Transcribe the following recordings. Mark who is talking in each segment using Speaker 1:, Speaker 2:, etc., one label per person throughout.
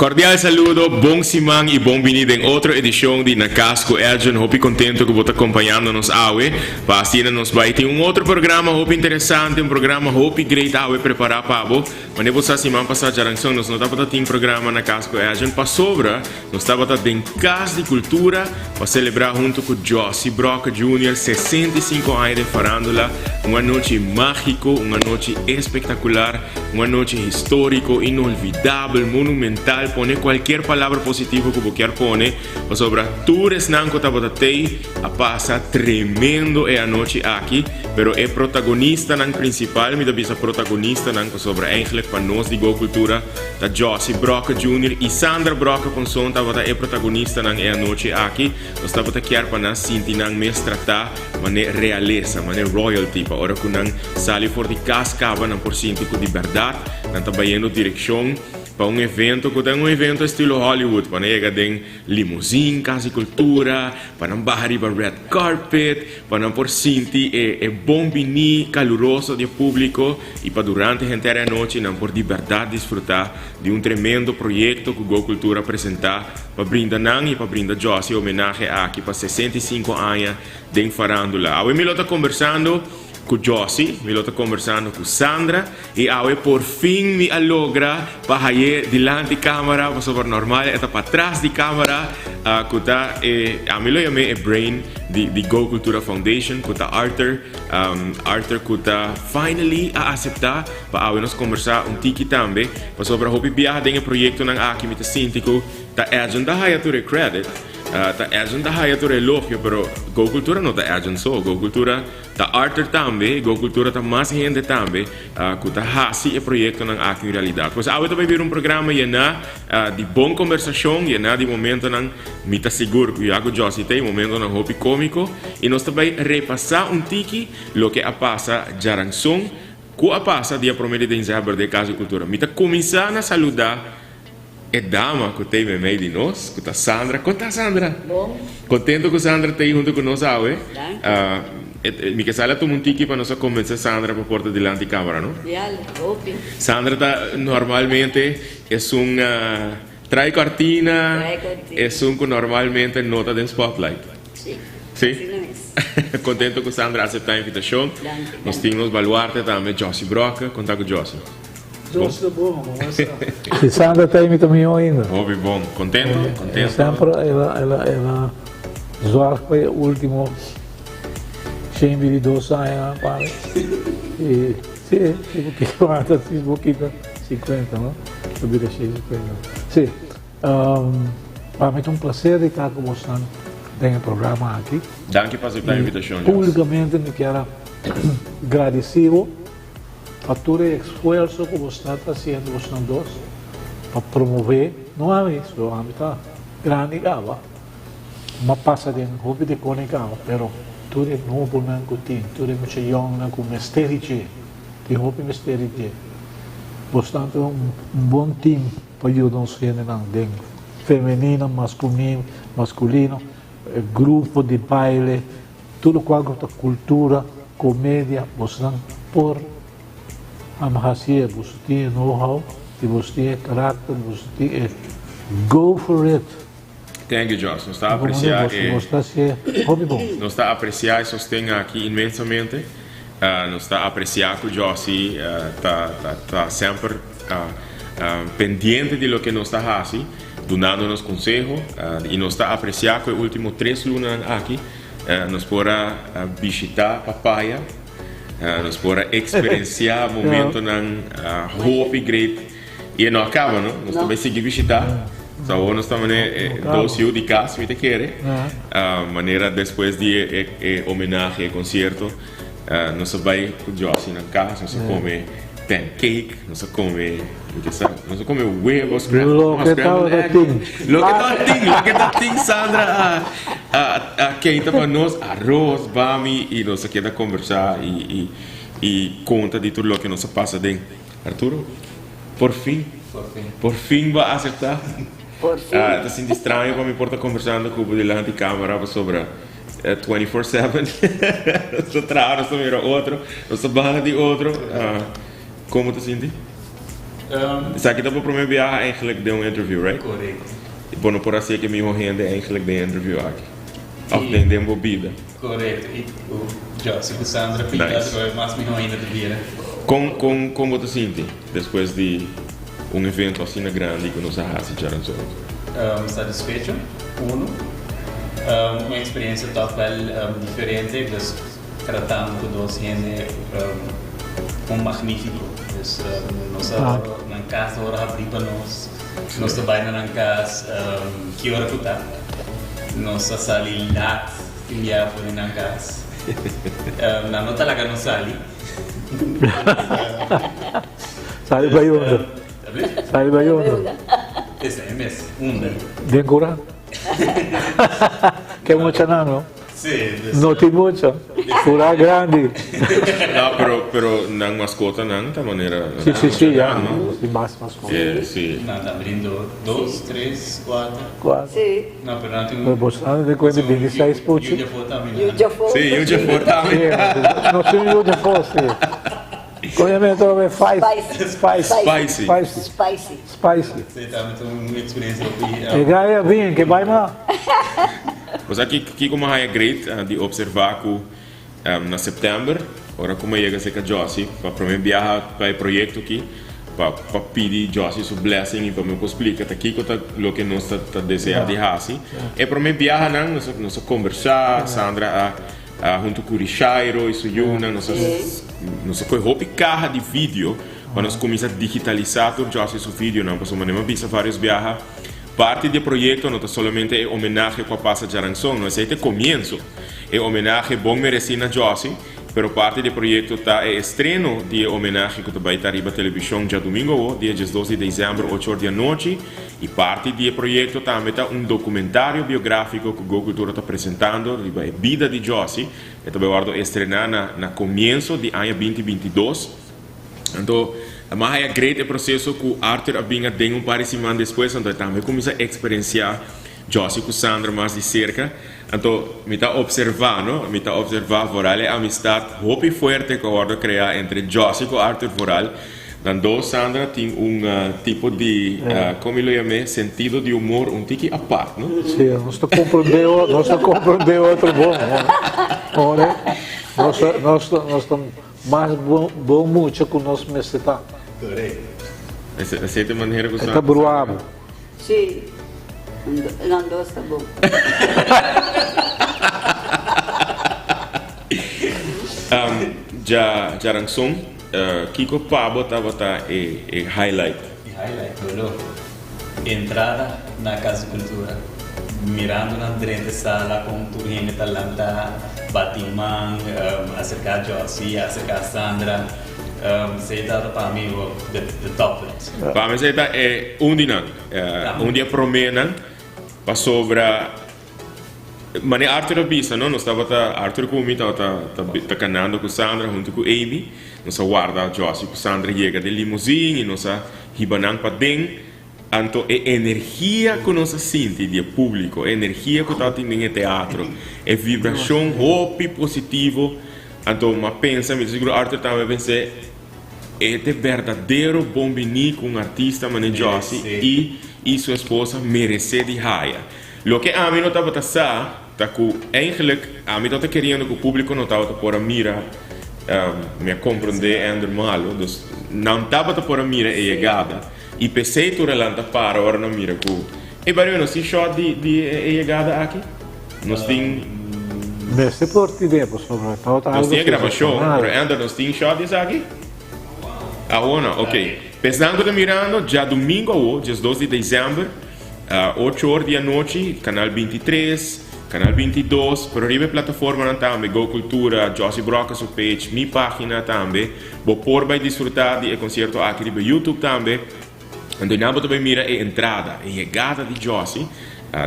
Speaker 1: Cordial saludo, bon siman y bon bini den otro edicion di Na Cas cu Edjean. Hopi contento cu bo ta acompañando nos awe. Pa asina nos bay tin un otro programa hopi interesante, un programa hopi great awe prepara pa bo. Mane bo sa siman pasa djaranson nos no tabata tin programa Na Cas cu Edjean pasobra nos tabata den Cas di Cultura pa celebra hunto cu Jossy Brokke Junior 65 aña den farandula. Un anochi magico, un anochi espectacular. Un anochi historico, inolvidabel, monumental, pone cualkier palabra positivo cu bo kier pone, pasobra tur esnan cu tabata tey a pasa tremendo e anochi aki, pero e protagonistanan principal, mi ta bisa protagonistanan pasobra eigenlijk pa nos di Go Cultura ta Jossy Brokke Junior y Sandra Brokke Ponson tabata e protagonistanan e anochi aki, nos tabata kier pa nan sinti nan mes trata. Mane realesa, mane royalty, pa ora ku nan sali for di kas kaba nan por sinti ku di bèrdat nan ta bayendo direkshon pa un evento ku ta un evento estilo Hollywood, pa nan yega den limozin Kas di Kultura, pa nan baha riba red carpet, pa nan por sinti e e bon biní kaluroso di e públiko i pa durante henter e anochi nan por di bèrdat disfrutá di un tremendo proyekto ku Go Kultura a presentá pa brinda nan i pa brinda Jossy e homenahe aki pa 65 aña den farandula. Awe mi lo ta kombersando ku Jossy, mi lo ta kombersando ku Sandra i awe por fin mi a logra pa haye dilanti kamera pasobra normal e ta patras di kamera ku ta e, ami lo yam'é e brain di di Go Cultura Foundation ku ta Arthur, Arthur ku ta finally a aseptá pa awe nos kombersá un tiki tambe pasobra hopi biaha den e proyektonan aki mi ta sinti ku ta Edjean ta haya tur e credit. Ta Edjean ta haya tur elogio, pero Go Cultura no ta Edjean so. Go Cultura ta Arthur tambe, Go Cultura ta mas hende tambe ku ta hasi e proyektonan aki un realidat. Pues awe ta bai bira un programa yená di bon kombersashon, yená di momentonan, mi ta sigur ku ya ku Jossy ta ei, momentonan hopi kómiko. I nos ta bai repasá un tiki loke a pasa djaranson ku a pasa dia promé di denzèmber den Kas di Kultura. Mi ta kuminsá na saludá E dama ku t'ei meimei di nos, ku ta Sandra. Kon ta Sandra?
Speaker 2: Bon.
Speaker 1: Kontento ku Sandra t'ei huntu ku nos awe.
Speaker 2: Danki.
Speaker 1: Mi ke sali a tuma un tiki pa nos a konvensé Sandra pa por ta dilanti kamera, no?
Speaker 2: Ya, hopi.
Speaker 1: Sandra ta normalmente esun trae kòrtina,
Speaker 2: Trae kòrtina.
Speaker 1: esun ku normalmente no ta den spotlight.
Speaker 2: Si.
Speaker 1: Si?
Speaker 2: Asina mes.
Speaker 1: Kontento ku Sandra a aseptá e invitashon.
Speaker 2: Danki,
Speaker 1: Nos
Speaker 2: danki.
Speaker 1: tin nos baluarte tambe, Jossy Brokke. Kon ta ku Jossy?
Speaker 3: Dios ta bon, bo sa.
Speaker 4: Si Sandra ta imita mihó ainda.
Speaker 1: Hopi bon. Contento? Contento.
Speaker 4: Semper el a, el a, el a zorg pa e ultimo 122 aña pa mi. Y si, si bo kita mata, si bo kita 50, no? Ta bira 150. Si, pa mi ta un placer di ta cu bosnan den e programa aki.
Speaker 1: Danki pa acepta e invitacion, Jos.
Speaker 4: Publicamente mi kier a gradici bo. Pa tur e esfuerso ku bo sta ta hasiendo bosnan dos pa promové, no ami, so ami ta grandi kaba, m'a pasa den hopi di kone kaba, pero tur e nobonan ku tin, tur e mucha yòngnan ku mester di dje, tin hopi mester di dje. Bosnan ta un bon team pa yuda nos hendenan den femenino, maskulino, e grupo di baile. Tur lokual ku ta kultura, komedia, bosnan por am hasié. Boso tin e know-how i boso tin e karakter, boso tin e go for it.
Speaker 1: Thank you, Jos. Nos ta apresiá e.
Speaker 4: Boso ta hasié hopi bon.
Speaker 1: Nos ta apresiá e sosten aki inmensamente. Nos ta apresiá ku Jossy ta ta semper pendiente di loke nos ta hasi, dunando nos konseho. I nos ta apresiá ku e último tres lunanan aki Nos por a bishita Papaya, nos por a experiencia momentonan hopi great y e no a caba no, nos ta bay sigui bishita. So awor nos ta mane dos yu di cas mi ta kere, manera despues di e homenahe, e concierto, nos a bay cu Jossy nan cas, nos a come pancake, nos a come, mi ke sa, nos a come webo, scrambled, no,
Speaker 4: Loke
Speaker 1: scrambled
Speaker 4: tabata
Speaker 1: egg.
Speaker 4: tin.
Speaker 1: Loke tabatin, loke tabatin Sandra a a a keita pa nos, aros, bami y nos a keda conversa y y y conta di tur loke nos a pasa den. Arturo, por fin,
Speaker 5: Por fin.
Speaker 1: por fin bo a acepta.
Speaker 2: Por fin.
Speaker 1: Ta sinti straño pa mi por ta conversando cu bo dilanti camera pasobra 24/7 nos ta traha, nos ta mira otro, nos ta banda di otro. Como ta sinti? Esaki ta bo prome biaha eigenlijk den un interview, right?
Speaker 5: Correcto.
Speaker 1: Bo no por hacié ke miho hende eigenlijk den e interview aki. Of den den bo bida.
Speaker 5: Correcto. Y cu Jossy cu Sandra pinta
Speaker 1: Nice.
Speaker 5: atrobe mas miho ainda ta bira.
Speaker 1: Con con con bo ta sinti despues di un evento asina grandi cu nos a haci djaranzon?
Speaker 5: Satisfecho, uno. Un experiencia toch wel diferente, dus tratando cu dos hende un magnifico. Dus nos a nan cas ora habri pa nos, nos ta bay na nan cas ki ora cu ta. Nos a sali laat tin bia for di nan cas. Nan no ta laga nos sali.
Speaker 4: Sali bay unda? Sali bay unda?
Speaker 5: Esei mes, unda?
Speaker 4: Den cura? Ke muchanan no? No tin mucha. Cura grandi.
Speaker 1: No, pero, pero nan mascotanan ta manera.
Speaker 4: Si, si, si, ya. Tin mas mascota.
Speaker 1: Si.
Speaker 5: Nan ta abrindo dos, tres, cuater.
Speaker 4: Cuater.
Speaker 2: Si.
Speaker 5: No, pero nan tin.
Speaker 4: Pero bo anda di cuenta bintiseis puchi.
Speaker 5: Yu djafó tambe.
Speaker 2: Yu djafó.
Speaker 1: Si, yu djafó tambe.
Speaker 4: Si, nos tin yu djafó, si. Con e mester a
Speaker 2: Spicy.
Speaker 4: Spicy.
Speaker 1: Spicy.
Speaker 4: Spicy.
Speaker 2: Spicy.
Speaker 4: Spicy.
Speaker 5: Sí, tambe ta un experiencia hopi.
Speaker 4: E gai a bin, ke bai ma.
Speaker 1: Bo sa kiko mi a haña great di observa ku na september ora ku mi a yega serka Jossy pa prome biaha pa e proyekto aki pa pa pidi Jossy su blessing i pa mi por splika ta kiko ta loke nos ta ta desea di hasi. E prome biahanan nos a nos a kombersá, Sandra a a huntu ku Rishairo i su yunan nos a nos a kohe hopi kaha di video Pa nos kuminsá digitalisá tur Jossy su videonan pasobra manera mi a bisa vários biaha, parti di e proyekto no ta solamente e homenahe ku a pasa djaranson, no, esei ta e komienso. E homenahe bon meresí na Jossy, pero parti di e proyekto ta e estreno di e homenahe ku ta bai ta riba televishon djadumingu awo, dia diesdos di desèmber ocho or di anochi, i parti di e proyekto tambe ta un dokumentario biográfiko ku Go Kultura ta presentando riba e bida di Jossy. E ta bai wòrdu estrená na na komienso di aña binti 22. Anto, m'a haya great e proceso cu Arthur a bin aden un par di siman despues, anto e tambe cuminsa experiencia Jossy cu Sandra mas di cerca. Anto, mi ta observa, no, mi ta observa vooral e amistad hopi fuerte cu a wordo crea entre Jossy cu Arthur vooral. Nan dos, Sandra, tin un tipo di, como mi lo yam'e, sentido di humor un tiki apart, no?
Speaker 4: Sí, nos ta comprende, nos ta comprende otro bon, hoor. Nos ta, nos ta, nos ta. Mas bon mucha ku nos mester ta.
Speaker 1: Esei ta e manera ku
Speaker 4: E ta brua bo.
Speaker 2: Sí, nan dos ta bon.
Speaker 1: Djaranson, kiko pa bo tabata e highlight?
Speaker 5: E highlight, lo. Entrada na Cas di Cultura, mirando nan drenta e sala con tur hende ta lanta, bati man, acerca Jossy, acerca Sandra, esey ta pa mi the top it.
Speaker 1: Pa mi esey ta e un di nan, un di e promenan, pasobra manera Arthur a bisa no, nos tabata, Arthur cu mi tabata ta canando cu Sandra hunto cu Amy, nos a warda Jossy cu Sandra yega den limousine y nos a Hiba nan paden, anto e energia ku nos a sinti di e públiko, e energia ku tabatin den e teatro, e vibrashon hopi positivo, anto m'a pensa, mi ta sigur Arthur tambe a pens'é, e ta e berdadero bon biní ku un artista manera Jossy i i su esposa meresé di haya. Loke ami no tabata sa ta ku eigenlijk ami tabata keriendo ku públiko no tabata por a mira, mi a komprondé Ender malu, dus nan tabata por a mira e yegada i p'esei tur a lanta para ora nan mira ku e bario nos tin shòt di di e yegada aki? Nos tin.
Speaker 4: Mester por tin den pasobra tabata
Speaker 1: Nos
Speaker 4: algo
Speaker 1: tin e grabashon,
Speaker 4: sensacional.
Speaker 1: pero Ender nos tin shòt di esaki? Awor no, ok. P'esnan ku ta mirando, djadumingu awor, 12 di desèmber, Ocho or di anochi, Canal 23, Canal 22, pero riba e plataformanan tambe, Go Cultura, Jossy Broca su page, mi pagina tambe. Bo por bai disfruta di e concierto aki riba YouTube tambe. Anto nan bo ta bai mira e entrada, e yegada di Jossy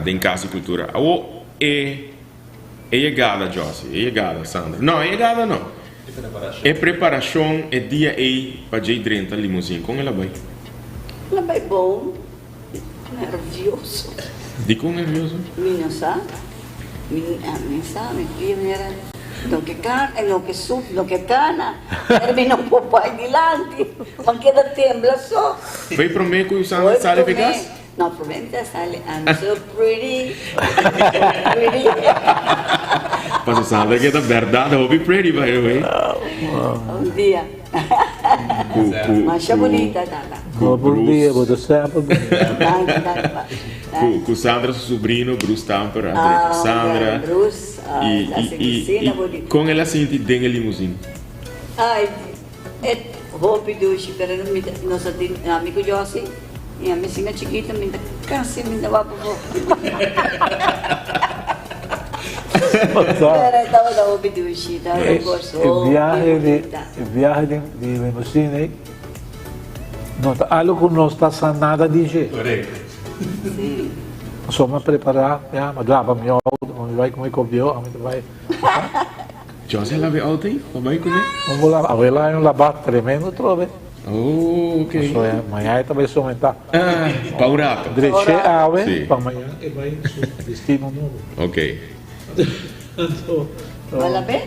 Speaker 1: den Cas di Cultura. Awo e e yegada Jossy, e yegada Sandra. No, e yegada no. E preparacion e dia ey pa djey drenta limousine, con el a bai?
Speaker 2: El a bai bon. Nervioso.
Speaker 1: Dikon nervioso?
Speaker 2: Mi no sa. Mi mi sa mi pia mira. No ke kana, e no ke sup, no ke kana. Pero mi no por bai dilanti. Mi keda tembla so.
Speaker 1: Bai prome ku Sandra sali di kas?
Speaker 2: No, prome mi ta sali I'm so pretty, so pretty.
Speaker 1: Paso Sandra keda berdad hopi pretty by the way.
Speaker 2: Un dia.
Speaker 1: Ku ku
Speaker 2: Masha bunita tata.
Speaker 1: Ku
Speaker 4: Bon dia, bo ta semper bunita.
Speaker 2: Danki, danki pa.
Speaker 1: Ku ku Sandra su sobrino Bruce Tamper a drenta Sandra.
Speaker 2: Bruce,
Speaker 1: I i i kon el a sinti den e limousine?
Speaker 2: Ay, e hopi dushi, pero mi ta, nos a tin, ami ku Josie, i ami asina chikito, mi ta kasi mi ta wak pafó. Pero e tabata hopi dushi, tabata un kos hopi bunita.
Speaker 4: E viahe di di limousine ei no ta algu ku nos ta sa nada di dje.
Speaker 5: Korekto.
Speaker 2: Si.
Speaker 4: Pasobra mi a prepará, ya, mi a laba mi outo, mi bai ku mi kobió, ami ta bai.
Speaker 1: Josie a laba e auto ei pa bai kuné?
Speaker 4: Un bo laba, awe la un labá tremendo trobe.
Speaker 1: Oh, ok.
Speaker 4: Paso e mañana e ta bai somentá.
Speaker 1: Ah, pa un rato.
Speaker 4: Dreché awe
Speaker 1: Sí.
Speaker 4: pa mañana e bai su destino nobo.
Speaker 1: Ok.
Speaker 4: Anto,
Speaker 2: Bo lab'é?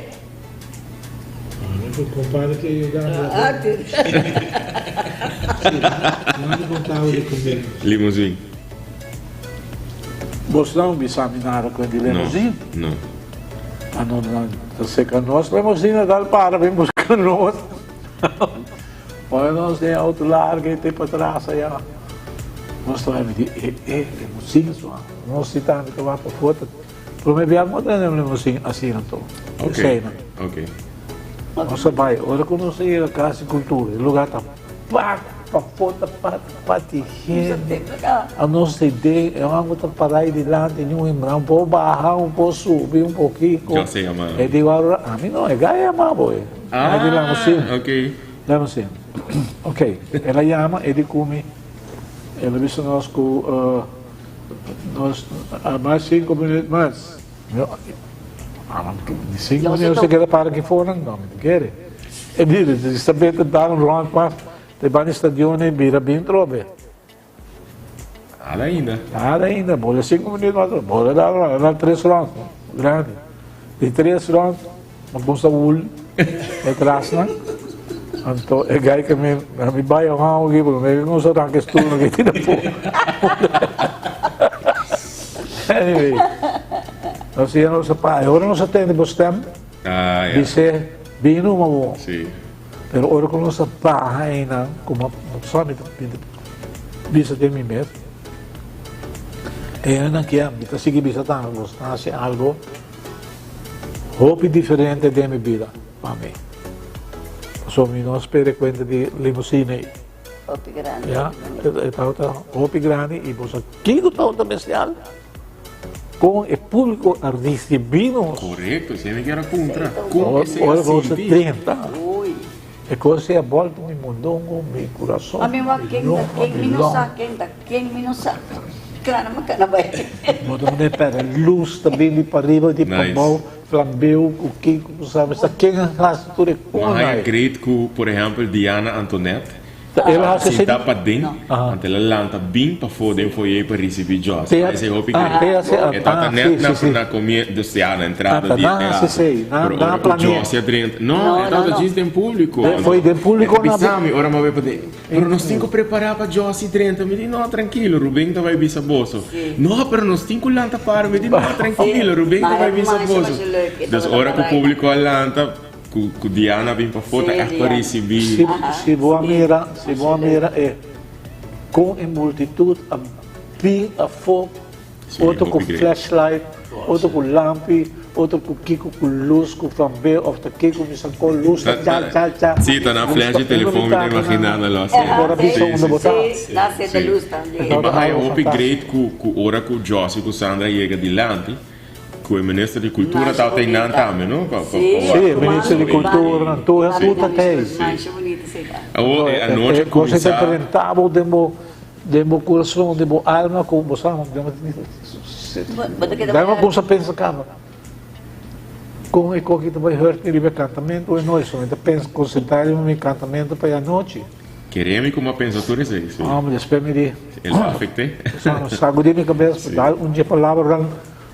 Speaker 4: Ami ku compadre ke yuda mi lab'é.
Speaker 2: Ah, ti.
Speaker 4: Sí, manda contabo di comida.
Speaker 1: Limousine.
Speaker 4: Bos no bisa mi nada ku e di limousine?
Speaker 1: No, no.
Speaker 4: Ano nan ta seca nos limosina dal para bin busca nos. Ora nos den auto larga y te patras allá. Nos ta bay di e e limosina su a. Nos si tambe ta wak pafó ta prome bia mo ta den limosina asina to.
Speaker 1: Ok, ok.
Speaker 4: Nos a bay ora cu nos a yega Casa di Cultura e lugar ta pak pafó ta pak. Pati hende a nos ta den e homber ta para ahi dilanti ni un hembra un por baha un por subi un por kiko e di wou ami no e gai yama bo e gai di lamusin lamusin ok el a yama e di ku mi el a bisa nos ku nos a mas sinku minut mas ni sinku minut nos ta keda para aki for no mi ta kere e di sta beta dar un rond mas. Te ban stadion e bira bin trobe.
Speaker 1: Nada ainda.
Speaker 4: Nada ainda. Bola 5 minuut mas. Bola dal rond. Dal 3 rond. Grandi. Di 3 rond. Ma kumsa wul. E trasnan. Anto e gai ke mi mi bai hou aki porque mi kumsa ranka e stoel aki tin na po. Anyway. Nos ia nos a pa. E ora nos a tende bo stem.
Speaker 1: Ah, ya.
Speaker 4: Bis'é bini uma bo.
Speaker 1: Si.
Speaker 4: Pero ora ku nos a baha einan, komo sa mi ta bisa den mi mes, einan kia mi ta sigui bisa tambe, bos ta hasi algo hopi diferente den mi bida pa mi. Pasobra mi no a spera e kuenta di limusina ei.
Speaker 2: Hopi grandi.
Speaker 4: Ya, e tabata hopi grandi i bo sa kiko tabata bestial? Kon e públiko a risibí nos.
Speaker 1: Korekto, esei mi kier a puntra. Kon esei a
Speaker 4: Ora ku nos a
Speaker 1: sinti?
Speaker 4: drenta, e kos ei a bòlta mi mondongo, mi kurason,
Speaker 2: Mi wak
Speaker 4: mi
Speaker 2: ken ta
Speaker 4: longa,
Speaker 2: ken
Speaker 4: mi
Speaker 2: mi no
Speaker 4: lòn.
Speaker 2: sa ken ta ken mi no sa. Krana mi kana bai.
Speaker 4: Bo ta manda e pèrdè lus ta bin di pariba di
Speaker 1: Nice.
Speaker 4: pabou, flambeu ku kiko ku sa mi sa ken a hasi tur e
Speaker 1: Bo a
Speaker 4: kos
Speaker 1: haña
Speaker 4: ei.
Speaker 1: great ku, por ehèmpel, Diana Antoinette.
Speaker 4: El a hasi
Speaker 1: Sinta paden, anto el a lanta bin pafó den foyer pa risibí Jos.
Speaker 4: Te
Speaker 1: Esei hopi
Speaker 4: ah,
Speaker 1: great.
Speaker 4: te hasi
Speaker 1: E tabata
Speaker 4: ah,
Speaker 1: net
Speaker 4: sí,
Speaker 1: na
Speaker 4: sí, sí.
Speaker 1: na comie dus ya na entrada
Speaker 4: Ah,
Speaker 1: di e
Speaker 4: nan hasi
Speaker 1: teatro.
Speaker 4: esei, nan
Speaker 1: Pero
Speaker 4: nan
Speaker 1: ora ku
Speaker 4: planea.
Speaker 1: Jos a drenta, no,
Speaker 2: No,
Speaker 1: e
Speaker 2: no,
Speaker 1: tabata
Speaker 2: no.
Speaker 1: djis den público.
Speaker 4: Eh, foi den público
Speaker 1: E ta
Speaker 4: na
Speaker 1: bisa mi ora mi a bai paden, pero nos tin ku prepará pa Jos drenta. Mi di, no, trankilo, Ruben ta bai bisa boso.
Speaker 2: Sí.
Speaker 1: No, pero nos tin ku lanta para. Mi di, no, trankilo, Ruben ta
Speaker 2: Maar
Speaker 1: bai
Speaker 2: e
Speaker 1: bisa
Speaker 2: masha,
Speaker 1: boso.
Speaker 2: masha leuk. E
Speaker 1: Dus
Speaker 2: tabata
Speaker 1: ora ku
Speaker 2: parai.
Speaker 1: público a lanta, Ku ku Diana bin pafó ta
Speaker 2: Sí,
Speaker 1: ègt pa
Speaker 2: Diana.
Speaker 1: risibí.
Speaker 4: Si, si bo a
Speaker 2: Sí.
Speaker 4: mira, si bo a mira e kon e multitut a bin afó,
Speaker 1: Sí,
Speaker 4: otro ku
Speaker 1: hopi great.
Speaker 4: flashlight, otro ku lampi, otro ku kiko ku lus, ku flambeo òf ta kiko mi sa kon lus ta cha cha cha.
Speaker 1: Sí, ta na
Speaker 4: Lus
Speaker 1: flash
Speaker 4: ta
Speaker 1: di telefon mi ta imaginá na lòs.
Speaker 4: Por a
Speaker 2: Sí,
Speaker 4: bisa unda bo ta.
Speaker 2: Sí, na seta lus tambe.
Speaker 1: I bo haya hopi great ku ku ora ku Josie ku Sandra yega dilanti. Ku e minister di kultura tabata einan tambe, no? Pa, pa,
Speaker 2: Sí,
Speaker 1: pa
Speaker 4: Sí, e minister di kultura, nan tur e puta tei.
Speaker 2: Masha bunita esei ta.
Speaker 1: Awor e anochi a
Speaker 4: E cosa ta
Speaker 1: kuminsá.
Speaker 4: drenta bo den bo den bo kurason, den bo alma ku bo sa
Speaker 2: Bo ta keda
Speaker 4: Dai bo kuminsa pensa kaba kon e koki ta bai hurt mi riba e kantamentu e nochi, so mi ta pensa konsentrá riba mi kantamentu pa e anochi.
Speaker 1: Kere mi kuma pensa tur esei, sí.
Speaker 4: Hombre, despues mi di.
Speaker 1: El a afecté.
Speaker 4: Sagudí mi kabes, dal un dje palabranan.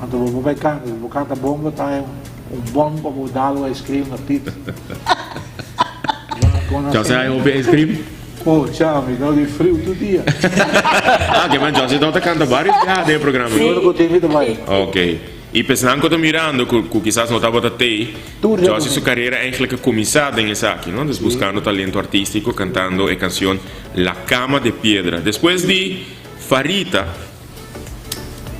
Speaker 4: Anto bo por bai canta, si bo canta bon bo ta haña un bon pa bo dal un ice cream na pizza.
Speaker 1: José haña hopi ice cream?
Speaker 4: Oh cha, mi ta di friu tur dia.
Speaker 1: Ah, ke men José tabata canta varios biaha den e programa.
Speaker 4: Si ora cu tin mi ta bai.
Speaker 1: Ok. Y pesnan cu ta mirando cu cu kisas no tabata tey, José su carera eigenlijk a cuminsa den esaki, no? Dus buscando talento artistico, cantando e cancion La Cama de Piedra. Despues di Farita,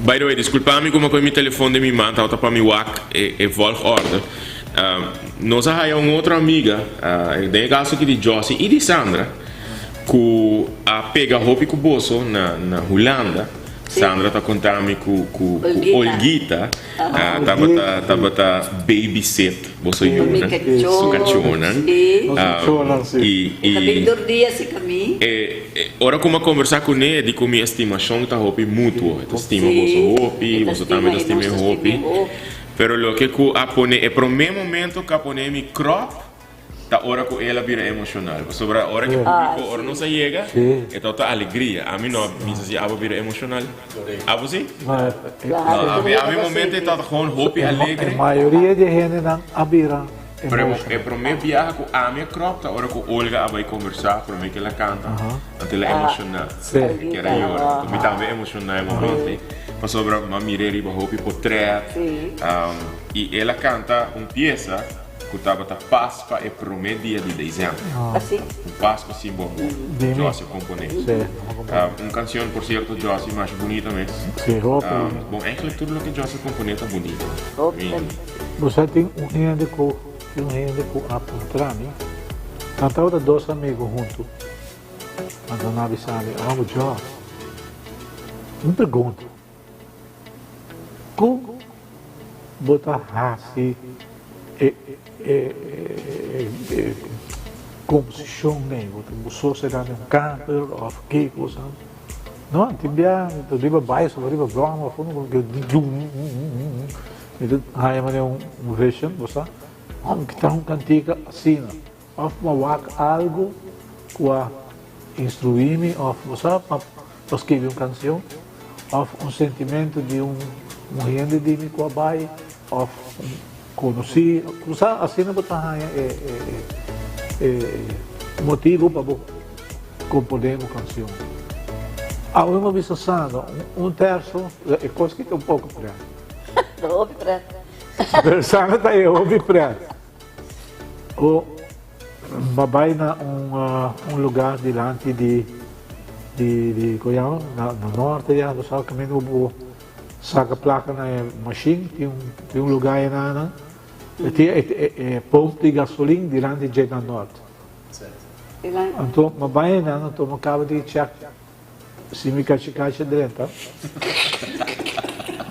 Speaker 1: By the way, disculpa mi como cu mi telefon den mi man tabata pa mi wak e volgorde. Nos a haya un otro amiga, den e caso aki di Jossy y di Sandra, cu a pega hopi cu boso na Hulanda. Sandra ta conta mi cu Olguita tabata tabata babysit boso yunan, su cachonan. Y ora cu mi a conversa cune e di cu mi estimacion ta hopi mutuo, e ta stima boso hopi, boso tambe ta stima e hopi. Pero loke cu a pone e prome momento cu a pone mi crop Ta ora cu el a bira emocional. Pasobra ora cu e publico, ora nos a yega, e tabata alegria. Ami no a bisa si abo bira emocional. Abo si? No, ami, ami momento e tabata gewoon hopi alegre.
Speaker 4: E mayoria di e hendenan a bira emocional.
Speaker 1: Pero e prome biaha cu ami a crop ta ora cu Olga a bay conversa prome cu el a canta. Anto el a emociona. E kier a yora. Anto mi tambe a emociona e momento ey. Pasobra mi a mira e riba hopi potret. Y el a canta un pieza. Ku tabata pas pa e promé dia di desèmber. Un Pasku sin bo amor, Jossy a komponé. Un kansion, por sierto, Jossy, masha bunita mes. Bon, eigenlijk tur loke Jossy a komponé ta bunita.
Speaker 4: Bo sa tin un hende ku tin un hende ku a puntra mi, nan tabata dos amigu huntu, anto nan a bisa mi, Amo Joss, un pregunta. Kon bo ta hasi e komposishon ei? Bo ta sosega den un kamper òf kiko? No, tin bia mi ta riba baiso òf riba bròma òf unu mi ta haña manera un vision, bo sa, mi ke traha un kantika asina. Òf bo a wak algu ku a instruí mi òf bo sa pa skibi un kansion òf un sentimentu di un hende di mi ku a bai òf un konosí bo sa asina bo ta haña e e motibu pa bo komponé un kansion. Awe mi a bisa Sandra un terso e kos ki ta un poko prèt.
Speaker 2: Ta hopi prèt.
Speaker 4: Pero Sandra ta e hopi prèt. Ku bo bai na un lugar dilanti di di ku yama na norte ya bo sa kaminda ku bo saka plaka na e mashin tin un lugar einan e tin e pomp di gasolin dilanti dje na nort anto bo bai einan anto bo kaba di chèk Si mi kachi kachi drenta,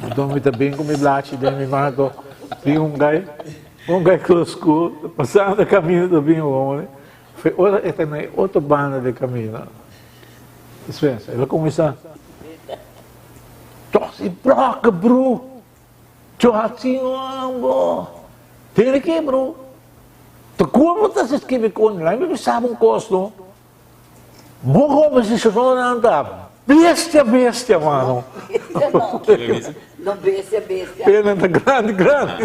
Speaker 4: anto mi ta bin ku mi blachi den mi man, anto tin un gai, un gai ku skur ta pasando kaminda ta bin wou, fe ora e ta na e otro banda di kaminda, dispensa, el a kuminsá, Tosi broka bro, Joaquin bo, tene ke bro, ta kon bo ta skibi kon, laga mi bisa bo un kos no. Bo komposishonnan ta bestia bestia mano.
Speaker 2: No bestia bestia.
Speaker 4: Pena ta grandi grandi.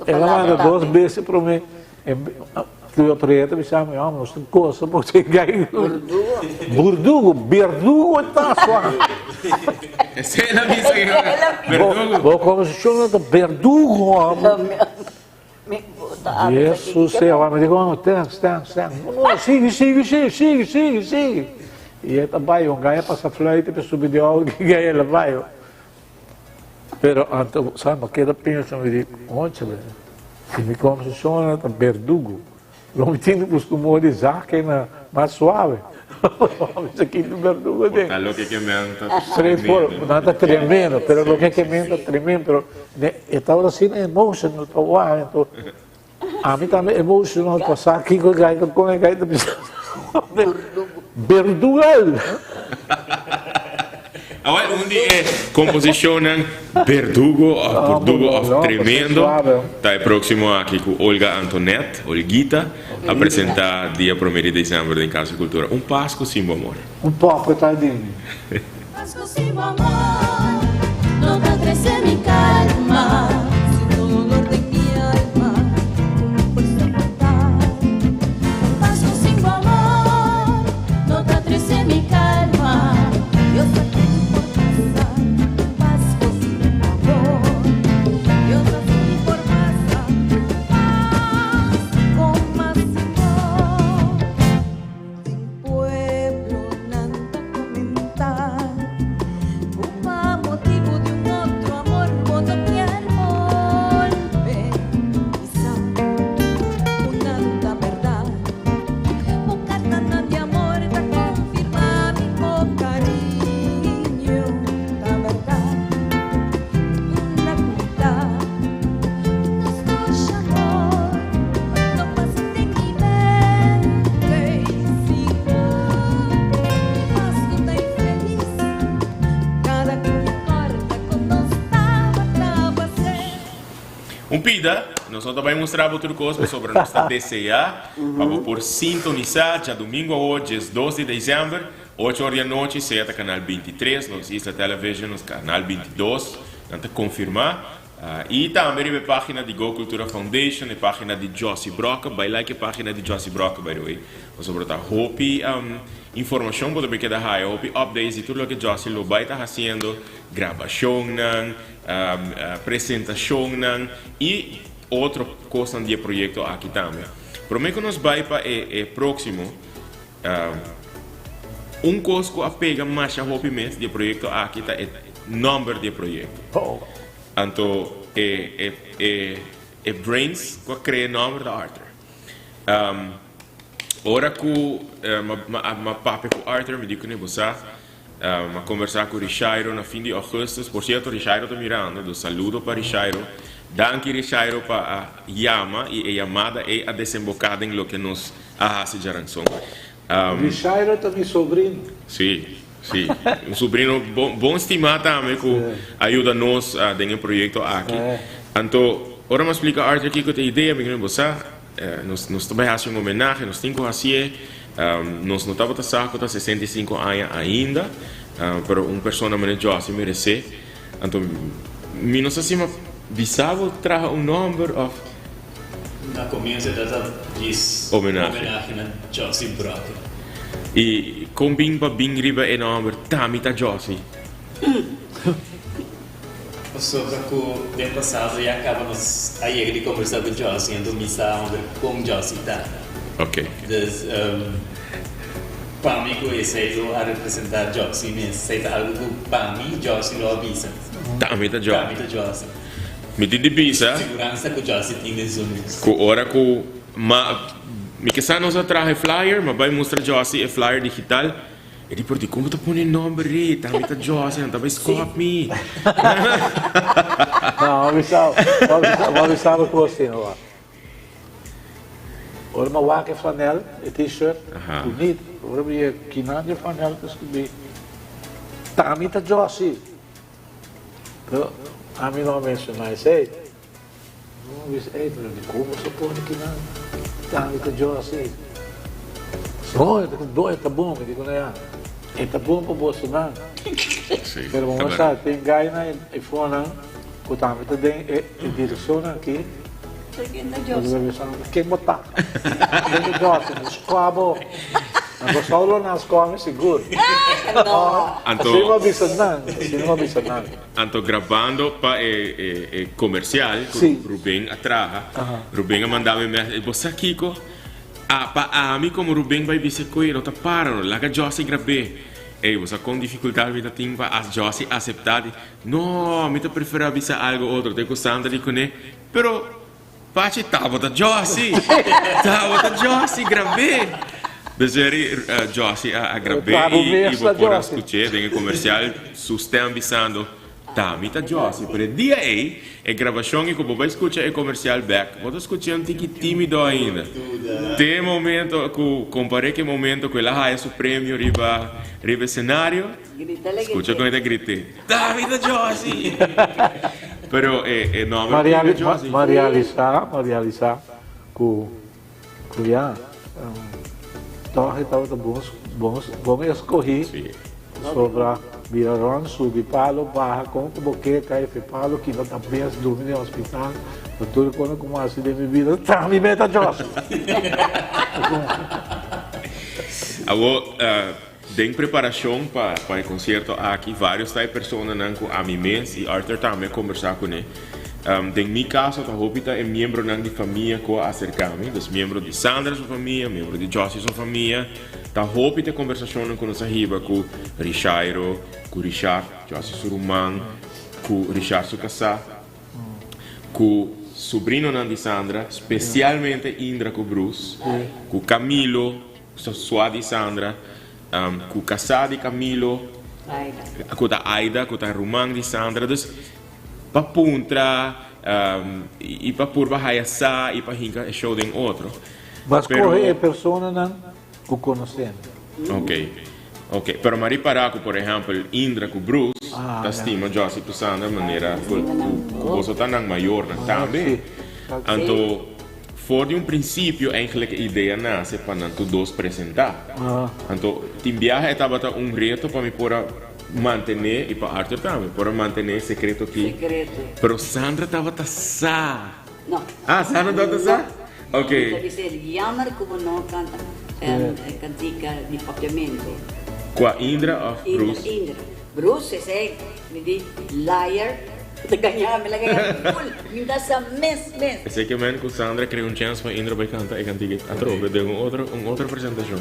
Speaker 4: El a manda dos bestia prome. Tur otro dia ta bisa mi, oh, nos ta gosa bo te gai. Burdugo, berdugo ta sua.
Speaker 1: Esei el a bisa ke berdugo.
Speaker 4: Bo komposishonnan ta berdugo amo. Jesus sea mi di con thanks thanks thanks no no sigui sigui sigui sigui sigui sigui y e ta bay un gaya pasa fluit pa subi di auto ki gaya el a bay pero anto sa mi a keda pensa mi di conchale si mi conversacion ta berdugo lo mi tin di busca un modo di zake na mas suave Esaki ta berdugo den.
Speaker 1: Por ta loke ke men ta
Speaker 4: tremendo. Nan ta tremendo, pero loke ke men ta tremendo, pero e tabata asina emotional pa wak, anto ami tambe emotional pa sa kiko e gai ta kon e gai ta bisa. Berdugal!
Speaker 1: Awel un di e komposishonnan Berdugo òf Burdugo òf Tremendo ta e próksimo aki ku Olga Antonet, Olguita, a presentá dia promé di desèmber den Kas di Kultura. Un Pasku sin bo amor.
Speaker 4: Un pòp ta di mi.
Speaker 6: Pasku sin bo amor.
Speaker 1: Un pida, nos no ta bai mustra bo tur kos pasobra nos ta deseá pa bo por sintonisá djadumingu awor 12 di desèmber, 8 or di anochi, sea ta kanal 23, nos Isla Television, nos kanal 22, nan ta konfirmá. I tambe riba e página di Go Cultura Foundation, e página di Jossy Brokke, bai like e página di Jossy Brokke by the way, pasobra ta hopi informashon bo ta bai keda haya, hopi updates di tur loke Jossy lo bai ta hasiendo, grabashonnan, presentashonnan i otro kosnan di e proyekto aki tambe. Promé ku nos bai pa e próksimo, un kos ku a pega masha hopi mes di e proyekto aki ta e nòmber di e proyekto. Anto e e e e brains ku a krea e nòmber ta Arthur. Ora ku m'a m'a papia ku Arthur mi di kuné bo sa m'a kombersá ku Rishairo na fin di ògùstus. Por sierto Rishairo ta mirando, dus saludo pa Rishairo. Danki Rishairo pa a yama i e yamada ei a desemboká den loke nos a hasi djaranson.
Speaker 4: Rishairo ta mi sobrino.
Speaker 1: Sí. Sí, un sobrino bon, bon stimá tambe ku a yuda nos den e proyekto aki. Anto, ora mi a splika Arthur kiko ta e idea, mi kende bo sa, nos, nos ta bai hasi un homenahe, nos tin ku hasié. Nos no tabata sa ku ta 65 aña ainda, pero un persona manera Jossy meresé. Anto, mi no sa si mi a bisa bo traha un nòmber òf.
Speaker 5: Na komienso e ta djis homenahe na Jossy Brokke.
Speaker 1: I kon bin pa bin riba e nòmber Tami ta Jossy?
Speaker 5: Pasobra ku den pasado ya kaba nos a yega di kombersá ku Jossy, anto mi sa homber kon Jossy ta. Dus pa mi ku esei lo a representá Jossy mes. Esei ta algu ku pa mi Jossy lo a bisa.
Speaker 1: Tami ta Jossy.
Speaker 5: Tami ta Jossy.
Speaker 1: Mi tin di bisa.
Speaker 5: Siguransa ku Jossy tin den su mes.
Speaker 1: Ku ora ku ma mi ke sa nos a traha e flyer, ma bai mustra Jossy e flyer digital. E di, Por dikon bo ta pone e nomber ei? Ta mi ta Jossy, nan ta bai skòp mi.
Speaker 4: No, mi sa, bo bisa bo kos asina wak. Ora mi a wak e flanel, e t-shirt, bunit. Ora mi yega kinan di e flanel ta skibí, Ta mi ta Jossy. Pero ami no a menshoná esei. Mi a bisa, Ey, pero dikon bo sa pone kinan tambe ta Jossy? No, e ta bon, e ta bon. Mi di ku nan, E ta bon pa bosonan. Pero bo sa, tin gainan e fonan ku tambe ta den e direkshonnan aki. Ken bo ta? Ken ta Jossy? Mi skua bo. Nan bo solo nan skua mi sigur. Asina mi a bisa nan, asina mi a bisa nan.
Speaker 1: Anto grabando pa e e comercial cu Ruben a traha, Ruben a manda mi mes, bo sa kico? A pa ami como Ruben bay bisa cu e no ta para no, laga Jossy grab'é. Ey, bo sa con dificultad mi ta tin pa Jossy acepta di, no, mi ta prefera bisa algo otro, te cu Sandra di cune, pero Pachi tabata Jossy! Tabata Jossy grab'é! Dus eri Jossy a grab'é i bo por a skuch'é den e komersial su stèm bisando, Ta mi ta Jossy. Pero e dia ei, e grabashon i ku bo bai skucha e komersial bèk, bo ta skuch'é un tiki tímido ainda. Te e momento ku, kompar'é ku e momento ku el a haya su premio riba riba e senario, skucha kon e ta grit'é, Ta mi ta Jossy! Pero e e nomber
Speaker 4: Ma
Speaker 1: di Jossy.
Speaker 4: Ma realisá, ma realisá ku ku ya tòg e tabata bon bon bon eskohí pasobra bira rònt subi palo baha kon ku bo ke kai fe palo kima ta bes durmi den hospital pa tur kos ku mi a hasi den mi bida ta mi meta Jossy.
Speaker 1: Awor Den preparashon pa pa e konsierto aki varios ta e personanan ku ami mes i Arthur tambe a kombersá kuné. Den mi kaso ta hopi ta e miembronan di famia ku a aserká mi, dus miembro di Sandra su famia, miembro di Jossy su famia. Ta hopi ta e kombersashonnan ku nos a hiba ku Rishairo, ku Richard, Jossy su ruman, ku Richard su kasá, ku subrinonan di Sandra, spesialmente Indra ku Bruce, ku Camilo. Sua di Sandra, ku kasá di Camilo, ku ta Aida, ku ta ruman di Sandra. Dus, pa puntra i pa purba haya sa i pa hinka e show den otro.
Speaker 4: Bo skohe e personanan ku konosé.
Speaker 1: Ok, ok. Pero mi a ripará ku, por ehèmpel, Indra ku Bruce. Bruce ta stima Jossy ku Sandra manera ku boso ta nan mayornan tambe. Anto for di un prinsipio eigenlijk e idea nase pa nan tur dos presentá. Anto tin biaha e tabata un reto pa mi por a mantené i pa Arthur tambe por a mantené e sekreto aki. Pero Sandra tabata sa.
Speaker 2: No.
Speaker 1: Ah, Sandra tabata sa?
Speaker 2: No.
Speaker 1: Ok.
Speaker 2: Mi ta bisa el jammer ku bo no kanta kantika di papiamentu.
Speaker 1: Kua, Indra òf Bruce?
Speaker 2: Indra, Indra. Bruce esei mi di liar ta gaña mi la gaña mi ful mi ta sa mes mes.
Speaker 1: Esei ke men ku Sandra krea un chèns pa Indra bai kanta e kantika atrobe den un otro un otro presentashon.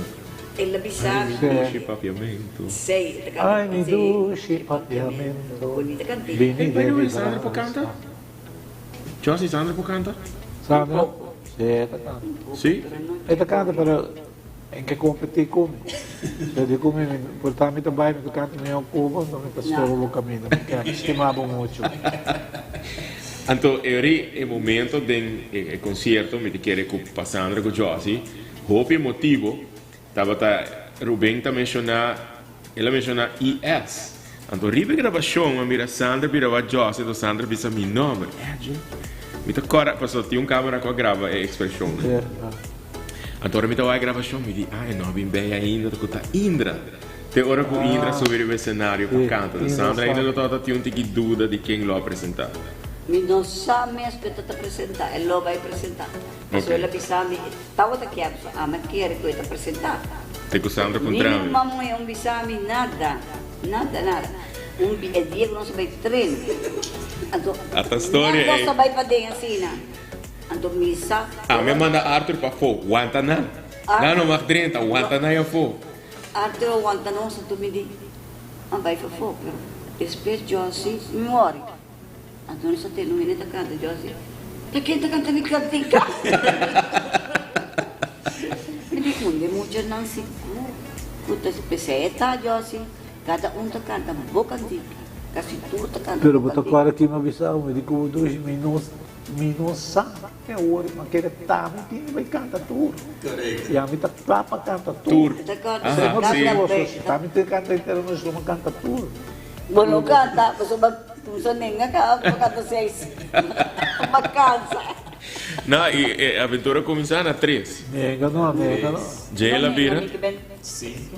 Speaker 2: El a bisa
Speaker 1: Ay mi dushi papiamentu.
Speaker 2: Sei ta kanta
Speaker 4: Ay mi dushi papiamentu.
Speaker 2: Bonita kantika.
Speaker 4: Bini
Speaker 1: Hey by the
Speaker 4: den
Speaker 1: way
Speaker 4: mi
Speaker 1: Sandra por
Speaker 4: brasa.
Speaker 1: kanta? Jossy Sandra por kanta?
Speaker 4: Sandra? Si e ta kanta.
Speaker 1: Si?
Speaker 4: E ta kanta pero En ke kompetí ku mi. Yo di ku mi, mi por ta mi ta bai, mi ta kanta mihó ku bo, anto mi ta stroba bo kaminda. Mi ke stima bo muchu.
Speaker 1: Anto e ri e momento den e konsierto mi ta kere ku pa Sandra ku Jossy hopi emotivo tabata Ruben ta menshoná el a menshoná IS. Anto riba e grabashon a mira Sandra bira wak Jossy anto Sandra bisa mi nòmber Edwin. Mi ta kòrda pasobra tin un kamera ku a graba e ekspreshon. Anto ora mi ta wak e grabashon mi di ah e no a bin bei ainda ku ta Indra. Te ora ku Indra subi riba e senario pa kanta. Sandra ainda lo tabata tin un tiki duda di ken lo a presentá.
Speaker 2: Mi no sa mes ku e ta ta presentá, e lo bai presentá. Pasobra el a bisa mi e tabata kier, pasobra ami a kere ku e ta presentá.
Speaker 1: Te ku Sandra
Speaker 2: Ni
Speaker 1: puntra
Speaker 2: mi
Speaker 1: mi.
Speaker 2: ruman muhé un bisa mi nada, nada, nada. Un bi e dia ku nos a bai tren, anto
Speaker 1: Ata storia
Speaker 2: nos
Speaker 1: ei.
Speaker 2: a bai paden asina. Anto mi sa.
Speaker 1: Ami a manda Arthur pafó, wanta nan. Nan no mag drenta, wanta nan afó.
Speaker 2: Arthur a wanta nos, anto mi di, a bai pafó, pero despues Josie mi wòri. Anto nos a tende un hende ta kanta, Josie, ta ken ta kanta mi kantika? Mi di, un di e muchanan sigur ku ta p'esei e ta, Josie, kada un ta kanta bo kantika, kasi tur ta kanta
Speaker 4: Pero
Speaker 2: bo
Speaker 4: bo ta
Speaker 2: kantika.
Speaker 4: kòrda ki mi a bisa bo, mi di ku bo dushi mi no. Mi no sa e ora ma kere ta mi tin di bai canta tur.
Speaker 5: Correcto.
Speaker 4: Y ami ta cla pa canta tur.
Speaker 1: Tur.
Speaker 2: Ta canta
Speaker 1: Aha,
Speaker 2: canta
Speaker 1: sí.
Speaker 2: be.
Speaker 4: Si ta mi tin canta entero nochi lo mi canta tur.
Speaker 2: Bo no canta pasobra bo nenga caba bo canta seis. Bo cansa.
Speaker 1: No, y e aventura a cuminsa na tres.
Speaker 4: Nenga no, nenga no.
Speaker 1: Dje el a bira.
Speaker 5: Cinco.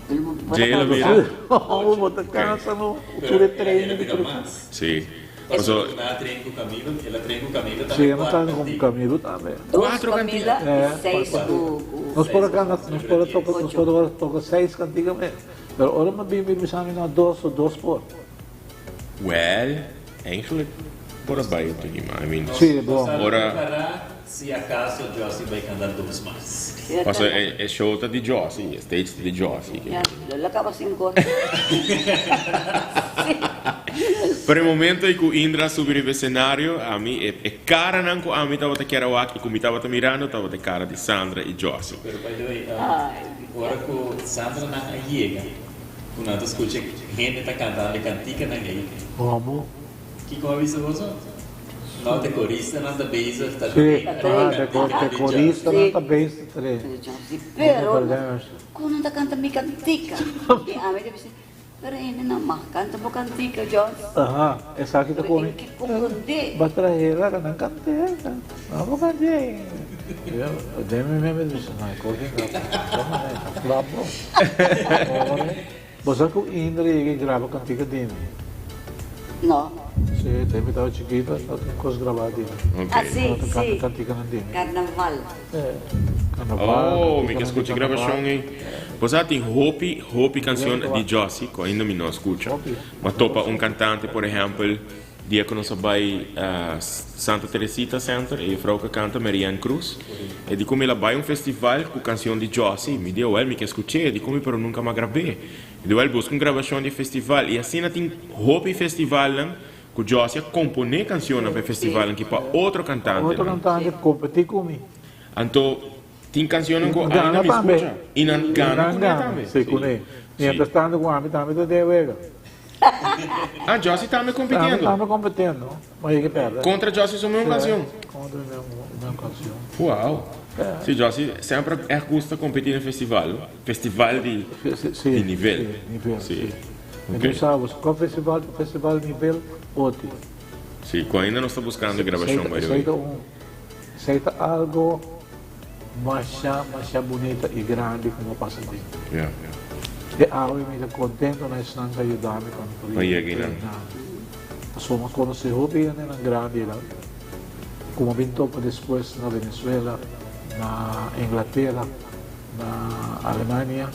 Speaker 1: Dje el a bira.
Speaker 4: No, bo ta cansa no. Tur e training y tur e.
Speaker 1: Sí.
Speaker 5: Paso nan a train ku Camilo, el a train ku Camilo tambe
Speaker 4: Sí, el a
Speaker 5: kuater
Speaker 4: train ku
Speaker 5: kantika.
Speaker 4: Camilo tambe.
Speaker 2: Dos
Speaker 1: Kuatro
Speaker 2: Camila
Speaker 1: kantika.
Speaker 2: i seis ku ku
Speaker 4: Nos por a kanta, nos por a toka, nos
Speaker 2: ocho.
Speaker 4: por a toka seis kantika mes. Pero ora mi a bin bin bisa mi no dos o dos por.
Speaker 1: Wel, eigenlijk por a bai otro di mas. I mean,
Speaker 4: Sí, bon.
Speaker 5: Nos a
Speaker 1: Ora-
Speaker 5: prepará si akaso Jossy bai kanta dos mas.
Speaker 1: Paso e e show ta di Jossy, e stage ta di Jossy.
Speaker 2: Ya, lo la caba sin cor.
Speaker 1: Pero e momento ei ku Indra a subi riba e senario, ami, e e karanan ku ami tabata kier a wak i ku mi tabata mirando tabata e kara di Sandra i Jossy.
Speaker 5: Pero by the way, ora ku Sandra nan a yega, ku nan ta skucha hende ta kantando e kantikanan ei.
Speaker 4: Komo?
Speaker 5: Kiko a bisa boso? No, te koristanan ta bezig ta
Speaker 4: Sí,
Speaker 5: train.
Speaker 4: ah, te te koristanan ta bezig ta train.
Speaker 2: Pero, kon nan ta kanta mi kantika? I ami ta bisa, pero hende nan mag kanta bo kantika, Jos.
Speaker 4: Aha, esaki ta komi.
Speaker 2: Pero e ke komprondé.
Speaker 4: Ba trahe laga nan kant'é, nan bo kant'é. Den mi meme ta bisa, no, e kos di ta flap bo. Bo sa ku Indra yega i graba kantika di mi?
Speaker 2: No.
Speaker 4: Si, te mi tabata chikito no tin kos grabá di mi.
Speaker 1: Ok.
Speaker 2: Ah, si,
Speaker 4: Tabata kanta
Speaker 2: si.
Speaker 4: kantikanan di mi.
Speaker 2: Karnaval.
Speaker 4: Eh, karnaval,
Speaker 1: Oh, mi ke
Speaker 4: kantikanan di
Speaker 1: skucha
Speaker 4: karnaval.
Speaker 1: grabashon ei. Bo sa tin hopi, hopi kanshon di Jossy ku ainda mi no a skucha.
Speaker 4: Hopi.
Speaker 1: Mi a topa un kantante, por ehèmpel, Dia ku nos a bai Santa Teresita Center, e jufrou ku a kanta, Marianne Cruz, e di ku mi la bai un festival ku kansion di Jossy. Mi di, Awel, mi ke skuch'é. E di ku mi, pero nunka m'a grab'é. Mi di, Awel, buska un grabashon di e festival. I asina tin hopi festivalnan ku Jossy a komponé kansionnan pa e festivalnan ki pa otro
Speaker 4: Otro
Speaker 1: kantantenan.
Speaker 4: kantante kompetí ku mi.
Speaker 1: Anto tin kansionnan ku ainda mi skucha i nan gana kuné tambe.
Speaker 4: Sí, kuné. Mientras tanto ku ami tambe ta den e wega.
Speaker 1: Ah, Jossy tambe compitiendo?
Speaker 4: Tambe compitiendo, ma yega perde.
Speaker 1: Contra Jossy su meun cancion?
Speaker 4: Contra mi meun cancion.
Speaker 1: Wow. Si, Jossy semper a echt gusta competi den festival, festival di,
Speaker 4: Si,
Speaker 1: di nivel.
Speaker 4: Si, nivel, si. Mi ta bisa bo, kua festival ta festival nivel oti.
Speaker 1: Sí, ku ainda nos ta buskando e grabashon by the way.
Speaker 4: Esei ta un, esei ta algo masha, masha bunita i grandi ku mi a pasa den.
Speaker 1: Ya.
Speaker 4: Te awe mi ta kontento na esnan ku a yuda mi pa mi por
Speaker 1: Pa yega einan.
Speaker 4: Pasobra mi a konosé hopi hendenan grandi einan ku mi a bin topa despues na Venezuela, na Inglatera, na Alemania,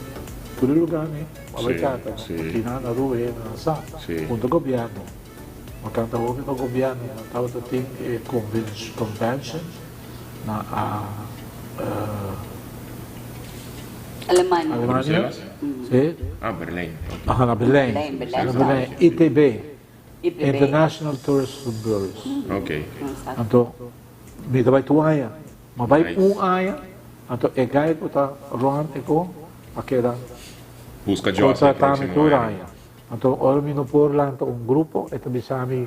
Speaker 4: tur e lugar mi a bai canta, aki na Aruba e na sa, hunto gobierno, mi a canta hopi pa gobierno, nan tabata tin e convention na
Speaker 2: Alemania,
Speaker 4: Alemania, si,
Speaker 1: Ah, Berlijn,
Speaker 4: aha, na Berlijn, na Berlijn, ITB, International Tourism Bureau, anto mi ta bai tur aña. Ma bai un aña, anto e gai ku ta rond e kon a keda
Speaker 1: Buska Josie e
Speaker 4: kontrata mi
Speaker 1: próksimo
Speaker 4: tur
Speaker 1: aña.
Speaker 4: aña. Anto ora mi no por lanta un grupo, e ta bisa mi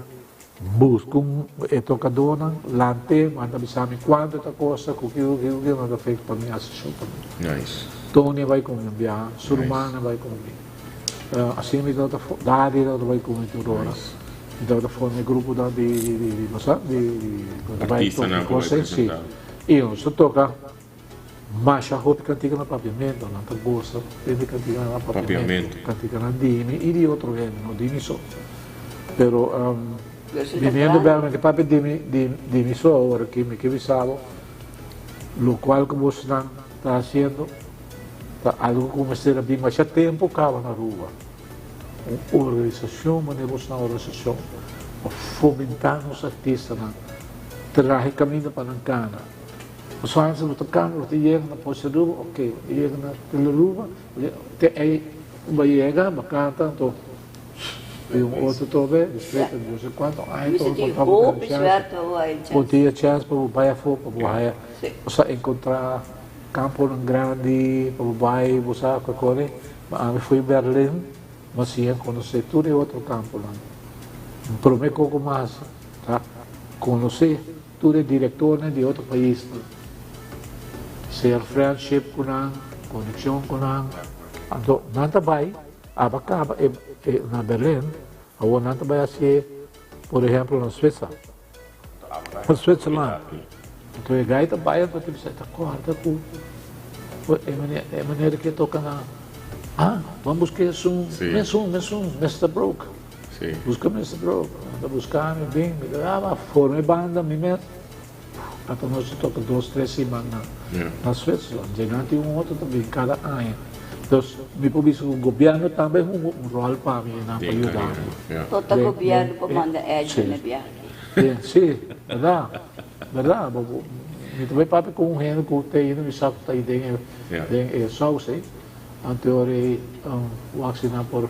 Speaker 4: buska un e tokadónan, lant'é, manda bisa mi kuantu ta kosta, ku kiko kiko kiko, nan ta fek pa mi hasi show pa mi.
Speaker 1: Nice.
Speaker 4: Tony a bai ku mi un biaha, su
Speaker 1: Nice.
Speaker 4: rumannan a bai ku mi. Asina mi tabata Dadi tabata bai ku mi tur ora.
Speaker 1: Nice.
Speaker 4: Mi tabata forma e gruponan di di di di bo sa di di ku ta bai
Speaker 1: Artistanan
Speaker 4: toka
Speaker 1: ku bai
Speaker 4: kos ei, si.
Speaker 1: presentá.
Speaker 4: I nos ta toka masha hopi kantika na papiamentu, nan ta gosa tende kantikanan na papiamentu,
Speaker 1: Papiamentu.
Speaker 4: kantikanan di mi i di otro hende, no di mi so. Pero
Speaker 2: Pero si ta
Speaker 4: biniendo
Speaker 2: grandi.
Speaker 4: bèlmente papia di mi di di mi so awor aki mi ke bisa bo lokual ku bosnan ta hasiendo ta algu ku mester a bin masha tempu kaba na Aruba. Un organisashon manera bosnan organisashon pa fomentá nos artistanan, traha e kaminda pa nan kana. Pasobra antes bo ta kana, bo ta yega na Pochi Aruba, ok, bo ta yega na Tele Aruba, te ei bo a yega, bo a kanta, anto bin un otro tobe, despues di no sé kuantu aña
Speaker 2: Mi
Speaker 4: tobe
Speaker 2: sinti
Speaker 4: bo ta
Speaker 2: hopi
Speaker 4: chèns,
Speaker 2: suerte bo a e
Speaker 4: bo
Speaker 2: chèns.
Speaker 4: tin e chèns pa bo bai afó, pa bo haya, bo sa enkontrá kamponan grandi pa bo bai, bo sa kore. Ma ami fui Berlin, mi a siña konosé tur e otro kamponan. Mi promé koko mas ta konosé tur e direktornan di otro paisnan, ser friendship ku nan, konekshon ku nan. Anto nan ta bai aba kaba e na Berlin, awor nan ta bai hasié por ehemplo na Suiza. Pa Switzerland. Anto e gai ta bai anto ta bisa e ta corda cu e manera e manera cu e toca na ah ban busca esun mesun mesun Mister Brook busca Mister Brook nan ta busca mi bin mi ta ah forma e banda mi mes anto nos ta toca dos tres siman na na Switzerland dje nan tin un otro ta bin cada aña dus mi por bisa cu gobierno tambe hunga un rol pa mi nan pa yuda mi.
Speaker 2: Tot ta gobierno por manda Edwin na biaha.
Speaker 4: Sí, berdad, berdad. Bo, bo, mi ta bai papia ku un hende ku ta yendo mi sa ku ta den e, den e saus ei. Anto ora ei, wak si nan por,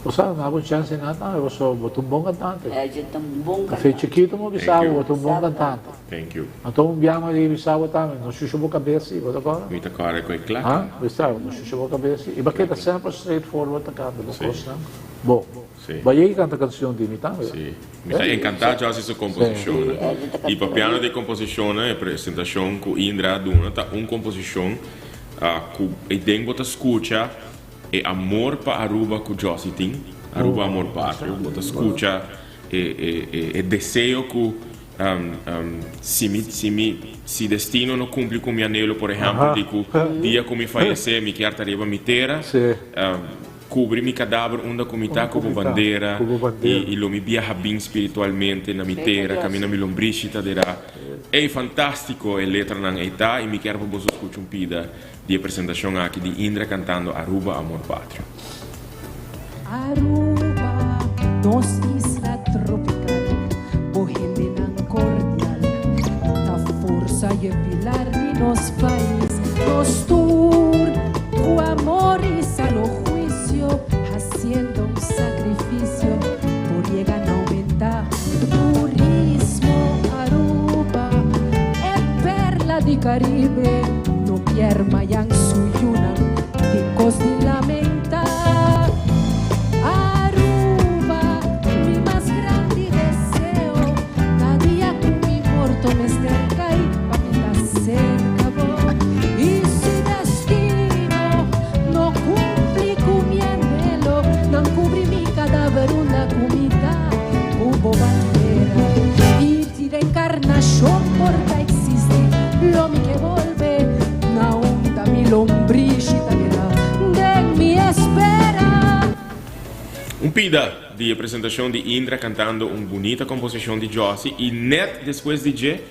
Speaker 4: bo sa, nan un chance nan tambe, pasobra bo ta un bon kantante.
Speaker 2: Edje ta un bon
Speaker 4: Café
Speaker 2: kantante.
Speaker 4: Chikito mo bisa bo, bo ta un bon kantante.
Speaker 1: Thank you.
Speaker 4: Anto un biaha mi bisa bo tambe, no shusha bo kabes si, bo ta kòrda?
Speaker 1: Mi ta kòrda ku e klak.
Speaker 4: Ha? Bisa bo, no shusha bo kabes si. I bo keda semper straight forward ta kanta bo kosnan bon.
Speaker 1: Sí.
Speaker 4: Bo a yega canta cancion di mi tambe.
Speaker 1: Sí. Mi ta encantá Josie su composicionnan. Y papiando di composicionnan, e presentacion cu Indra a duna ta un composicion cu den bo ta scucha e amor pa Aruba cu Josie tin, Aruba amor patrio, bo ta scucha e e e deseo cu si mi si mi si destino no cumpli cu mi anhelo por ehempel di cu dia cu mi fayece mi kier ta riba mi tera. Kubri mi kadaver unda ku mi ta ku bo bandera, i lo mi biaha bin spiritualmente na mi tera, kaminda mi lombrishi ta derá. Ey, fantástiko e letranan ey ta, i mi kier pa boso skucha un pida di e presentashon aki di Indra kantando Aruba Amor Patrio.
Speaker 7: Aruba, nos isla tropical, bo hendenan cordial, ta forsa y e pilar di nos pais. Nos tur cu amor y sano huicio, haciendo un sacrificio por yega na aumenta turismo. Aruba, e perla di Caribe, no kier mayan su yunan tin cos di lamenta. Aruba, mi mas grandi deseo, ta dia cu mi morto mester cay pa mi ta cerca bo. Y si destino no cumpli cu mi anhelo, nan cubri. ke bolbe Na unda mi lombrishi ta keda den mi espera.
Speaker 1: Un pida di e presentacion di Indra cantando un bunita composicion di Jossy y net despues di dje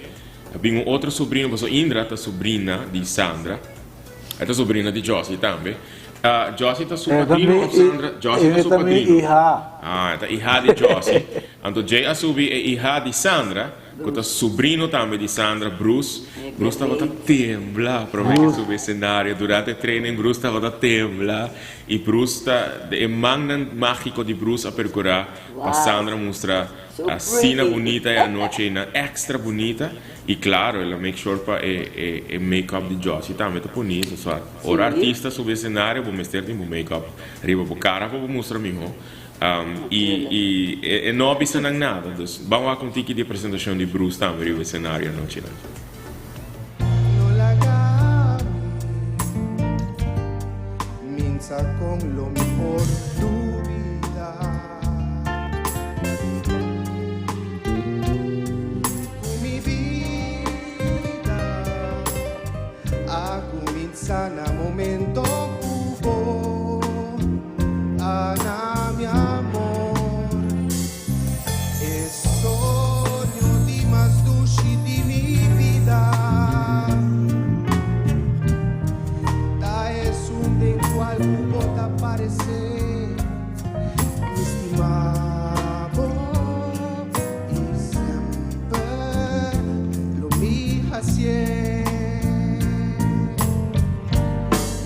Speaker 1: a bin un otro sobrino pasobra Indra ta sobrina di Sandra e ta sobrina di Jossy tambe. Jossy ta su padrino of Sandra? Jossy ta su padrino. Ah, e ta iha di Jossy. Anto djei a subi e iha di Sandra, ku ta subrino tambe di Sandra, Bruce. Bruce tabata tembla prome ke subi esenario. Durante e training Bruce tabata tembla. I Bruce ta, e mannan magiko di Bruce a perkurá pa Sandra mustra asina bunita e anochi einan, extra bunita. I klaro, el a make sure pa e e e make-up di Jossy tambe ta poni. So, ora artista subi esenario bo mester tin bo make-up riba bo kara pa bo mustra mihó. I i e no a bisa nan nada. Dus ban wak un tiki di e presentashon di Bruce tambe riba esenario anochinan.
Speaker 8: No laga mi minsa con lo mi por dubida. Cu mi bida a cuminsa na momento cu bo a na mi amor. E soño di mas dushi di mi bida ta esun den cual cu bo ta parece. Mi stima bo y semper lo mi hacié.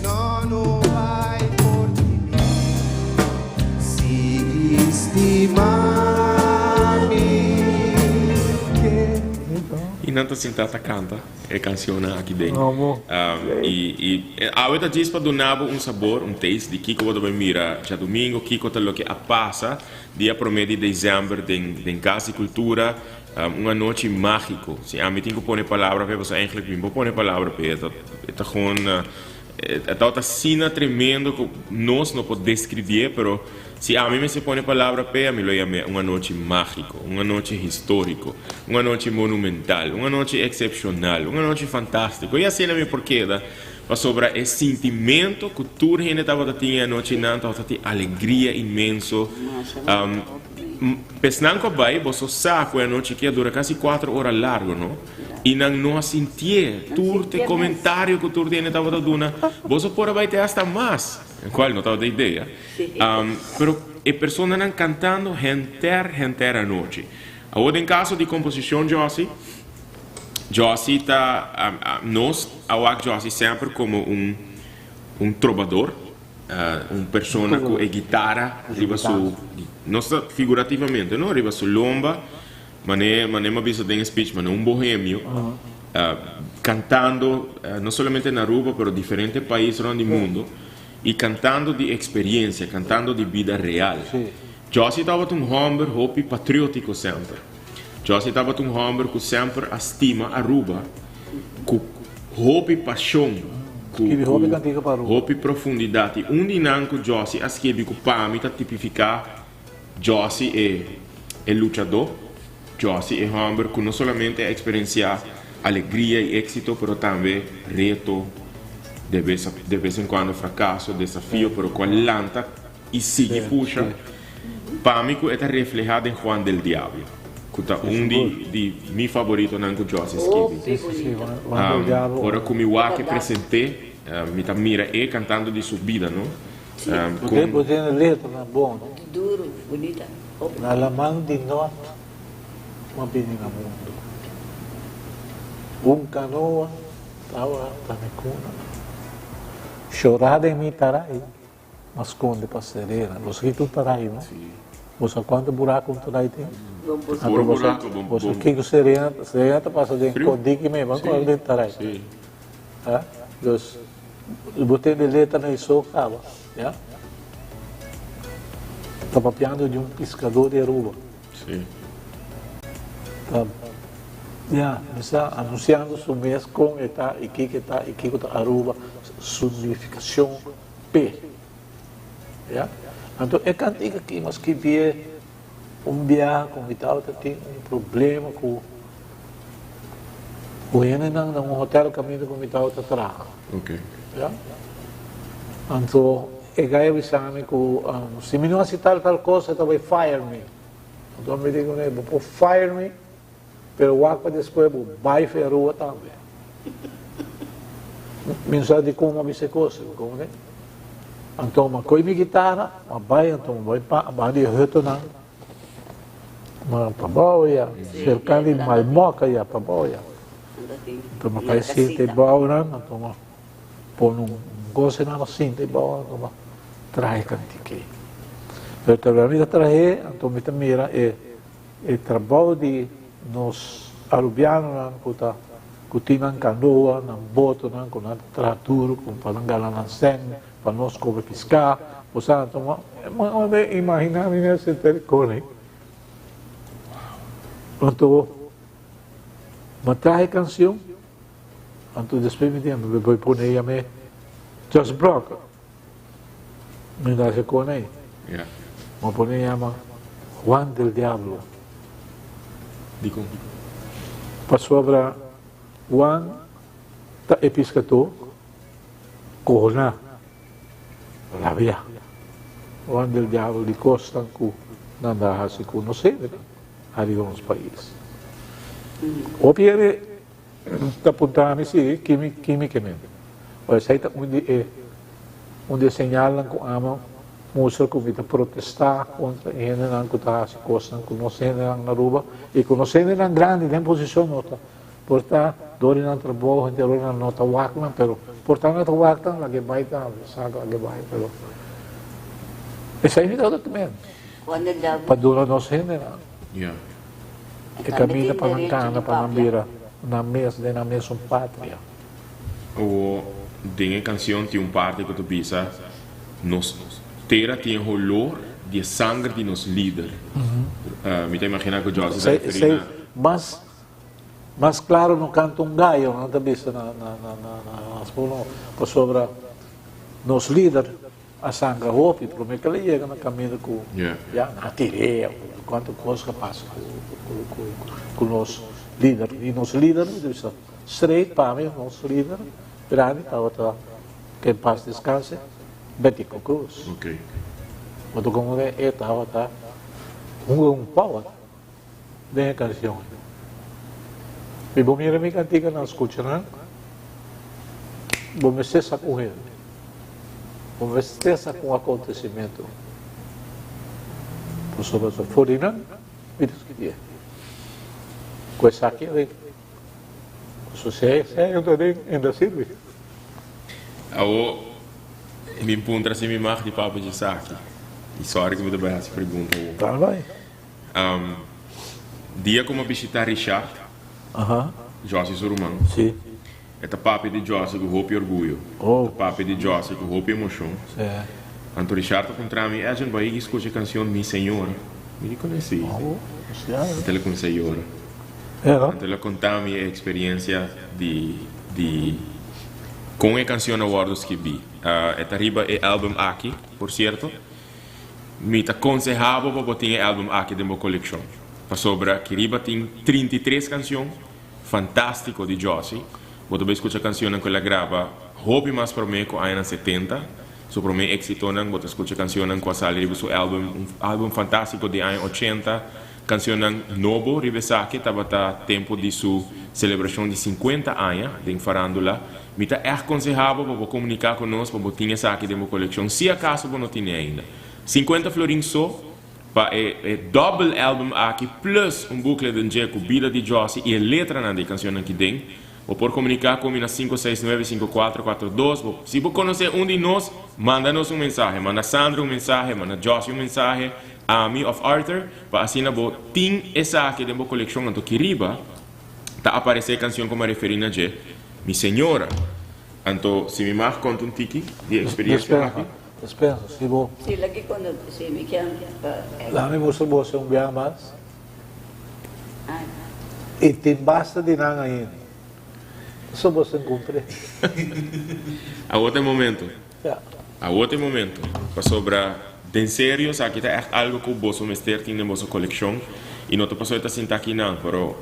Speaker 8: No, no bai for di mi. Sigui stima mi ke.
Speaker 1: Y nan ta sinta ta canta e cancionnan aki den. Y y awe ta djis pa duna bo un sabor, un taste di kico bo ta bay mira djadomingo, kico ta loke a pasa dia prome di december den den Cas di Cultura. Un anochi magico. Si ami tin cu pone palabra p'e, pasobra eigenlijk mi no por pone palabra p'e. E ta e ta gewoon e tabata asina tremendo cu nos no por describié, pero si ami mester pone palabra p'e, ami lo yam'é un anochi magico, un anochi historico, un anochi monumental, un anochi excepcional, un anochi fantastico. Y asina mi por keda, pasobra e sintimento cu tur hende tabata tin e anochinan tabata tin alegria inmenso. Pesnan ku a bai, boso sa ku e anochi aki a dura kasi kuater ora largo, no? I nan no a sintié. Tur te komentario ku tur hende tabata duna, boso por a bai te asta mas, kual no tabata idea. Pero e personanan kantando henter henter anochi. Awor den kaso di komposishon Jossy, Jossy ta, nos a wak Jossy semper komo un un trobador. Un persona cu e guitara riba su, nos ta figurativamente no, riba su lomba, mane mane m'a bisa den e speech, mane un bohemio, cantando no solamente na Aruba pero diferente pais rond di mundo y cantando di experiencia, cantando di bida real. Jossy tabata un homber hopi patriotico semper. Jossy tabata un homber cu semper a stima Aruba cu hopi pasion, cu
Speaker 4: Skibi hopi cantica pa Aruba.
Speaker 1: hopi profundidad. Y un di nan cu Jossy a skibi cu pa mi ta tipifica Jossy e e luchador, Jossy e homber cu no solamente a experiencia alegria y exito pero tambe reto, de bes de bes en cuando fracaso, desafio, pero cu a lanta y sigui pusha. Pa mi cu e ta refleha den Juan del Diablo, cu ta un di di mi favoritonan cu Jossy skibi. Ora cu mi wak e presente, mi ta mira e cantando di su bida, no?
Speaker 4: Con. Bo tene letranan bon, no? Na laman di nort m'a bini na mundu. Un canoa tabata mi cuna. Shorá den mi tarai. M'a sconde pa serena. Bo sa kiko un tarai, no? Bo sa cuanto buraco un tarai tin?
Speaker 1: Puro buraco, bon.
Speaker 4: Bo sa kiko serena, serena ta pasa den codiki mes, ban corda den tarai. Ha? Dus, bo tende letra na iso caba, ya? Ta papiando di un piscador di Aruba. Ta, ya, mi sa anunciando su mes con e ta y kiko e ta y kiko ta Aruba, su nificacion. P'e. Ya. Anto e kantika aki mi a skibié un biaha ku mi tabata tin un problema ku Ku hendenan na un hotel kaminda ku mi tabata traha. Ya. Anto e gai a bisa mi ku si mi no hasi tal tal kos e ta bai fire mi. Anto mi di kuné, bo por fire mi, pero wak pa despues bo bai for e Aruba tambe. Mi no sa dikon mi a bisa e kos, bo komprende? Anto mi a kohe mi gitara, mi a bai, anto mi a bai pa banda di e hutonan. Ma pabou ya, serka di Malmok ya pabou ya. Anto mi kai sinta e bounan, anto mi pone un gosa nan sinta e bou, anto mi traha e kantika ei. Pero terwijl mi ta trah'é, anto mi ta mira e e trabou di nos arubianonan ku ta ku tin nan kanoa, nan botonan ku nan ta traha duru pa nan gana nan sèn. Pa nos kome piská, bo sa anto ma mi imaginá mi mes sinta di kone. Anto mi traha e kanshon, anto despues mi di mi bai pone yam'é Just Brock. Mi nase kone. Mi pone yama Juan del Diablo.
Speaker 1: Dikon?
Speaker 4: Pasobra Juan ta e piskadó. Kona rabia. Juan del Diablo di kosnan ku nan ta hasi ku nos hendenan ariba nos pais. Hopi hende ta puntra mi si kimi kimi ke men. Ora esei ta un di e un di e señalnan ku amo mustra ku mi ta protestá kontra e hendenan ku ta hasi kosnan ku nos hendenan na Aruba i ku nos hendenan grandi den posishon no ta Por ta dor di nan trabou henter ora nan no ta wak nan pero por ta nan ta wak nan lag'e bai tambe sa lag'e bai pero esei mi tabata kimen pa duna nos hendenan e kaminda pa nan kana pa nan bira nan mes den nan mesun patria.
Speaker 1: Awo den e kansion tin un parti ku ta bisa nos tera tin e holor di e sanger di nos lider. Mi ta imagina ku Josie ta referi na.
Speaker 4: Mas Mas claro no canta un gallo, nan ta bisa na na nos pasobra nos lider a sangra hopi prome ke el a yega na caminda cu ya nan a tir'e cuanto cos a pasa cu nos lider y nos lider mi ta bisa straight pa mi nos lider grandi tabata ke en paz descanse Betico Croes. Bo ta comprende e tabata hunga un power. Den e canción. Mi bo mira mi cantica nan scucha nan bo mester sa cu hende bo mester sa cu un acontecimento pasobra so for di nan mi ta skibie cu esaki aden pasobra si esaki ta aden e ta sirbi.
Speaker 1: Awo mi puntra si mi mag di papia dje esaki y sorry cu mi ta bay haci pregunta awo.
Speaker 4: Claro bay.
Speaker 1: Dia ku mi a bishitá Richard, Josie su ruman, e ta papia di Josie ku hopi orguyo, ta papia di Josie ku hopi emoshon. Anto Richard ta puntra mi, Edjean, bo a yega skucha e kanshon Mi Señora? Mi di, Kon esei? Anto el a kuminsá yora. Anto el a konta mi e eksperiensia di di kon e kanshon a wòrdu skibí. E ta riba e album aki, por sierto. Mi ta konseha bo pa bo tin e album aki den bo kolekshon, pasobra aki riba tin 33 kanshon fantástiko di Jossy. Bo ta bai skucha kanshonnan ku el a graba hopi mas promé ku añanan setenta, su promé éksitonan. Bo ta skucha kanshonnan ku a sali riba su album, un album fantástiko di aña ochenta. Kanshonnan nobo riba esaki tabata tempu di su selebrashon di sinkuenta aña den farándula. Mi ta ègt konsehá bo pa bo komuniká ku nos pa bo tin esaki den bo kolekshon, si akaso bo no tine ainda. Sinkuenta florin so pa e e dòbel album aki plus un booklet den dje ku bida di Jossy i e letranan di e kanshonnan ki den. Bo por komuniká ku mi na 5695442. Bo si bo konosé un di nos, manda nos un mensahe. Manda Sandra un mensahe, manda Jossy un mensahe, ami òf Arthur, pa asina bo tin esaki den bo kolekshon. Anto ki riba ta aparesé e kanshon ku mi a referí na dje, Mi Señora. Anto si mi mag konta un tiki di e eksperiencia aki.
Speaker 4: Despensa, si bo.
Speaker 2: Si, laki konta, si mi kier pa.
Speaker 4: Lami mustra bo un biaha mas. I tin basta di nan ainda. Pasobra bo ta encontr'é.
Speaker 1: Awor ta e momento.
Speaker 4: Ya.
Speaker 1: Awor ta e momento. Pasobra den serio esaki ta ègt algo ku boso mester tin den boso kolekshon. I no ta pasobra e ta sinta aki nan, pero.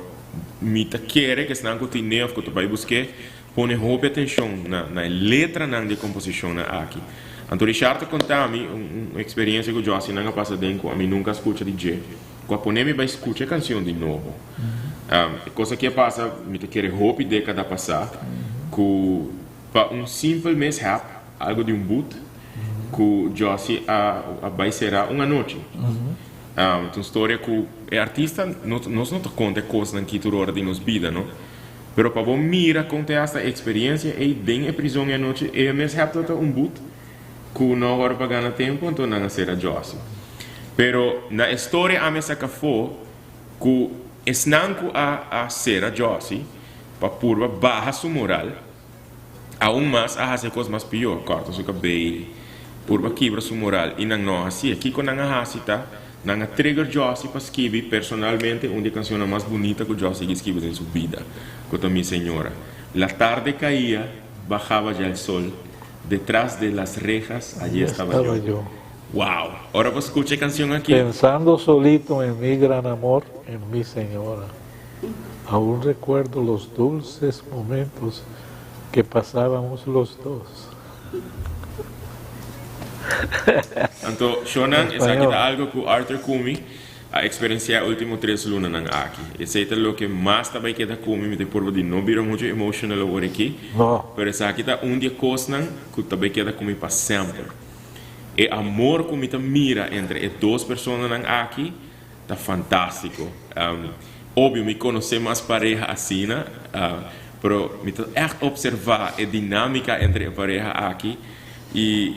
Speaker 1: Mi ta kere ku esnan ku tin ne òf ku ta bai busk'é pone hopi atenshon na na e letranan di e komposishonnan aki. Anto Richard ta konta mi un un eksperensia ku Jossy nan a pasa den ku ami nunka a skucha di dje, ku a pone mi bai skucha e kansion di nobo. E kos aki a pasa mi ta kere hopi dékada pasá ku pa un simpel mishap, algu di un but, ku Jossy a a bai será un anochi. Ta un storia ku e artista nos no ta konta e kosnan ki tur ora di nos bida no, pero pa bo mira kon ta e hasta e eksperensia ei den e prizon e anochi e mes hep ta un but ku no wòrdu pa gana tempu anto nan a sera Jossy. Pero na e storia ami a saka afó ku esnan ku a a sera Jossy pa purba baha su moral, Aun mas a hasi e kos mas pió, kòrta su kabei, purba kibra su moral, i nan no a hasié. Kiko nan a hasi ta, nan a trigger Jossy pa skibi personalmente un di e kansionnan mas bunita ku Jossy a skibi den su bida, ku ta Mi Señora. La tarde caía, bajaba ya el sol, detrás de las rejas allí estaba yo. Wow! Ora bo skucha e kansion aki.
Speaker 4: Pensando solito en mi gran amor, en mi señora. Aún recuerdo los dulces momentos que pasábamos los dos.
Speaker 1: Anto, shownan, esaki ta algo cu Arthur cu mi a experiencia e ultimo tres lunanan aki. Esey ta loke mas ta bay keda cu mi, mi ta purba di no bira mucho emotional awor aki, pero esaki ta un di e cosnan cu ta bay keda cu mi pa semper. E amor cu mi ta mira entre e dos personanan aki Ta fantástiko. Obvio mi konosé mas pareha asina, pero mi ta ègt opservá e dinámika entre e pareha aki i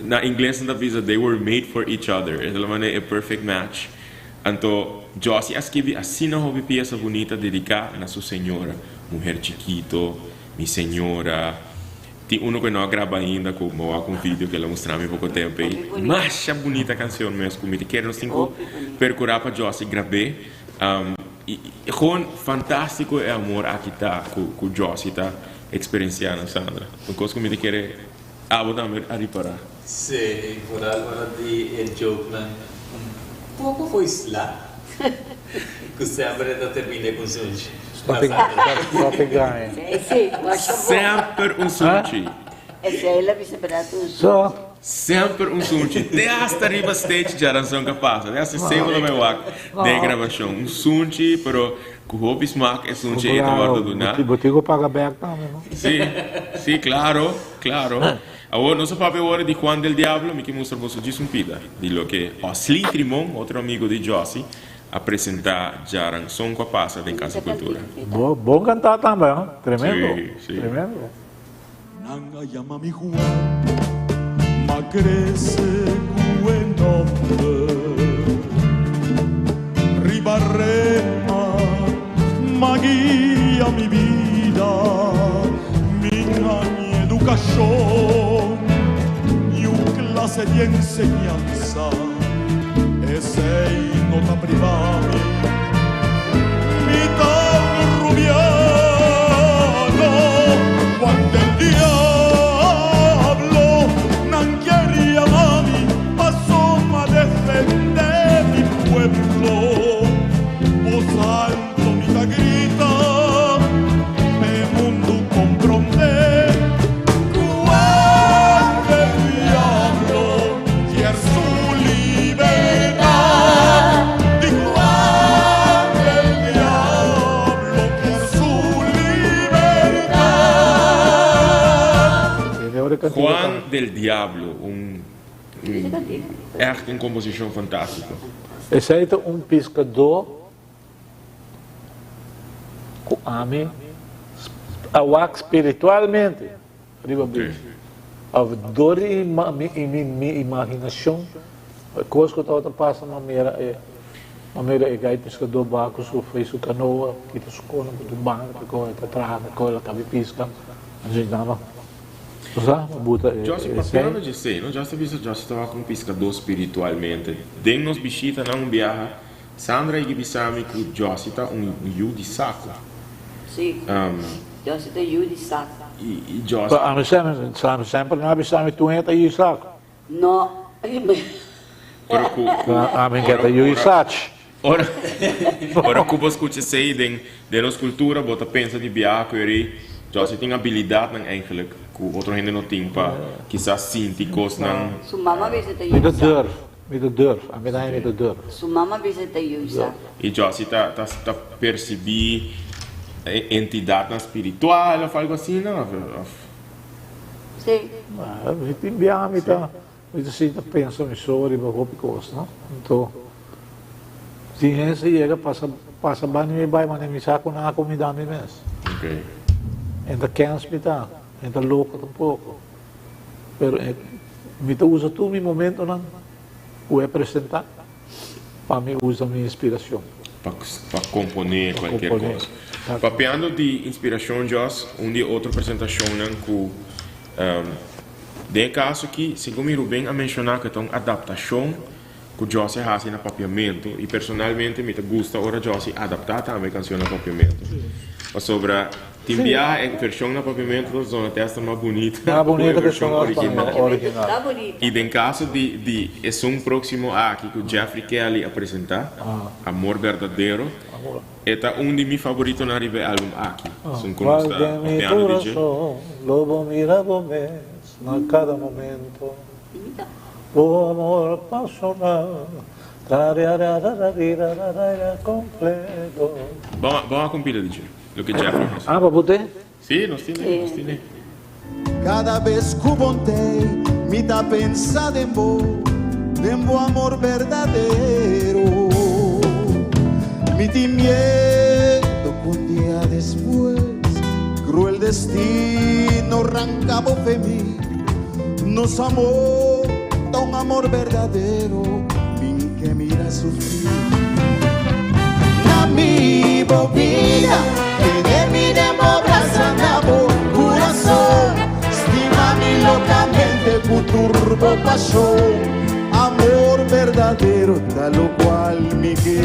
Speaker 1: na ingles nan ta bisa they were made for each other, e ta la manera e perfect match. Anto Jossy a skibi asina hopi piesa bunita dediká na su señora, Mujer Chiquito, Mi Señora. Tin uno ku e no a graba ainda ku bo wak un video ku el a mustra mi poko tempu ei. Masha bunita kansion mes ku mi ta kere nos tin ku perkurá pa Jossy grab'é. I gewoon fantástiko e amor aki ta ku ku Jossy ta eksperensiá na Sandra. Un kos ku mi ta kere abo tambe a ripará.
Speaker 5: Sí, vooral ora di e jokenan un poko fo'i sla ku semper e ta termina ku un sunchi.
Speaker 1: Semper un sunchi. Semper un sunchi. Te hasta riba stage djaranson ka pasa. Te hasta esei bo ta bai wak den e grabashon. Un sunchi pero ku hopi smak e sunchi ei ta wòrdu duná.
Speaker 4: Bo tin ku paga bèk tambe no?
Speaker 1: Sí, sí, klaro, klaro. Awor nos a papia awor di Juan del Diablo, mi ke mustra boso djis un pida di loke Osley Trimon, otro amigo di Jossy, a presenta djaranson ku a pasa den Casa Cultura.
Speaker 4: Bo bon kantá tambe ho, tremendo,
Speaker 1: Sí, sí.
Speaker 4: tremendo.
Speaker 9: Nan a yama mi Juan, m'a crece cu e nomber. Riba rema m'a guia mi bida, mi haña educacion, niun clase di enseñansa, esey no ta priva mi. Mi ta un rubiano, Juan del Diablo, nan kier yama mi pasobra defende mi pueblo. Voz alto mi ta grita, p'e mundu comprende, Juan del Diablo kier su libertad. Di Juan del Diablo kier su libertad.
Speaker 1: Juan del Diablo, un Echt un composicion fantastico.
Speaker 4: Esei ta un piskadó ku ami a wak spiritualmente riba beach. Of dor di mi imaginashon e kos ku tabata pasa mi a mira e mi a mira e gai piskadó baha ku su fei su kanoa kita su kosnan ku tur banda ta kohe ta traha ta kohe la kabi piska. Bo sa, bo buta e
Speaker 1: Josie, papiando dje esei, no? Josie ta bisa, Josie ta wak un piskadó spiritualmente. Den nos bishitanan un biaha, Sandra a bisa mi ku Josie ta un yu di saku.
Speaker 2: Sí, Josie ta yu di saku.
Speaker 1: I Josie.
Speaker 4: Pa ami semper, semper nan a bisa mi tur hende ta yu di saku.
Speaker 2: No.
Speaker 1: Pero ku, ku,
Speaker 4: Ami ke ta yu di sach.
Speaker 1: Ora ora ku bo skucha esei den den nos kultura bo ta pensa di biaha ku eri Josie tin abilidatnan eigenlijk ku otro hende no tin pa kisas sinti kosnan.
Speaker 2: Su mama bisa ta
Speaker 4: Mi ta
Speaker 2: yusa.
Speaker 4: durf, mi ta durf, ami ta haña mi ta durf.
Speaker 2: Su mama bisa ta yusa.
Speaker 1: I Josie ta ta ta persibí entidatnan spiritual òf algu asina òf òf.
Speaker 2: Sí.
Speaker 4: Mi tin biaha mi ta Mi ta sinta pensa mi so riba hopi kos, no? Anto, tin hende sa yega pasa pasa banda mi bai mane mi sa ku nan a kumindá mi mes. E ta kens mi ta, e ta loko tampoko. Pero e mi ta usa tur mi momentonan ku e presentá pa mi usa mi inspirashon.
Speaker 1: Pa pa komponé
Speaker 4: Pa
Speaker 1: kualkier
Speaker 4: komponé,
Speaker 1: kos.
Speaker 4: exacto.
Speaker 1: Papiando di inspirashon, Jos, un di e otro presentashonnan ku Den e kaso aki, segun mi Ruben a menshoná ku e ta un adaptashon ku Jossy a hasi na papiamentu i personalmente mi ta gusta ora Jossy adaptá tambe e kanshon na papiamentu. Pasobra tin biaha e vershon na papiamentu ta zona te asta mas bunita ku e vershon original. I den kaso di di esun próksimo aki ku Jeffrey Kelly a presentá, Amor Berdadero, E ta un di mi favoritonan riba e album aki. Esun ku nos ta
Speaker 4: Guarda mi
Speaker 1: papiando di dje.
Speaker 4: corazon, lo bo mira bo mes na cada momento. Bo amor pasional, trariararararararara completo.
Speaker 1: Bon bon a compila di dje, loke Jeffrey nos.
Speaker 4: Ah, pa bo te?
Speaker 1: Sí, nos tine, nos tine.
Speaker 8: Cada bes cu bo ntei, mi ta pensa den bo, den bo amor berdadero. Mi tin miedo cu un dia despues, cruel destino ranca bo fe mi. Nos amor ta un amor berdadero, min ke mira sufri. Na mi bo bida, tene mi den bo brasa na bo kurason. Stima mi lokamente ku tur bo pashon. Amor berdadero ta lokual mi ke.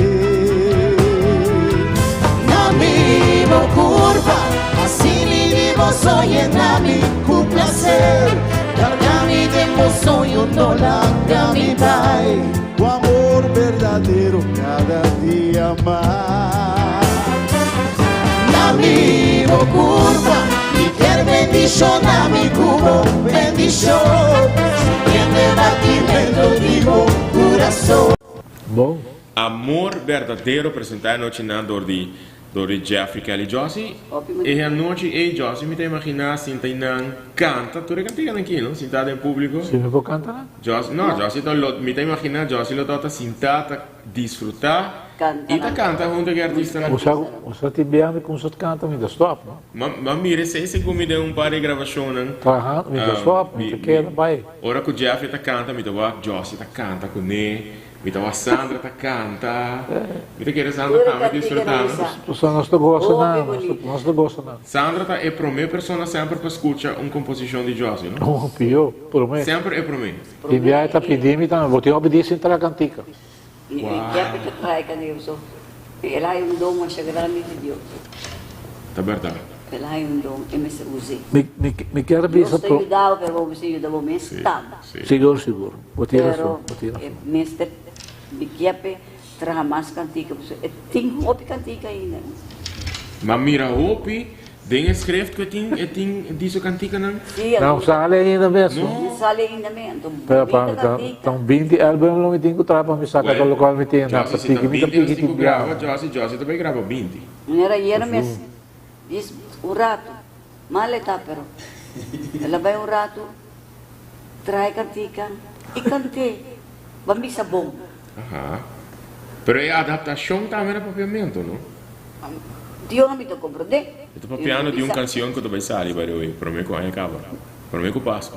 Speaker 8: Na mi bo kurpa, hasi mi di bo soñe na mi ku plaser. Karga mi den bo soño, no laga mi bai. Bo amor berdadero kada dia mas. Na mi bo kurpa, mi kier bendishona mi ku bo bendishon. Sintiendo e batimento di bo kurason.
Speaker 4: Bon.
Speaker 1: Amor Berdadero presentá e nochinan dor di dor di Jeffrey Kelly Jossy. E anochi ei Jossy mi ta imaginá sinta einan kanta tur e kantikanan aki no sintá den públiko.
Speaker 4: Si mi por kanta nan?
Speaker 1: Jossy no Jossy ta lo mi ta imaginá Jossy lo tabata sintá ta disfrutá i ta kanta huntu ku e artistanan.
Speaker 4: Bo sa bo sa tin bia mi kumsa kanta mi ta stòp no.
Speaker 1: Ma ma mira esei segun mi den un par di grabashonnan.
Speaker 4: Traha mi ta stòp mi ta keda bai.
Speaker 1: Ora ku Jeffrey ta kanta mi ta wak Jossy ta kanta kuné. Mi ta wak Sandra ta canta. Mi ta kere Sandra
Speaker 2: Pura
Speaker 1: tambe
Speaker 2: cantica
Speaker 1: disfruta
Speaker 2: na
Speaker 1: no.
Speaker 2: misa.
Speaker 4: Pasobra nos ta gosa
Speaker 2: Hopi
Speaker 4: nan, nos ta
Speaker 2: bonita.
Speaker 4: nos ta gosa nan.
Speaker 1: Sandra ta e prome persona semper pa scucha un composicion di Jossy no.
Speaker 4: Oh, pio, prome.
Speaker 1: Semper e prome.
Speaker 4: Tin biaha e ta pidi mi tambe, bo tin hopi di sin traha cantica.
Speaker 2: Mi kier pa ta traha cantica pasobra el a haya un don masha grandi di Dios.
Speaker 1: Ta berdad.
Speaker 2: El a haya un don, e mester us'e.
Speaker 4: Mi mi mi kier bisa
Speaker 2: Dios ta
Speaker 4: pro.
Speaker 2: yuda bo pero bo mester yuda bo mes tambe.
Speaker 4: Sigur sigur. Bo tin
Speaker 2: Pero
Speaker 4: rason, bo tin
Speaker 2: e
Speaker 4: rason.
Speaker 2: mester bikia p'e traha mas kantika pasobra e tin hopi kantika ainda.
Speaker 1: Ma mira hopi den e schrift ku e tin e tin di su kantikanan.
Speaker 2: Sí,
Speaker 4: No
Speaker 2: algun
Speaker 4: sali ainda mes.
Speaker 2: No sali ainda mes, anto
Speaker 4: Pero pa
Speaker 2: bonita
Speaker 4: mi ta
Speaker 2: kantika.
Speaker 4: ta un binti album lo mi tin ku traha pa mi saka
Speaker 1: Well,
Speaker 4: tur lokual mi tin na
Speaker 1: Jossy, si ta
Speaker 4: piki mi ta
Speaker 1: binti nos
Speaker 4: piki
Speaker 1: tin
Speaker 4: tin
Speaker 1: ku graba,
Speaker 4: biaha.
Speaker 1: Jossy, Jossy ta bai graba binti.
Speaker 2: Manera ayera mes dis un ratu, mal e ta pero el a bai un ratu. Trae kantika i kant'é. Ban bisa bon.
Speaker 1: Aha. Pero e adaptashon tambe na papiamentu, no?
Speaker 2: Dios mi ta komprondé.
Speaker 1: Mi ta papiando di un kansion ku ta bai sali by the way, promé ku aña kaba. Promé ku Pasku.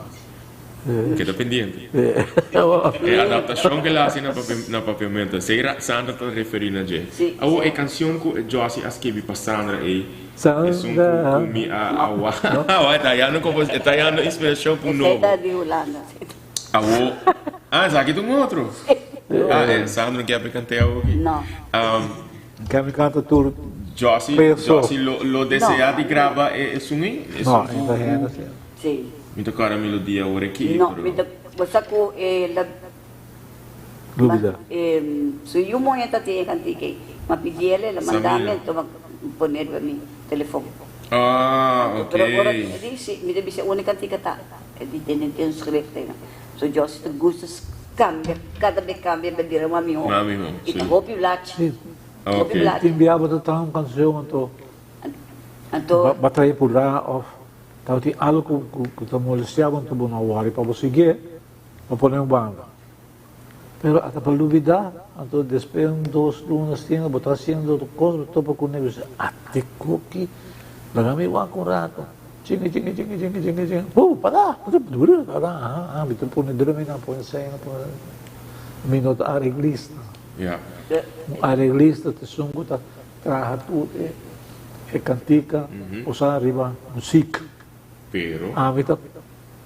Speaker 1: Keda pendiente. E adaptashon ku el a hasi na papiamentu, esei Sandra ta referí na dje. Awor e kansion ku Jossy a skibi pa Sandra ei, Esun ku mi a awa awa e ta hayando kompos e ta hayando inspirashon pa un nobo.
Speaker 2: Esei ta di Hulanda.
Speaker 1: Awo ah esaki ta un otro. Ah e Sandro no kier mi kant'é awo aki.
Speaker 2: No.
Speaker 4: Kier mi kanta tur
Speaker 1: Jossy
Speaker 4: peso.
Speaker 1: Jossy lo lo desea di graba e esun ei?
Speaker 4: No,
Speaker 1: Esun
Speaker 4: e
Speaker 1: ku
Speaker 4: ta hende
Speaker 1: ku
Speaker 4: asina.
Speaker 2: Si.
Speaker 1: Mi ta kòrda melodia awor aki
Speaker 2: No,
Speaker 1: pero.
Speaker 2: mi ta bo sa ku e la.
Speaker 4: Lubida.
Speaker 2: Su yu muhé ta tin e kantika ei. M'a pidi el, el a manda mi, anto m'a pone riba mi telefon.
Speaker 1: Ah, ok.
Speaker 2: Pero ora e di si, mi ta bisa unda e kantika ta. E di tene tin un schrift einan. So Josie ta gusta cambia, cada be cambia be bira mas miho.
Speaker 1: Mas miho,
Speaker 2: Y
Speaker 1: si.
Speaker 2: ta hopi blachi. Hopi
Speaker 1: Ok.
Speaker 2: blachi.
Speaker 4: Tin bia bo ta traha un cancion anto
Speaker 2: Anto.
Speaker 4: Ba traha purá of tabatin algo cu cu ta molestia bo anto bo no worry pa bo siguié, bo pone un banda. Pero ata pa lubida, anto despues un dos luna asina bo ta haciendo otro cos bo topa cu un bisa ate coki laga mi wak un rato chinga chinga chinga chinga chinga chinga pu paga aha aha mi ta pone drumi nan pone sena pone mi no ta areglista un areglista ta esun cu ta traha tur e cantica usa riba music ami ta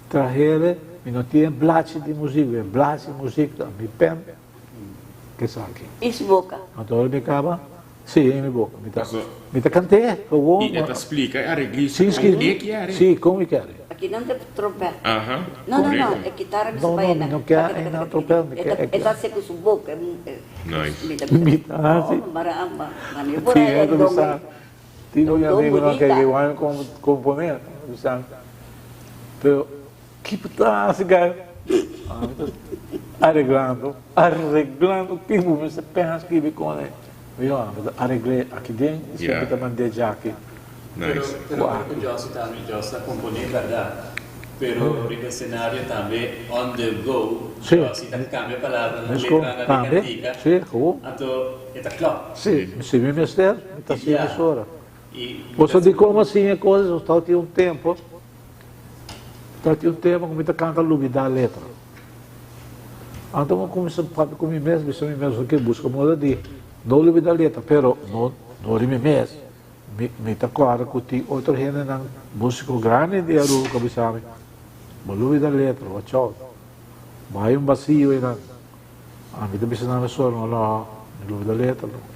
Speaker 4: Trahele, mi no tin e blachi di muzik, e blachi di muzik ta mi pen k'esaki.
Speaker 2: I su boka.
Speaker 4: Anto ora mi kaba, si, den mi boka. Mi ta, mi ta kant'é gewoon.
Speaker 1: I e ta splika e areglista
Speaker 4: Si,
Speaker 1: kon e kier e.
Speaker 4: Si, kon e kier e.
Speaker 2: Aki nan ta trompèt.
Speaker 1: Aha,
Speaker 2: No, no, no,
Speaker 1: korekto.
Speaker 2: e kitara mi sa
Speaker 4: No,
Speaker 2: bai
Speaker 4: no, mi
Speaker 2: na.
Speaker 4: no kier e nan trompèt, mi kier e
Speaker 2: E ta hasi ku su boka.
Speaker 1: Nice.
Speaker 2: Mi ta
Speaker 4: Mi ta hasi.
Speaker 2: Oh, mara, mara, mara,
Speaker 4: Tin hende ku sa. Tin un amigonan ke igual componer, bisa, pero ki bo ta hasi guy? Ami ta areglando, areglando ki bo mester pensa skibi con e. Mi yo, ami ta aregl'e aki den y siempre ta mand'e djaki.
Speaker 5: Pero, pero cu Jossy tambe, Jossy ta compone berdad, pero riba escenario tambe on the go, Jossy ta cambia palabranan, letranan di cantica, anto e ta klop.
Speaker 4: Sí, si mi mester, mi ta haci mesora. Boso di como siña e cosas, nos tabatin un tempo, tabatin un tempo cu mi ta canta lubida letra. Anto mi cuminsa papia cu mi mes, bisa mi mes, ok, busca moda di no lubida letra, pero no no di mi mes. Mi mi ta corda cu tin otro hendenan musico grandi di Aruba cu a bisa mi, bo lubida letra, watch out, bo hay un vacío eynan. Ami ta bisa nan mesora, no, no, mi lubida letra no.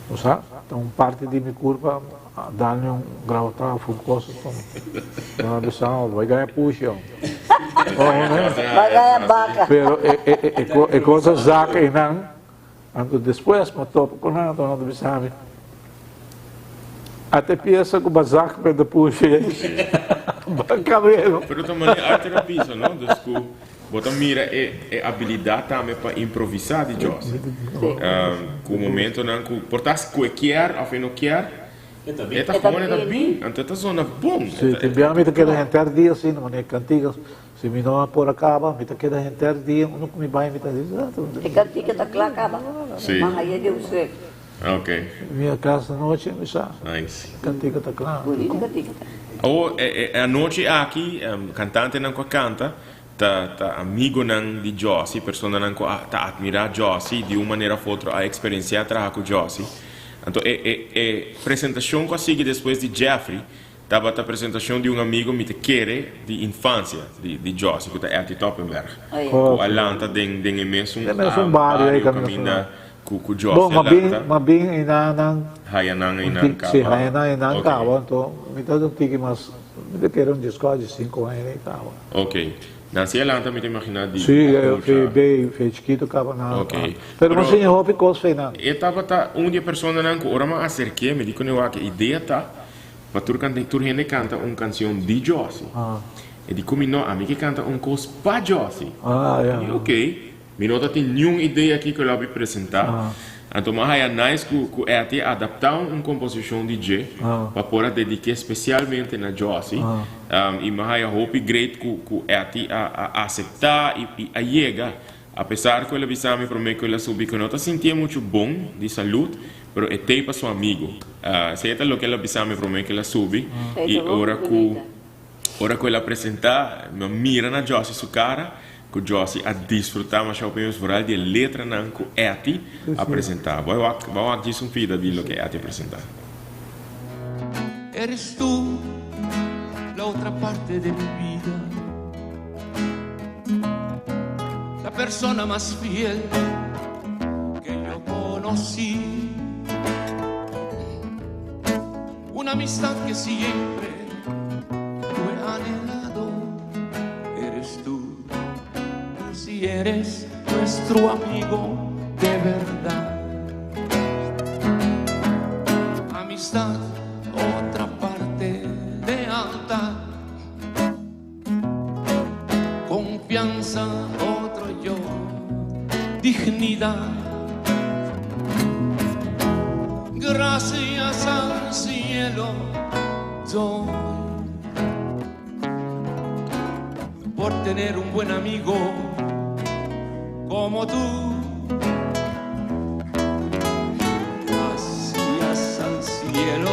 Speaker 4: Bo sa, ta un parti di mi curpa a dalmi un grauta of un cosa asina. Nan a bisa, bo bai gaya pushi hombre.
Speaker 2: Bai gaya baka.
Speaker 4: Pero e, e, e, e cosa zak eynan, anto despues mi a topa cu nan, anto nan ta bisa mi, Ate piensa cu bazak met de pushi ei. Ba cabelo.
Speaker 1: Pero ta manera Arthur a bisa, no? Dus cu bo ta mira e e abilidad tambe pa improvisa di Jos. Cu momentonan cu por ta cu e kier of e no kier, e ta gewoon e ta bin. Anto e ta zona bon.
Speaker 4: Si, tin bia mi ta keda henter dia asina, manera cantiga. Si mi no a por a caba, mi ta keda henter dia, unda cu mi bay mi ta
Speaker 2: E cantica ta cla caba.
Speaker 1: Si.
Speaker 2: Mas ayer di usted.
Speaker 1: Ok.
Speaker 4: Mi a casa anochi mi sa.
Speaker 1: Nice.
Speaker 4: Cantica ta cla.
Speaker 2: Bonito cantica ta.
Speaker 1: Awo e anochi aki cantantenan cu a canta ta ta amigonan di Jossy, personanan cu a ta admira Jossy di un manera of otro a experiencia traha cu Jossy. Anto e e e presentacion cu a sigui despues di Jeffrey Tabata presentacion di un amigo mi ta kere di infancia di di Jossy cu ta Etty Toppenberg cu a lanta den den e mesun bario caminda cu cu Jossy a lanta.
Speaker 4: Bo ma bin enanan
Speaker 1: Haya nan einan caba.
Speaker 4: Si haya nan einan caba anto mi ta un tiki mas mi ta kere un diescuatro diescinco aña ei caba.
Speaker 1: Ok nan si a lanta mi ta imagina di
Speaker 4: Si
Speaker 1: mucha.
Speaker 4: fe chikito caba nan.
Speaker 1: Ok
Speaker 4: Pero mi siña hopi cos fe nan.
Speaker 1: E tabata un di e personanan cu ora mi a acerke mi di cu wak e idea ta Pa tur kanta tur hende kanta un kansion di Jossy. E di ku mi no, ami ke kanta un kos pa Jossy. Mi di ok, mi no ta tin niun idea kiko lo abi presentá. Anto mi a haya nice ku ku Etty a adaptá un komposishon di dje pa por a dedik'é spesialmente na Jossy. I mi a haya hopi great ku ku Etty a a aseptá i i a yega. Apesar ku el a bisa mi promé ku el a subi ku e no ta sintié muchu bon di salud, pero e tei pa su amigu. Esei ta loke el a bisa mi promé ku el a subi. I ora ku ora ku el a presentá, mi a mira na Jossy su kara ku Jossy a disfrutá masha hopi mes foral di e letranan ku Etty a presentá. Bo a wak bo a wak djis un pida di loke Etty a presentá.
Speaker 9: Eres tú la otra parte de mi vida. La persona más fiel que yo conocí. Una amistad que siempre he anhelado. Eres tú, si eres.
Speaker 10: nuestro amigo de verdad. Amistad, otra parte, lealtad. Confianza, otro yo, dignidad. Gracias al cielo doy por tener un buen amigo como tú. Gracias al cielo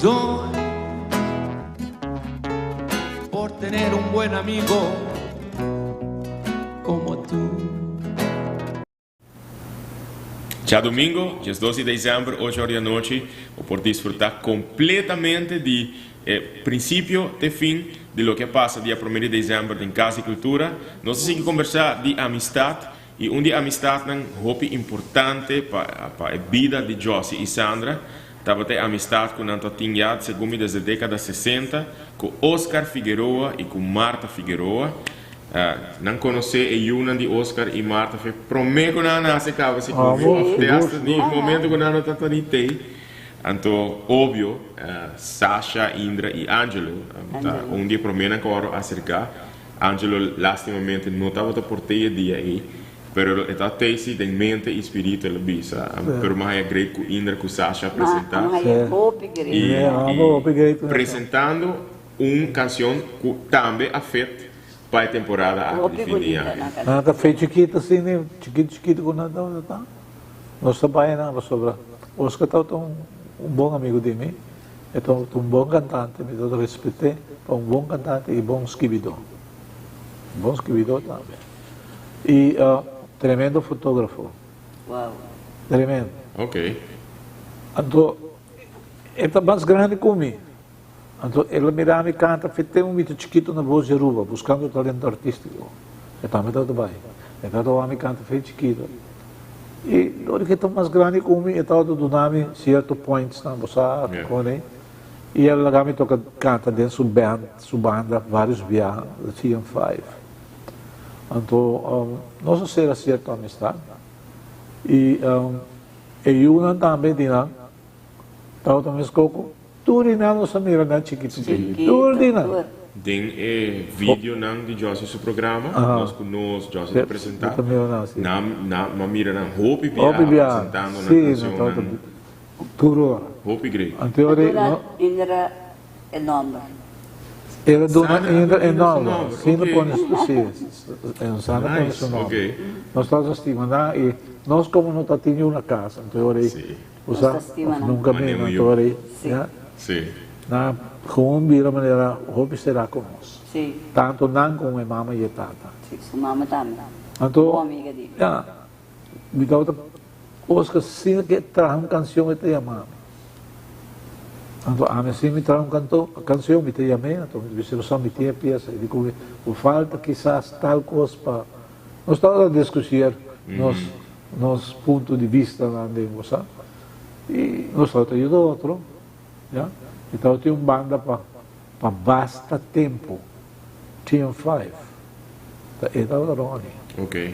Speaker 10: doy por tener un buen amigo como tú.
Speaker 1: Djadumingu, 12 di desèmber, 8 or di anochi, bo por disfrutá kompletamente di e prinsipio te fin di loke a pasa dia promé di desèmber den Kas di Kultura. Nos ta sigui kombersá di amistat i un di e amistatnan hopi importante pa pa e bida di Jossy i Sandra tabata e amistat ku nan ta tin ya segun mi desde dékada 60 ku Oscar Figueroa i ku Martha Figueroa. Nan konosé e yunan di Oscar i Martha fe promé ku nan a nase kaba si ku of te hasta di momento ku nan no tabata ni tei. Anto obvio Sasha, Indra i Angelo ta un di e proménan ku oro aserká. Angelo lastimamente no tabata por tei e dia ei, pero e ta tei si den mente i spiritu el a bisa. Pero mi a haña great ku Indra ku Sasha a presentá. I presentando un kansion ku tambe a fit pa e temporada aki di fin di aña.
Speaker 4: Nan ta fe chikito asina, chikito chikito ku nan tabata ta. Nos ta bai nan pasobra Oscar tabata un bon amigo di mi, e tabata un bon kantante, mi tabata respet'é pa un bon kantante i bon skibidó. Bon skibidó tambe. I tremendo fotografo. Tremendo. Anto e ta mas grandi ku mi. Anto el a mira mi canta fe te un mito chikito na Voz di Aruba, buscando talento artistico. E tambe tabata bai. E tabata wak mi canta fe chikito. Y dor cu e ta mas grandi cu mi, e tabata duna mi cierto pointsnan, bo sa con e. Y el a laga mi toca canta den su band, su banda, varios biaha, the TM5. Anto nos a cera cierto amistad. Y e yunan tambe di nan tabata mes coco. Tur di nan nos a mira nan chikito chikito. Tur di nan.
Speaker 1: Den e videonan di Jossy su programa, Nos ku Nos, Jossy ta presenta, nan nan a mira nan hopi biaha presentando nan cancionnan.
Speaker 4: Tur ora.
Speaker 1: Hopi great.
Speaker 4: Anto ora
Speaker 2: Duna Indra e nomber.
Speaker 4: El a duna Indra e nomber. Sina pone su, si, Sandra pone su nomber. Nos tabata stima nan i nos como no ta tin yu na casa, anto ora ei. Usa of nunca mi no ta wari ya. Nan gewoon bira manera hopi sera cu nos. Tanto nan como e mama y e tata. Anto ya mi tabata Oscar asina ke traha un cancion e ta yama mi. Anto ami asina mi traha un canto cancion mi ta yam'e anto mi ta bisa bo mi tin e pieza y di cu bo falta kisas tal cos pa nos tabata discusier nos Nos punto di bistanan den bo sa y nos tabata yuda otro, ya. Mi tabatin un banda pa pa basta tempo, Team Five, ta e tabata Ronnie.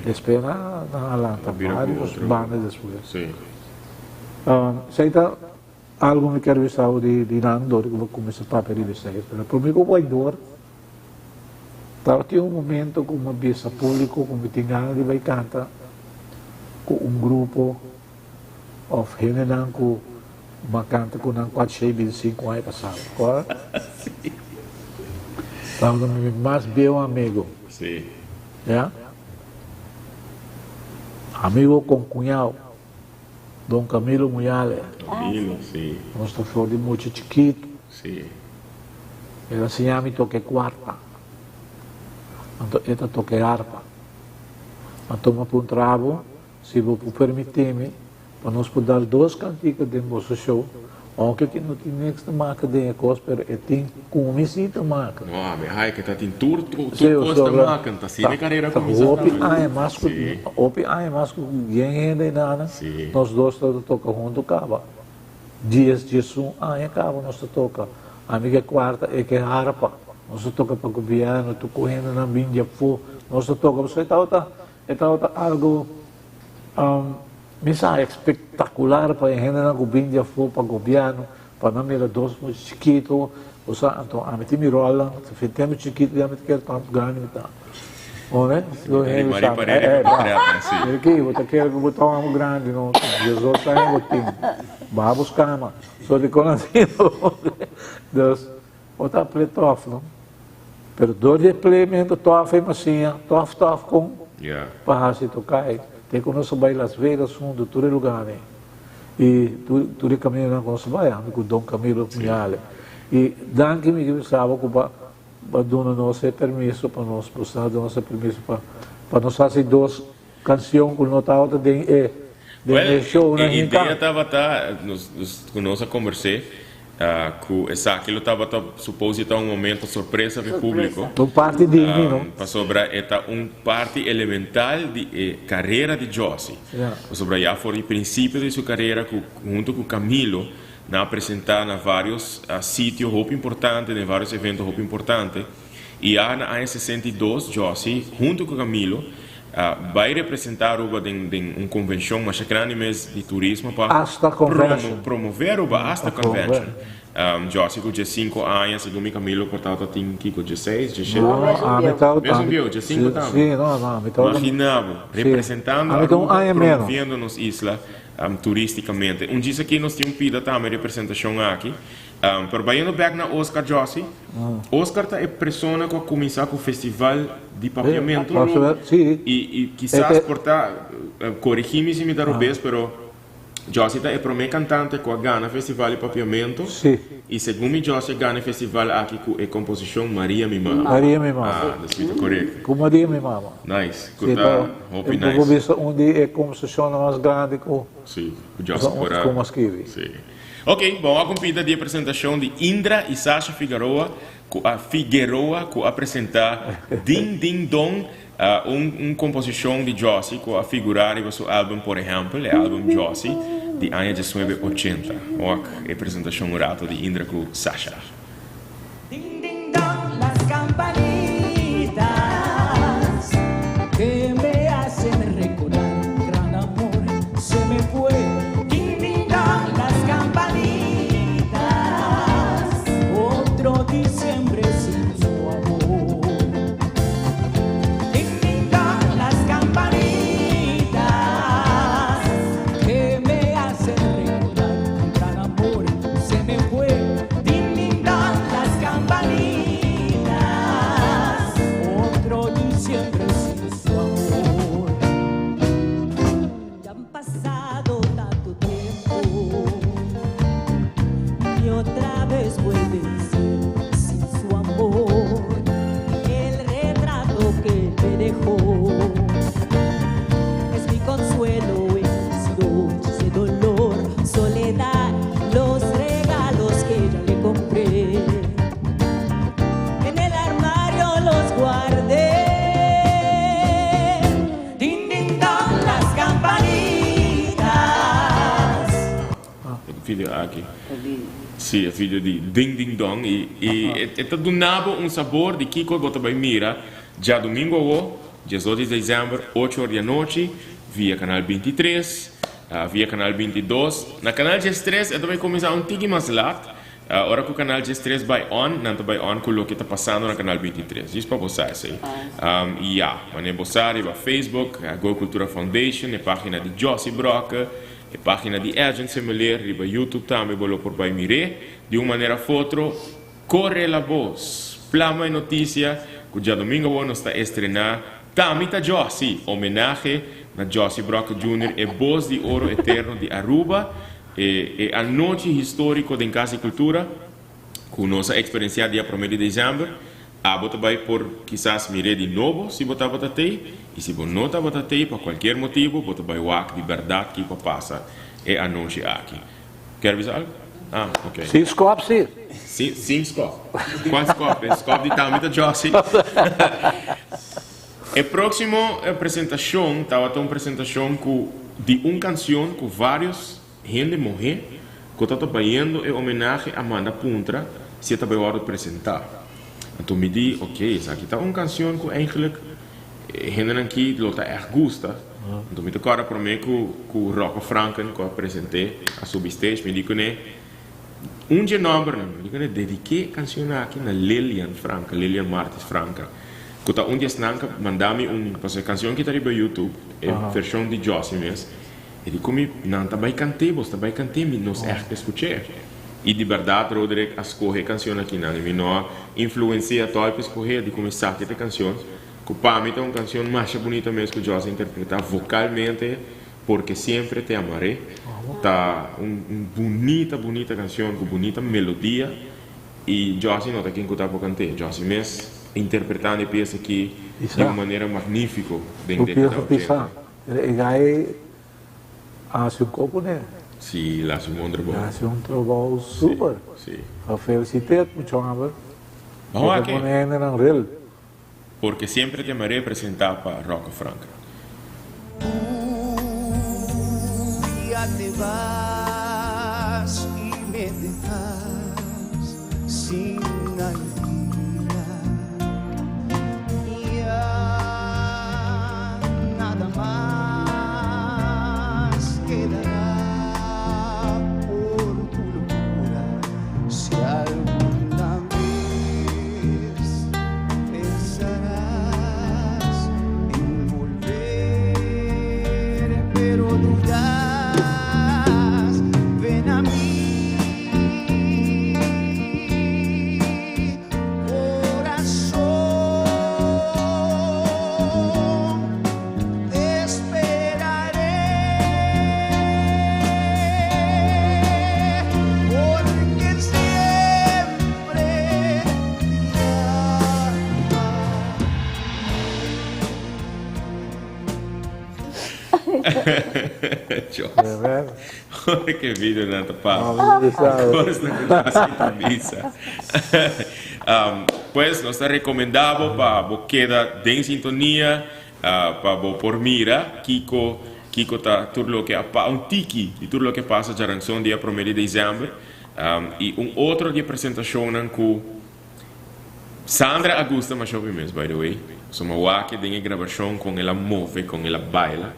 Speaker 4: Despues nan a lanta varios banda despues. Esey ta algo mi kier bisa bo di di nan dor cu bo cuminsa papia riba esey, pero prome cu bo bay dor Tabatin un momento ku mi a bisa públiko ku mi tin gana di bai kanta ku un grupo òf hendenan ku mi a kanta ku nan kuatrshei bintisinku aña pasado. Kòrda? Tabata mi mas bieu amigu. Ya. Amigo kon kuñao, Don Camilo Muyale. Nos ta for di mucha chikitu. El a siña mi toca e cuarta, anto e ta toca e arpa. Anto mi a puntra bo si bo por permiti mi pa nos por dal dos cantica den boso show, aunke ki no tin niks te maka den e cos, pero e tin cu mi si ta maka.
Speaker 1: No, ami a haya ke ta tin tur tur cos ta maka, ta asina e carera cuminsa
Speaker 4: tambe. Hopi aña mas cu hopi aña mas cu yen hende eynan, nos dos ta toca hunto caba. Dies, 11 aña kaba nos ta toka. Ami ke kuarta, e ke harpa. Nos ta toka pa gobièrnu, tur ku hendenan bin di afó. Nos ta toka pasobra e tabata. E tabata algo mi sa espectacular pa e hendenan cu bin di afo pa gobierno pa nan mira dos mucha chikito bo sa anto ami tin mi rolnan fin tempo chikito ya mi ta kere tanto grandi mi ta ome lo hende sa eh eh mira ki bo ta kere cu bo ta un amo grandi no 18 aña bo tin baha bo scama so dicon asina dus Bo ta ple tof no. Pero dor di e pleamento tof e masiña tof tof con pa haci toca e. Te cu nos a bay Las Vegas hunto tur e lugarnan y tur e camindanan cu nos a bay ami cu Don Camilo Puñale. Y danki mi ke bisa bo cu bo a duna nos e permiso pa nos bo sa duna nos e permiso pa pa nos haci dos cancion cu no tabata den e den e shownan
Speaker 1: E idea tabata nos cu nos a converse Cu esaki lo tabata supose ta un momento sorpresa p'e publico.
Speaker 4: Un parti di mi, no?
Speaker 1: Pasobra e ta un parti elemental di e carera di Jossy. Pasobra ya for di principio di su carera cu hunto cu Camilo nan a presenta na varios sitio hopi importante, den varios evento hopi importante. Y ya na aña 62 Jossy hunto cu Camilo Bai representa Aruba den den un convencion masha grandi mes di turismo pa
Speaker 4: Asta Convention.
Speaker 1: promove Aruba, Asta Convention. Jossy cu diescinco aña, segun mi Camilo por tabata tin kico diesseis, diesshete?
Speaker 4: No, ami tabata.
Speaker 1: Mes un bieu, diescinco tambe.
Speaker 4: Si, no, no, ami tabata.
Speaker 1: Imagina bo, representando
Speaker 4: Ami ta un
Speaker 1: Aruba,
Speaker 4: aña menos.
Speaker 1: promoviendo nos isla turisticamente. Un djis aki nos tin un pida tambe representacion aki. Pero bayendo bek na Oscar Jossy, Oscar ta e persona cu a cuminsa cu festival di Papiamento. Y kisas por ta, corigi mi si mi ta robes, pero Jossy ta e prome cantante cu a gana festival di Papiamento. Y segun mi Jossy a gana e festival aki cu e composicion Maria mi mama.
Speaker 4: Maria mi mama.
Speaker 1: Ah, dus mi ta corecto.
Speaker 4: Cu Maria mi mama.
Speaker 1: Nice, cu ta hopi nice.
Speaker 4: Bo por bisa un di e composicionnan mas grandi cu
Speaker 1: Sí, cu Jossy por a.
Speaker 4: Cu a scribi.
Speaker 1: Sí. Ok, bon a cumpita di e presentacion di Indra y Sasha Figaroa cu a Figueroa cu a presenta Ding Ding Dong, un un composicion di Jossy cu a figura riba su album Por Ehempel, e album Jossy di aña diesnuebe ochenta. Wak e presentacion un rato di Indra cu Sasha.
Speaker 6: Ding ding dong las campanitas que me hacen recordar un gran amor se me fue. Ding ding dong las campanitas otro diciembre sin su amor. Ding ding dong las campanitas que me hacen recordar un gran amor se me fue. Din din dan las campanitas, otro diciembre sin su amor. Ya han pasado tanto tiempo y otra vez vuelve a ser sin su amor el retrato que me dejó. Es mi consuelo en mis noches de dolor, soledad, los regalos que ya le compré. En el armario los guardé. Din, din, don, las campanitas.
Speaker 1: E video aki. Si, e video di Ding Ding Dong y y e ta duna bo un sabor di kico bo ta bay mira djadomingo awo, diesdos di december, ocho or di anochi, via canal 23, via canal 22. Na canal 13 e ta bay cuminsa un tiki mas lat. Ora cu canal 13 bay on, nan ta bay on cu loke ta pasando na canal 23. Djis pa bo sa esey. Y ya, manera bo sa riba Facebook, Go Cultura Foundation, e pagina di Jossy Brokke, E pagina di Edjean Semeleer riba YouTube tambe bo lo por bai mir'é. Di un manera of otro, kore la bos! Plama e notisia ku djadomingo awor nos ta estrená Tami ta Jossy! Homenahe na Jossy Brokke Junior, e bos di oro eterno di Aruba. E e anochi históriko den Kas di Kultura ku nos a eksperensiá dia promé di desèmber. Abo ta bai por kisas mir'é di nobo si bo tabata tei, i si bo no tabata tei pa kualkier motibu, bo ta bai wak di bèrdat kiko a pasa e anochi aki. Kier bisa algu? Ah, ok.
Speaker 4: Sin skòp, si.
Speaker 1: Sin, sin skòp. Kua skòp? E skòp di Tami ta Jossy. E próksimo presentashon tabata un presentashon ku di un kansion ku vários Hende mohé ku ta ta bayendo e homenahe a manda puntra si e ta bai wòrdu presentá. Anto mi di, ok, esaki ta un kansion ku eigenlijk E hendenan aki lo ta ègt gusta. Anto mi ta kòrda promé ku ku Rocco Franken ku a present'é a subi stage mi di kuné un dje nòmbernan mi di kuné dediké e kanshon aki na Lilian Franken, Lilian Martis Franken ku ta un di esnan ku a manda mi un pasobra e kanshon aki ta riba YouTube e vershon di Jossy mes e di ku mi nan ta bai kant'é bos ta bai kant'é mi nos ègt ke skuch'é i di bèrdat Roderick a skohe e kanshon akinan i mi no a influensia tòg pa e skoh'é di ku mi sa ke ta e kanshon. Ku pa mi ta un kanshon masha bunita mes ku Jos a interpretá vokalmente, Porque siempre te amaré. Ta un bunita bunita kanshon ku bunita melodia i Jossy no ta ken ku ta por kant'é. Jossy mes interpretando e piesa aki di un manera magnífiko den dékada ochenta.
Speaker 4: E gai a hasi un kos kuné.
Speaker 1: Sí, el a hasi un bon trabou.
Speaker 4: El a hasi un trabou super.
Speaker 1: Sí.
Speaker 4: Gefeliciteerd mucho homber.
Speaker 1: Vamos aki.
Speaker 4: Bo ta pone hendenan rel.
Speaker 1: Porque siempre te amaré presentá pa Rocco Franken.
Speaker 11: Tú ya te vas y me dejas sin alegría. Ya nada mas quedará por tu locura si alguna vez pensarás en volver, pero dudas ven a mi corazón, te esperaré porque siempre te
Speaker 1: Jos. Ora ke videonan ta pasa. Kosnan ku ta hasi ta bisa. Pues nos ta rekomendá bo pa bo keda den sintonia pa bo por mira kiko kiko ta tur loke a pa un tiki di tur loke a pasa djaranson dia promé di desèmber. I un otro di e presentashonnan ku Sandra a gusta masha hopi mes by the way, pasobra mi a wak den e grabashon kon el a move, kon el a baila,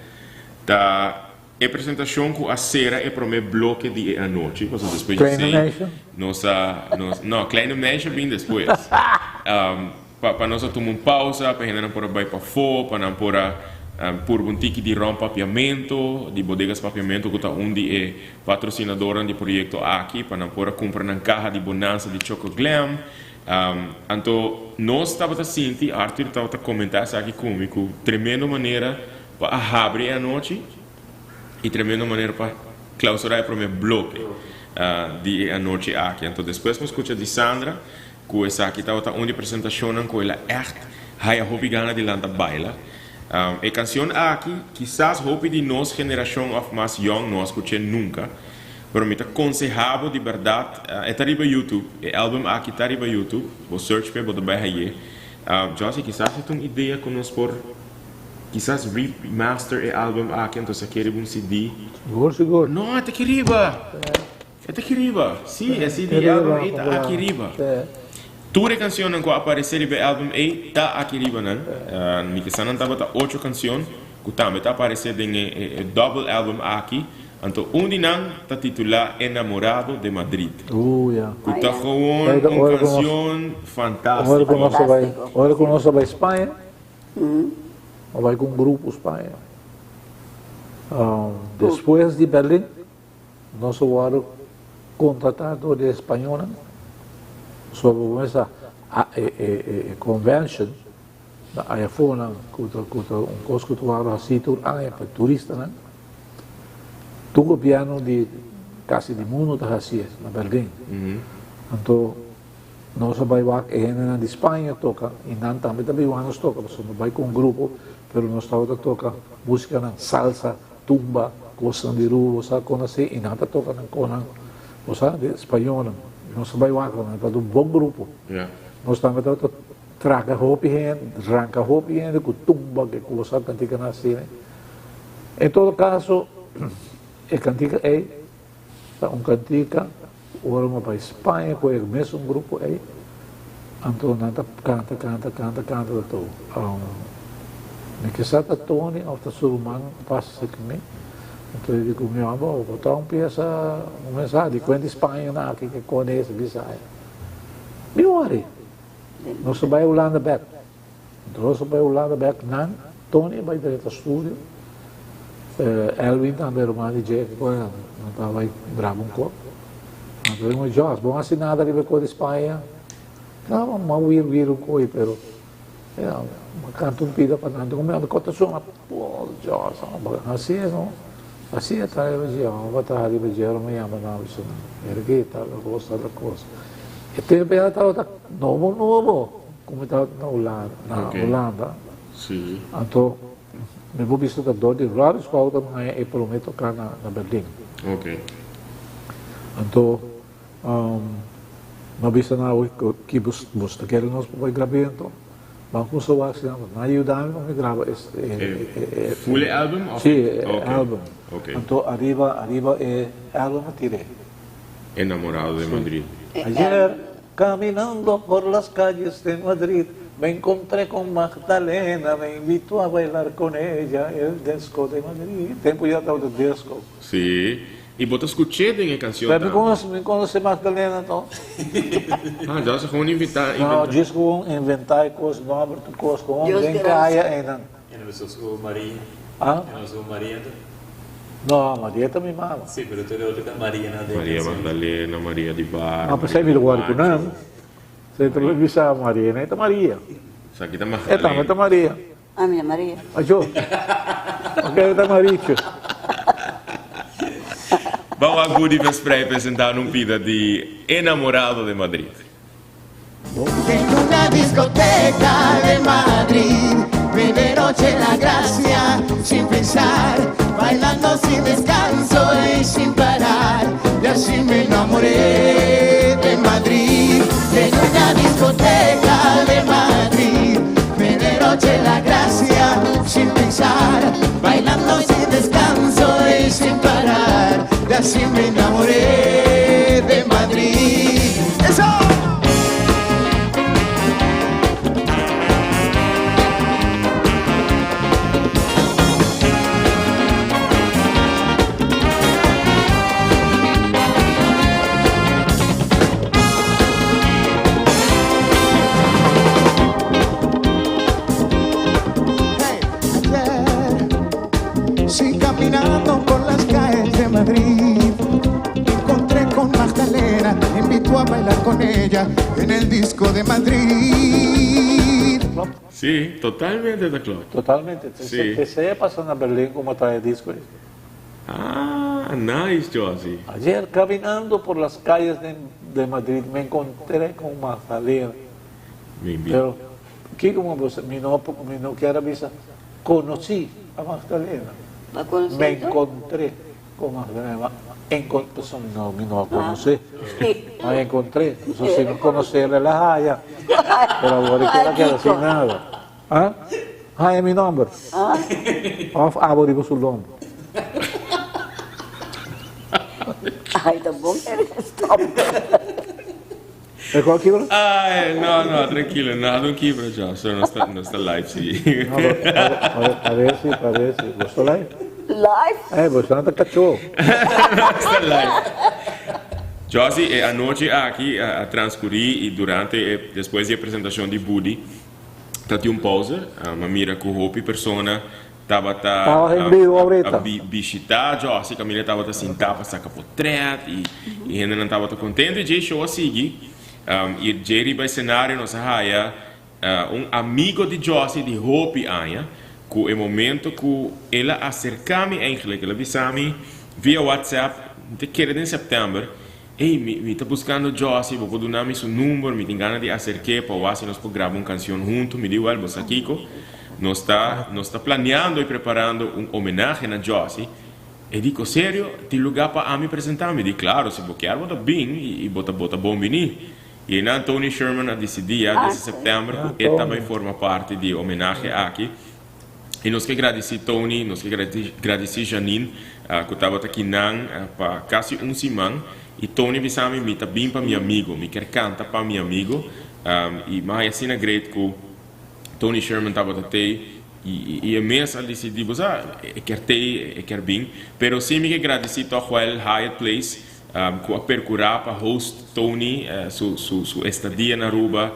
Speaker 1: ta e presentashon ku a sera e prome bloke di e anochi, pasobra despues di esei nos a, nos, no, Kleine Meisje a bin despues, pa nos a tuma un pausa, pa hendenan por a bai pafó, pa nan por a purba un tiki di Ron Papiamento, di Bodegas Papiamento ku ta un di e Patrosinadornan di proyekto aki pa nan por a kumpra nan kaha di bonansa di Choco Glam. Anto nos tabata sinti, Arthur tabata komentá esaki ku mi, ku tremendo manera pa a habri e anochi i tremendo manera pa klausurá e promé bloke di e anochi aki. Anto despues mi skucha di Sandra ku esaki tabata un di presentashonnan ku el a ègt haya hopi gana di lanta baila. E kansion aki kisas hopi di nos generashon òf mas yòn no a skuch'é nunka, pero mi ta konsehá bo di bèrdat, e ta riba YouTube, e album aki ta riba YouTube, bo search p'e bo ta bai hay'é. Jossy, kisas e ta un idea ku nos por kisas remaster e album aki anto sa kere riba un CD.
Speaker 4: Sigur, sigur.
Speaker 1: No, e ta aki riba! E ta aki riba. Sí, e CD e album ei ta aki riba. Tur e cancionnan cu a aparece riba e album ei ta aki riba nan. Mi ke sa nan tabata ocho cancion cu tambe ta aparece den e double album aki. Anto un di nan ta titula Enamorado de Madrid. Cu ta gewoon un cancion fantastico.
Speaker 4: Ora cu nos a bay Spaña, a bay cu un grupo Spaña. Despues di Berlin. Nos a wòrdu kontratá dor di e spañolnan pasobra bo mester sa e convention na ayafonan ku ta ku ta un kos ku ta wòrdu hasí tur aña pa turistanan. Tur gobièrnu di kasi di mundu ta hasié na Berlin. Anto nos a bai wak e hendenan di Spaña toka i nan tambe ta bin wak nos toka pasobra nos bai ku un grupo pero nos tabata toka músikanan salsa. Tumba, kosnan di Rubo, bo sa kon así, i nan ta toka nan konan, bo sa, di spañolnan. Nos ta bai wak nan, ta un bon grupo. Nos tambe tabata traka hopi hende, ranka hopi hende ku tumba, ku kos, kantikanan asina. En todo kaso, e kantika ei ta un kantika ora mi a bai Spaña ku e mesun grupo ei, anto nan ta kanta, kanta, kanta, kanta ta tou. Mi ke sa ta Tony of ta su ruman pasa serka mi. Anto e di ku mi homber, bo ta un piesa, un mensahe di kuenta Spaña na aki ke kone esa bisa aya. Mi wori. Nos a bai Hulanda bek. Anto nos a bai Hulanda bek nan, Tony a bai drenta studio, Elwin tambe ruman di dje ke kone nan ta bai graba un kop. Anto mi Jos, bo hasi nada riba e kos di Spaña? No, m'a wir wir un koi pero. Ma canta un pida pa nan, mi anda cota suma, oh Dios, así es no, así e ta riba dje, ora ta riba dje, ora mi yama nan, mi bisa nan, mira aki, tal cos, tal cos. E tempo ya tabata nobo nobo cu mi tabata na Hulanda, na Hulanda. Anto mi por bisa ta dor di Robbie Schouten mi haña e prome toca na Berlin. Anto. No bisa nan awe ki bo ta kere nos pa bai graba anto. Ban ku so wak si nan nan yuda mi pa mi graba e
Speaker 1: E full e album of?
Speaker 4: Si e album. Anto ariba ariba e album a tir'é.
Speaker 1: Enamorado de Madrid.
Speaker 4: Ayer caminando por las calles de Madrid me encontré con Magdalena me invitó a bailar con ella el disco de Madrid. Tempo ya tabata disco.
Speaker 1: Si. I bo ta skuch'é den e kansion
Speaker 4: Pero mi
Speaker 1: tambe.
Speaker 4: konos, mi konosé Magdalena to.
Speaker 1: Ah, Dios a gewoon invitá,
Speaker 4: No,
Speaker 1: inventá.
Speaker 4: djis gewoon inventá e kos, nòmber tur kos, gewoon
Speaker 2: Dios
Speaker 4: den
Speaker 2: gracia.
Speaker 4: kaya einan.
Speaker 5: E no bisa su Maria.
Speaker 4: Ah?
Speaker 5: E no su Maria to.
Speaker 4: No, Maria ta mi mama.
Speaker 5: Sí, pero tur e otro ta Maria na den
Speaker 1: Maria
Speaker 5: kansion.
Speaker 1: Magdalena, Maria di Bar,
Speaker 4: No,
Speaker 1: Maria
Speaker 4: p'esei mi
Speaker 1: di
Speaker 4: lo wòrdu ku nan.
Speaker 1: Macho.
Speaker 4: Esei ta lo bisa Maria, no e ta Maria.
Speaker 1: Esaki ta
Speaker 4: E tambe
Speaker 1: Magdalena.
Speaker 4: ta Maria.
Speaker 2: Ami a Maria.
Speaker 4: Ajo. Ok, ta Maricho.
Speaker 1: Bao a Goody Vesprey presenta un pida di Enamorado de Madrid.
Speaker 8: En una discoteca de Madrid me derroché la gracia sin pensar, bailando sin descanso y sin parar. Y así me enamoré de Madrid en una discoteca de Madrid. Me derroché la gracia sin pensar, bailando sin descanso y sin parar. Y así me enamoré de Madrid. ¡Eso! Hey, ayer, sí, caminando por las calles de Madrid, me encontré con Magdalena, me invitó a bailar con ella en el disco de Madrid.
Speaker 1: Sí, totalmente ta klopt.
Speaker 4: Totalmente.
Speaker 1: Sí.
Speaker 4: Esei a pasa na Berlin como ta e disco ei.
Speaker 1: Ah, nice Josie.
Speaker 4: Ayer caminando por las calles de de Madrid me encontré con Magdalena.
Speaker 1: Mi invita.
Speaker 4: Pero kiko mi bo mi no mi no kier a bisa conocí a Magdalena.
Speaker 2: Ba conocí
Speaker 4: Me
Speaker 2: anto?
Speaker 4: encontré con Magdalena. Ma encon pasobra mi no mi no a conocí. Ma encontré. Pasobra si no conoce el a haya. Pero awor e kier a keda sin nada. Ah? Haya mi nomber. Of abo riba su lombo.
Speaker 2: Ay, ta bon stop.
Speaker 4: E kua kibra?
Speaker 1: Ay, no, no, trankilo, nada un kibra, Josh. Nos ta, nos ta live, sí.
Speaker 4: No, parece, parece. Bo sta live?
Speaker 2: Live?
Speaker 4: Eh, bo sta ta kachó.
Speaker 1: Nos ta live. Josie, e anochi aki a transcurrí y durante e, despues di e presentacion di Budi, Ta tin un pauze, m'a mira ku hopi persona tabata a bishitá Jossy, kaminda tabata sintá pa saka potrèt i hendenan tabata kontentu i dje show a sigui i dje riba e senario nos a haya un amigo di Jossy di hopi aña ku e momento ku el a aserká mi eigenlijk el a bisa mi via whatsapp, mi ta kere den sèptèmber. Ey, mi mi ta buscando Jossy, bo por duna mi su number, mi tin gana di acerk'é pa wak si nos por graba un cancion hunto. Mi di, Wel, bo sa kico? Nos ta, nos ta planeando y preparando un homenahe na Jossy. E di, Cu serio? Tin lugar pa ami presenta? Mi di, Claro, si bo kier bo ta bin y bo ta bo ta bon bini. Y eynan Tony Sherman a dicidi ya desde september cu e ta bay forma parti di e homenahe aki. I nos ke gradisí Tony, nos ke gradisí Janine ku tabata kinan pa kasi un siman. I Tony bisa mi, mi ta bin pa mi amigo, mi kier kanta pa mi amigo. I mi a haña asina great ku Tony Sherman tabata tei. I e mes a disidí, bo sa, e kier tei, e kier bin. Pero sí mi ke gradisí tòg wèl Hyatt Place ku a perkurá pa host Tony su su su estadia na Aruba.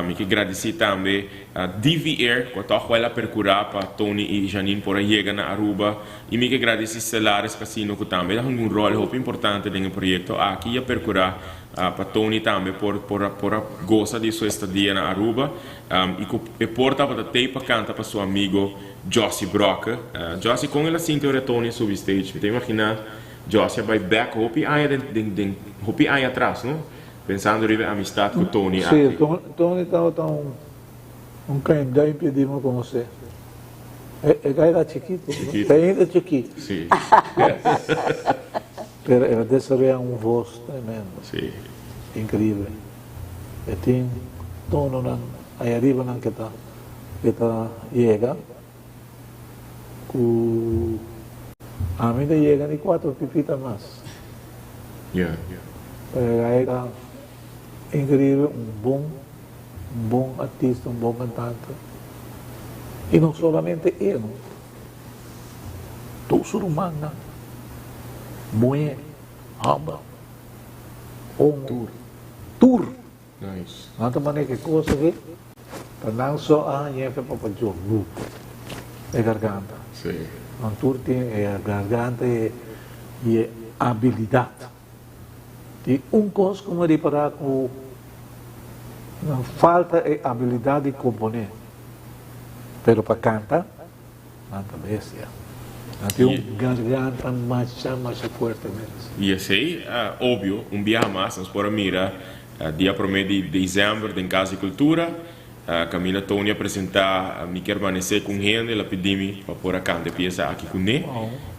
Speaker 1: Mi ke gradisí tambe DV Air ku a tòg wèl a perkurá pa Tony i Janine por a yega na Aruba. I mi ke gradisí Stellaris Casino ku tambe ta hunga un ròl hopi importante den e proyekto aki i a perkurá pa Tony tambe por por a por a gosa di su estadia na Aruba. I ku e por tabata tei pa kanta pa su amigo Jossie Brokke. Jossie, kon el a sinti ora Tony a subi stage? Mi ta imaginá Jossie a bai bèk hopi aña den den den hopi aña atras, no? Pensando riba e amistat ku Tony
Speaker 4: Sí,
Speaker 1: aki.
Speaker 4: Tony tabata un un klein duimpje di mi konosé. E e guy era chikitu, no?
Speaker 1: Chikitu.
Speaker 4: Te ainda chikí.
Speaker 1: Sí.
Speaker 4: Pero el a desaroyá un vos tremendo.
Speaker 1: Sí.
Speaker 4: Inkreibel. E tin tononan ay aribanan ke ta ke ta yega ku ami ta yega ni cuatro pipita mas.
Speaker 1: Ya.
Speaker 4: Pero e ta increíble un bon un bon artista un bon cantante y no solamente e no tur su rumannan muhe homber homo.
Speaker 1: Tur.
Speaker 4: Tur.
Speaker 1: Nice.
Speaker 4: Nan ta manda ke kos aki pa nan so a haña efe pa pajo bu e garganta.
Speaker 1: Sí.
Speaker 4: Nan tur tin e garganta i e abilidat. Tin un kos ku mi ripará ku nan falta e abilidat di komponé, pero pa kanta. Nan ta bestia. Nan tin un garganta masha masha fuerte mes.
Speaker 1: I esei, obvio, un biaha mas nos por a mira dia prome di december den Cas di Cultura, caminda Tony a presenta Mi Kier Manece cu un hende, el a pidi mi pa por a canta e pieza aki cu ne,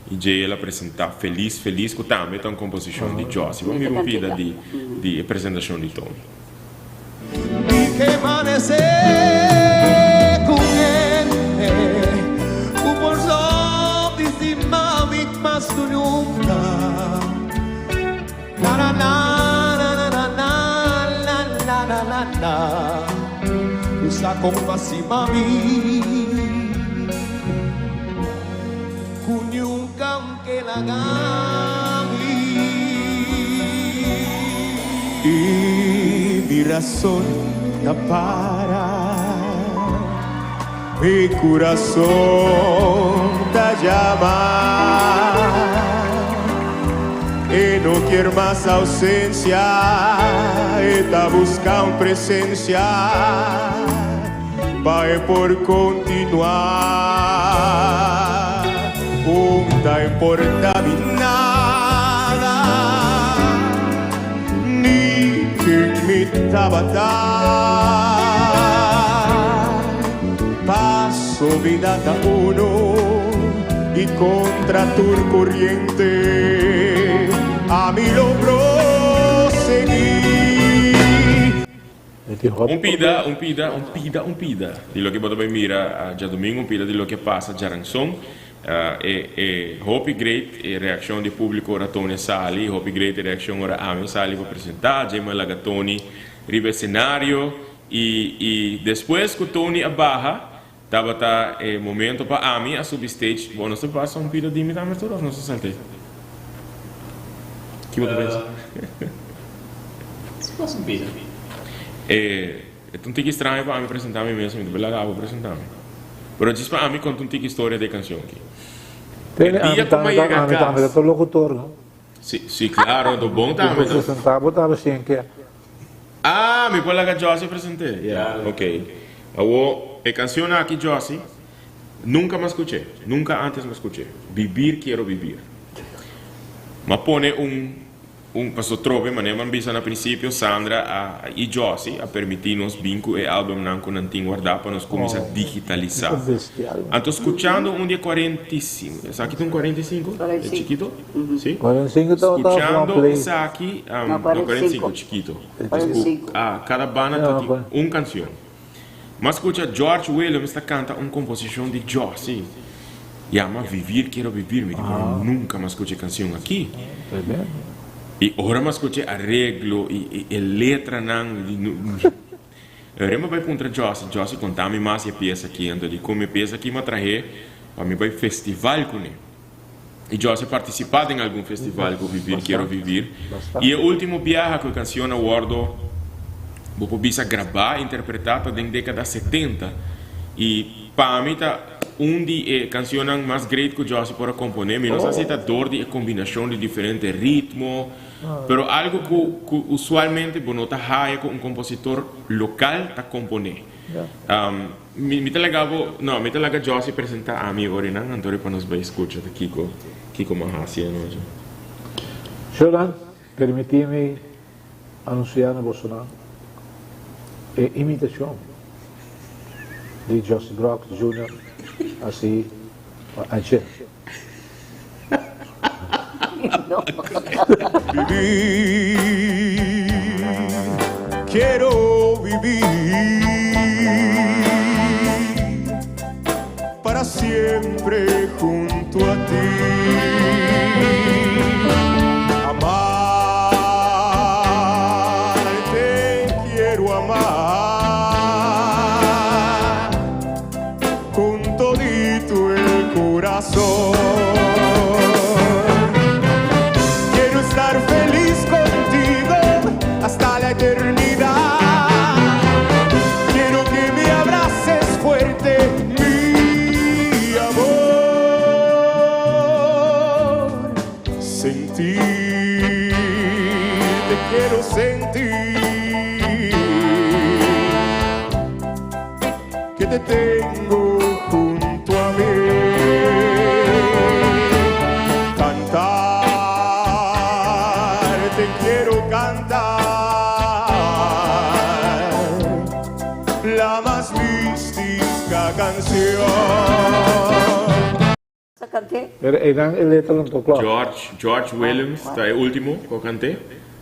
Speaker 1: i djey el a presenta Feliz Feliz cu tambe ta un composicion di Jossy. Bo mira un pida di e presentacion di Tony.
Speaker 10: Mi ke manesé ku hende ku por stop di stima mi mas ku nunka. Na na na na na na na na na na na na Ku sa kon pa stima mi ku nunka un ke laga mi.
Speaker 9: Y mi razón ta para, mi curazón ta llama E no kier mas ausencia, e ta busca un presencia Pa e por continua. Un ta importa mi nada, ni ken mi tabata. Paso bida ta uno y contra tur coriente ami lo prosegui.
Speaker 1: Un pida, un pida, un pida, un pida di loke bo ta bai mira djadumingu, un pida di loke a pasa djaranson. E e hopi great e reakshon di públiko ora Tony a sali, hopi great e reakshon ora ami a sali pa presentá, djei mi a laga Tony riba e senario i i despues ku Tony a baha tabata e momento pa ami a subi stage. Bo nos ta pasa un pida di mi tambe tur òf nos ta salt'é? Ki bo ta pensa?
Speaker 5: Si pasa un pida.
Speaker 1: E ta un tiki straño pa ami presentá mi mes, mi ta laga abo presentá mi. Pero djis pa ami konta un tiki historia di e kanshon aki. E
Speaker 4: Tene,
Speaker 1: dia
Speaker 4: ami
Speaker 1: ku mi
Speaker 4: tambe
Speaker 1: a yega
Speaker 4: ami tambe ta
Speaker 1: kas.
Speaker 4: ta locutor, no?
Speaker 1: Si, si claro, anto bon
Speaker 4: Bo
Speaker 1: tambe.
Speaker 4: por presentá bo tambe sin ke.
Speaker 1: Ah, mi por laga Jossy present'é? Ya, ok. Awor, e kanshon aki Jossy, nunka mi a skuch'é, nunka antes mi a skuch'é. Vivir quiero vivir. Mi a pone un Un paso trobe, manera mi a bisa na principio, Sandra a y Jossy a permiti nos bin cu e albumnan cu nan tin warda pa nos cuminsa digitalisa. Anto scuchando un di e 45, esaki ta un 45? E chikito? Si? Scuchando esaki, no 45, chikito. Cu cada banda ta tin un cancion. M'a scucha George Williams ta canta un composicion di Jossy yama Vivir quiero vivir, mi di pero nunca m'a scucha e cancion aki. Y ora m'a scucha e areglo y e letranan mi di no. Ora mi a bai puntra Jossy, Jossy konta mi mas e piesa aki, anto di kon mi piesa aki mi a trahe pa mi bai festival kuné. I Jossy a partisipá den algun festival ku Vivir Quiero Vivir. I e último biaha ku e kansion a wòrdu, bo por bisa grabá, interpretá ta den dékada 70. I pa mi ta un di e kansionnan mas great ku Jossy por a komponé. Mi no sa si ta dor di e kombinashon di diferente ritmo, Pero algo cu cu usualmente bo no ta haya cu un compositor local ta compone. Mi mi ta laga bo, no, mi ta laga Jossy presenta ami orinan, anto riba nos bay scucha ta kico kico mi a haci anochi.
Speaker 4: Shownan, permiti mi anuncia na bosonan e imitacion di Jossy Brock Junior haci pa ayer.
Speaker 9: Vivir, quiero vivir para siempre junto a ti. Amarte, quiero amar con todito el corazón. Quiero estar feliz contigo hasta la eternidad. Quiero que me abraces fuerte, mi amor. Sentir, te quiero sentir. Que te tengo junto a mí. Cantar, te quiero cantar. La más mística canción.
Speaker 2: Sa kant'é?
Speaker 4: Pero einan e letra no ta kla.
Speaker 1: George, George Williams ta e ultimo ku a kant'é.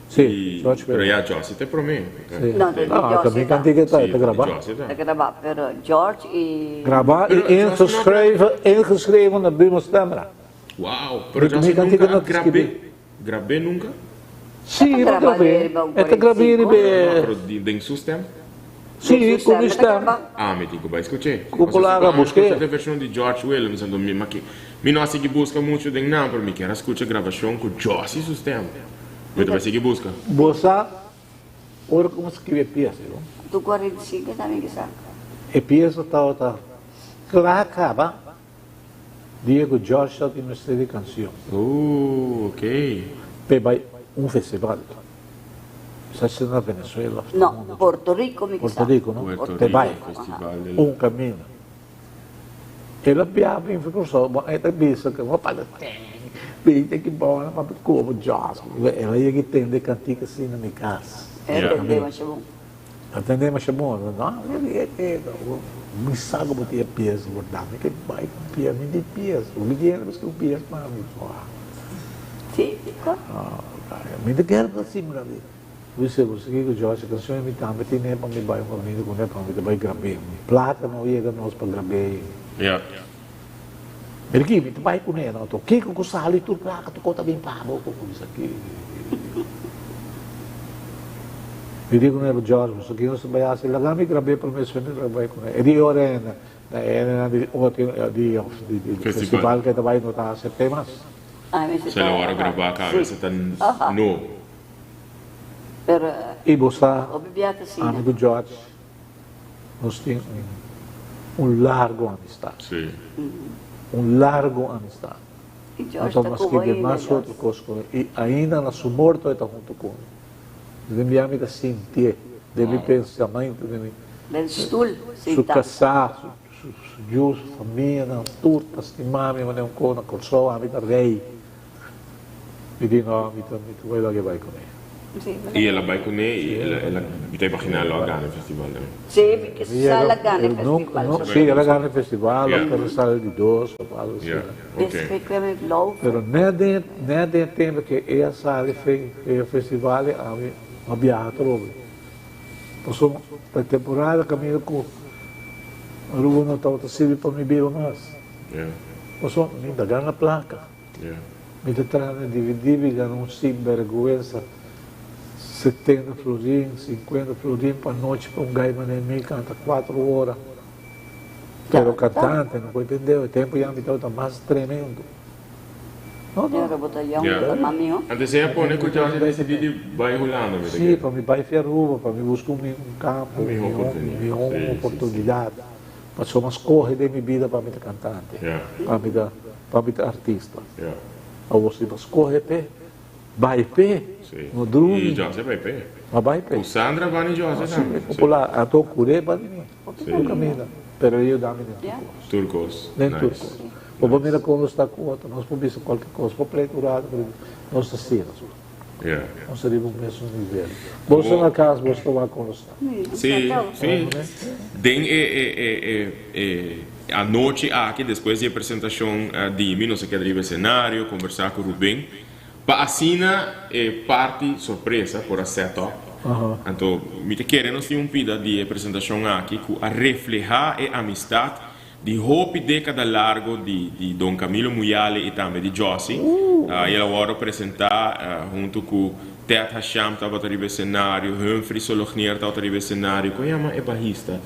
Speaker 4: Sí, George
Speaker 1: Pero
Speaker 4: Williams.
Speaker 1: ya Jossy ta e promé.
Speaker 4: Sí.
Speaker 2: No, di
Speaker 4: Ah,
Speaker 2: Jossy
Speaker 4: también
Speaker 2: ta.
Speaker 4: kantika ta, e ta
Speaker 1: Sí,
Speaker 4: grabá.
Speaker 1: di Jossy ta.
Speaker 2: Ta grabá, pero George i.
Speaker 4: Grabá
Speaker 1: Pero
Speaker 4: i
Speaker 1: Jossy no a grabá.
Speaker 4: ingeschreven, ingeschreven na Buma Stemra.
Speaker 1: Wow, pero
Speaker 4: Mi
Speaker 1: Jossy
Speaker 4: kantika
Speaker 1: nunka
Speaker 4: no
Speaker 1: a
Speaker 4: ta
Speaker 1: grab'é.
Speaker 4: skibí.
Speaker 1: Grab'é nunka?
Speaker 4: Sí,
Speaker 2: E ta
Speaker 4: e ta
Speaker 2: grabá
Speaker 4: grab'é.
Speaker 2: riba un
Speaker 4: E ta grab'é
Speaker 2: 45.
Speaker 4: riba
Speaker 1: No,
Speaker 4: e.
Speaker 1: pero di den su stem?
Speaker 4: Sí,
Speaker 2: Su
Speaker 4: ku mi
Speaker 2: stem e ta
Speaker 4: stem.
Speaker 2: grabá.
Speaker 1: Ah, mi tin ku bai skuch'é.
Speaker 4: Ku
Speaker 1: Pasobra
Speaker 4: palaga
Speaker 1: mi a
Speaker 4: busk'é.
Speaker 1: skucha e vershon di George Williams, anto mi maki mi no a sigui buska muchu den nan, pero mi kier a skucha grabashon ku Jossy su stem. Mi ta bai sigui buska.
Speaker 4: Bo sa ora ku mi skibi e piesa, yo?
Speaker 2: Tu 45 tambe kisas.
Speaker 4: E piesa tabata kla kaba dia ku George tabatin mester di kansion.
Speaker 1: Oh, ok.
Speaker 4: P'e bai un festival. Sa si na Venezuela of
Speaker 2: No, Puerto Rico mi
Speaker 4: Puerto Rico, no?
Speaker 1: Puerto
Speaker 4: Te bai.
Speaker 1: Rico, festival del...
Speaker 4: Un camino. El a biaha bin for Kòrsou, bo e ta bisa ku bo paga ten, binte ki bona pa komo Jos. El a yega i tende kantika asina na mi kas.
Speaker 2: El a tende masha bon.
Speaker 4: El a tende masha bon. No, mi sa ku bo tin e pies gordá, mi ke bai ku pies, mi tin pies. Mi tin hende ku pies pa mi.
Speaker 2: Sí, kiko?
Speaker 4: Mi ta kere pa simbra mi. Bisa bo sigui ku Josh, e kanshon mi tambe tine pa mi bai un kaminda ku ne pa mi ta bai grab'é. Plaka no yega nos pa grab'é.
Speaker 1: Ya.
Speaker 4: Mira aki, mi ta bai kuné no. Anto kiko ku sali tur plaka tur kos ta bin pa bo ku bisa aki. Mi di kuné Josh, bo sa ki nos ta bai hasi? Laga mi grab'é promé despues mi ta bai kuné. E di ora ena, na ena di otro di di festival ke ta bai no ta asept'é mas.
Speaker 1: Se lo wòrdu grabá kabesa ta nobo.
Speaker 4: I bo sa, ami ku George nos tin un largo amistat. Un largo amistat. Nos a skirbi mas otro kos ku mi. I ainda na su morto e ta huntu ku mi. Den bia mi ta sintié den mi pensamentu, den mi su kasá, Su yu, su famianan, tur ta stima mi manera un ko na Kòrsou, ami ta rei. Mi di no, mi ta mi ta bai lòk e bai kuné.
Speaker 1: I el a bai kuné i el a el a mi ta imaginá lo a gana e festival tambe.
Speaker 2: Sí, mi ke sa el a gana e festival.
Speaker 4: Sí, el a gana e festival òf el a sali di dos òf algo asina. Pero nèt den nèt den e tempu ke e a sali fe e festival ami a biaha atrobe. Pasobra pa temporada kaminda ku Aruba no tabata sirbi pa mi biba mas. Pasobra mi ta gana plaka. Mi ta traha na DVD, mi gana un sinberguensa. 70 florin, 50 florin pa nochi pa un gai manera mi canta 4 ora. Pero cantante, no por entende, e tempo ya mi tabata mas tremendo. No, no.
Speaker 2: Pero bo ta yong, bo ta mas miho.
Speaker 1: Antes ey a pone cu Johnny decidi di bay Hulanda, mi ta
Speaker 4: Sí,
Speaker 1: kere.
Speaker 4: pa mi bay fi Aruba, pa mi busca un campo,
Speaker 1: Un miho oportunidad.
Speaker 4: miho
Speaker 1: Sí, sí, sí.
Speaker 4: oportunidad. Pasobra mi a scoge den mi bida pa mi ta cantante, pa mi ta, pa mi ta artista. Awor si bo scoge p'e, bay p'e, no drumi.
Speaker 1: Y Jose bay p'e.
Speaker 4: Ma bay p'e.
Speaker 1: Cu Sandra van y Jose tambe.
Speaker 4: Si, popular. Anto cur'e pa di mi. Tur caminda. Pero e yuda mi den tur cos.
Speaker 1: Tur cos.
Speaker 4: Den tur cos. Bo por mira con nos ta cu otro. Nos por bisa cualkier cos. Por pleita un rato, pero nos ta asina. Nos ta riba un mesun nivel. Bo sta na cas, bo sta wak con nos ta.
Speaker 1: Sí, sí. Den e e e e anochi aki, despues di e presentacion di mi, nos a keda riba escenario, conversa cu Ruben, pa asina e parti sorpresa por a set up. Anto, mi ta kere nos tin un pida di e presentacion aki cu a refleha e amistad Di hopi dékada largo di di Don Camilo Muyale i tambe di Jossy. I el a wòrdu presentá huntu ku Ted Hasham tabata riba e senario, Humphrey Solognier tabata riba e senario, kon yama e bahista?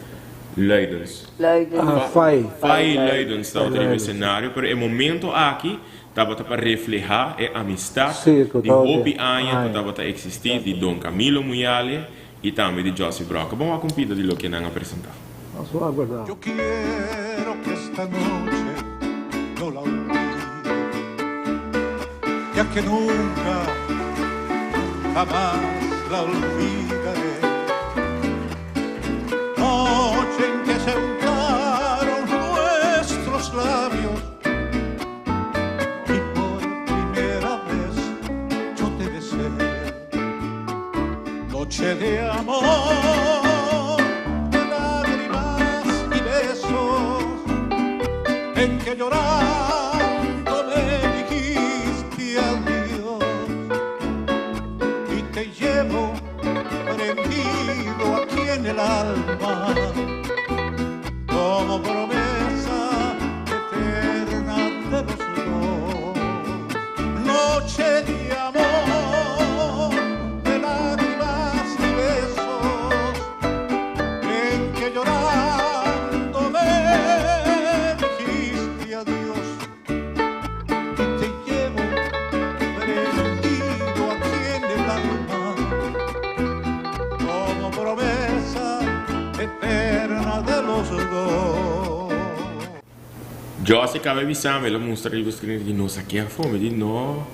Speaker 1: Luidens.
Speaker 2: Luidens.
Speaker 4: Fai.
Speaker 1: Fai Luidens tabata riba e senario, pero e momento aki tabata pa reflehá e amistat di hopi aña ku tabata eksistí di Don Camilo Muyale I tambe di Jossy Brock. Bon wak un pida di loke nan a presenta.
Speaker 4: Nos lo aguarda.
Speaker 9: Yo quiero que esta noche no la olvide, ya que nunca jamás la olvidaré. Noche en que se juntaron nuestros labios y por primera vez yo te besé. Noche de amor, de lágrimas y besos, en que llorando me dijiste adiós y te llevo prendido aquí en el alma como promesa eterna de los dos. Noche de amor, de lágrimas y besos, en que llorando me dijiste adiós y te llevo prendido aquí en el alma como promesa eterna de los dos.
Speaker 1: Jossy caba e bisa mi, el a mustra riba screen di nos aki afo, mi di no.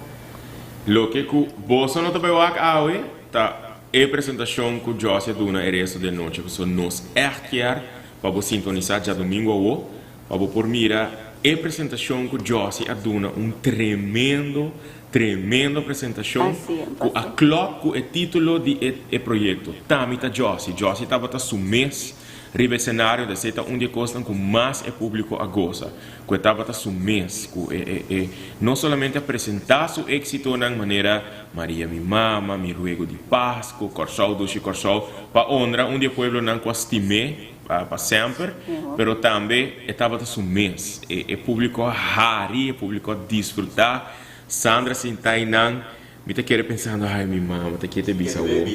Speaker 1: Loke cu boso no ta bay wak awe ta e presentacion cu Jossy a duna e resto di e nochi, pasobra nos echt kier pa bo sintonisa djadomingo awo pa bo por mira e presentacion cu Jossy a duna, un tremendo, tremendo presentacion cu a klop cu e titulo di e e proyecto, Tami ta Jossy. Jossy tabata su mes Riba e senario ta esei ta un di e kosnan ku mas e públiko a gosa, ku e tabata su mes, ku e e e no solamente a presentá su éksitonan manera Maria mi mama, Mi ruego di Pasku, Kòrsou dushi Kòrsou, pa honra un di e pueblonan ku a stim'é pa semper, pero tambe e tabata su mes. E e públiko a hari, e públiko a disfrutá. Sandra sintá einan. Mi ta kere pensando, ay mi mama ta kier ta bisa awo,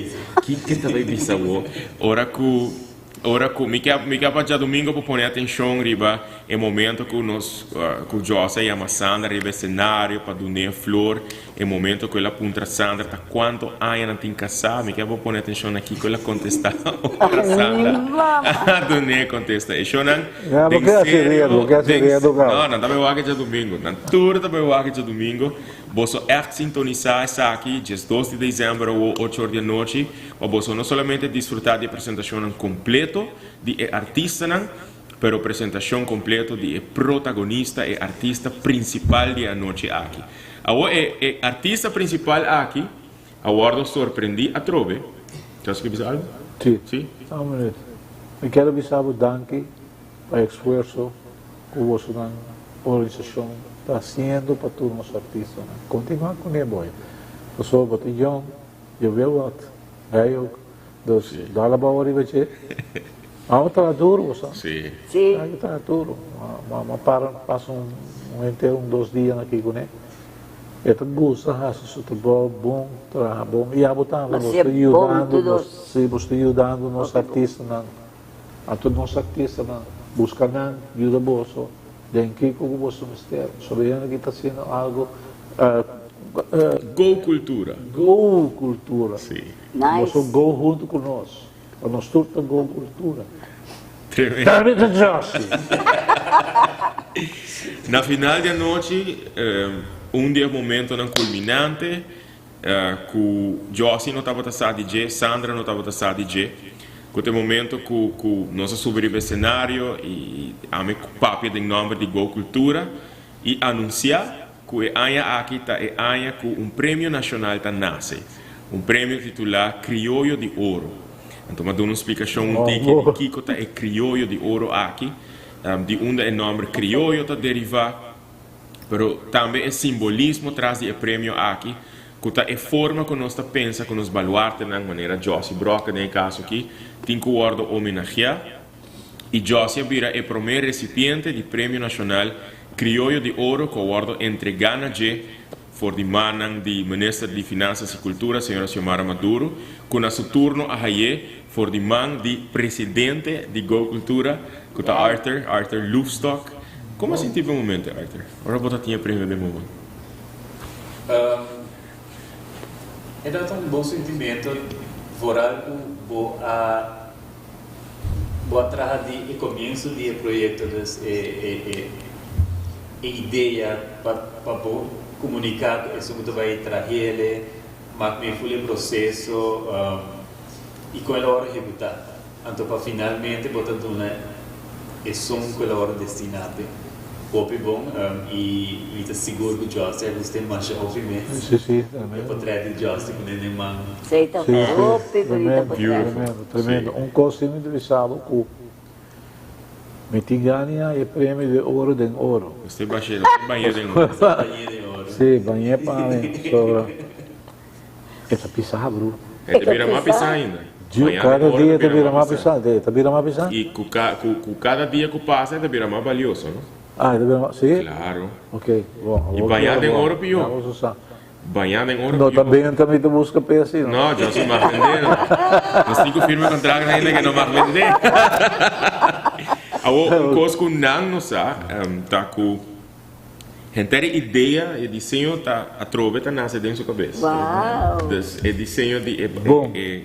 Speaker 1: kiko ta bay bisa awo? Ora ku, ora ku, mi ke, mi ke pa djadumingo por pone atenshon riba e momento ku nos, ku Jos a yama Sandra riba e senario pa dun'é flor, e momento ku el a puntra Sandra ta kuanto aña nan tin kasá, mi ke por pone atenshon na kiko el a kontestá ora Sandra a dun'é kontesta. E shownan den serio, den, no, nan ta bay wak e djadumingo, nan tur ta bay wak e djadumingo. Boso ègt sintonisá esaki 12 di desèmber awo ocho or di anochi pa boso no solamente disfrutá di e presentashonnan kompleto di e artistanan, pero presentashon kompleto di e protagonista, e artista prinsipal di e anochi aki. Awo e e artista prinsipal aki a wòrdu sorprendí atrobe. Chelsea ke bisa algu?
Speaker 4: Sí.
Speaker 1: Sí?
Speaker 4: Sá un minuut. Mi kier a bisa bo danki pa e esfuerso ku bosonan organisashon ta hasiendo pa tur nos artistanan. Kontinuá kuné boy. Pasobra bo ta yòn, je wil wat. Wij ook. Dus dal abou ariba dje. Amo traha duro bo sa.
Speaker 1: Sí.
Speaker 2: Sí.
Speaker 4: Hay ke traha duro. Ma ma para pasa un henter un dos dianan aki kuné. E ta gusta hasi su trabou bon, traha bon. I abo tambe, bo
Speaker 2: Hasié
Speaker 4: ta
Speaker 2: bon
Speaker 4: yudando
Speaker 2: tur
Speaker 4: nos,
Speaker 2: dos.
Speaker 4: sí, bo ta yudando nos artistanan. Anto nos artistanan, buska nan, yuda boso den kiko ku boso mester. Sobra hende ki ta hasiendo algo,
Speaker 1: Go Cultura!
Speaker 4: Go Cultura!
Speaker 1: Sí.
Speaker 2: Nice.
Speaker 4: Boso go huntu ku nos, pa nos tur ta Go Cultura.
Speaker 1: Tremendo.
Speaker 4: Tremendo Jossy!
Speaker 1: Na final di anochi, un di e momentonan culminante cu Jossy no tabata sa di dje, Sandra no tabata sa di dje, cu ta e momento cu cu nos a subi riba e scenario y ami papia den nomber di Go Cultura y anuncia cu e aña aki ta e aña cu un premio nacional ta nace, un premio titula Crioyo di Oro. Anto mi a duna un splicacion un tiki di kico ta e Crioyo di Oro aki, di unda e nomber Crioyo ta deriva, pero tambe e simbolismo tras di e premio aki, cu ta e forma cu nos ta pensa cu nos baluartenan, manera Jossy Brokke den e caso aki, tin cu wordo homenagea. Y Jossy a bira e prome recipiente di Premio Nacional Crioyo di Oro cu a wordo entrega na dje for di mannan di Minister di Finanzas y Cultura, señora Xiomara Maduro, cu na su turno a haye for di man di Presidente di Go Cultura, cu ta Arthur, Arthur Loefstok. Como a sinti bo e momento, Arthur, ora bo ta tin e premio den bo man?
Speaker 5: E ta un bon sentimento, vooral cu bo a. Bo a traha di e comienso di e proyecto, dus e e e e idea pa pa bo comunica cu esun cu ta bay trahele, mak mee ful e proceso y con el a worde ehecuta. Anto pa finalmente bo ta duna esun cu el a worde destina p'e. Hopi bon y mi ta sigur cu Jossy a gusta e masha hopi mes.
Speaker 4: Sí, sí,
Speaker 5: E
Speaker 4: tremendo.
Speaker 5: potret di Jossy cu nene man.
Speaker 2: Esey ta
Speaker 4: Sí, sí,
Speaker 2: hopi bunita
Speaker 4: tremendo,
Speaker 2: potret.
Speaker 4: tremendo, tremendo. Un cos sí mi ta bisa bo cu mi tin gana e premio di oro den oro.
Speaker 1: Usted bañ'é, usted bañ'é den oro.
Speaker 5: Bañ'é den oro.
Speaker 4: Sí, bañ'é pa mi sobra. E ta pisa bro.
Speaker 1: E ta bira mas pisa ainda.
Speaker 4: Diu, cada dia e ta bira mas pisa. E ta bira mas pisa?
Speaker 1: Y cu cada dia cu pasa e ta bira mas valioso, no?
Speaker 4: Ah, e ta bira mas, si?
Speaker 1: Claro.
Speaker 4: Ok, bon.
Speaker 1: Y baña den oro pio. Baña den oro pio.
Speaker 4: No ta benta mi ta busca pe asina.
Speaker 1: No, yo si mag bende no. Nos tin cu firma contract ainda que no mag bende. Awor, un cos cu nan no sa ta cu. Henter e idea, e diseño ta atrobe ta nace den su cabes.
Speaker 2: Wow!
Speaker 1: Dus e diseño di e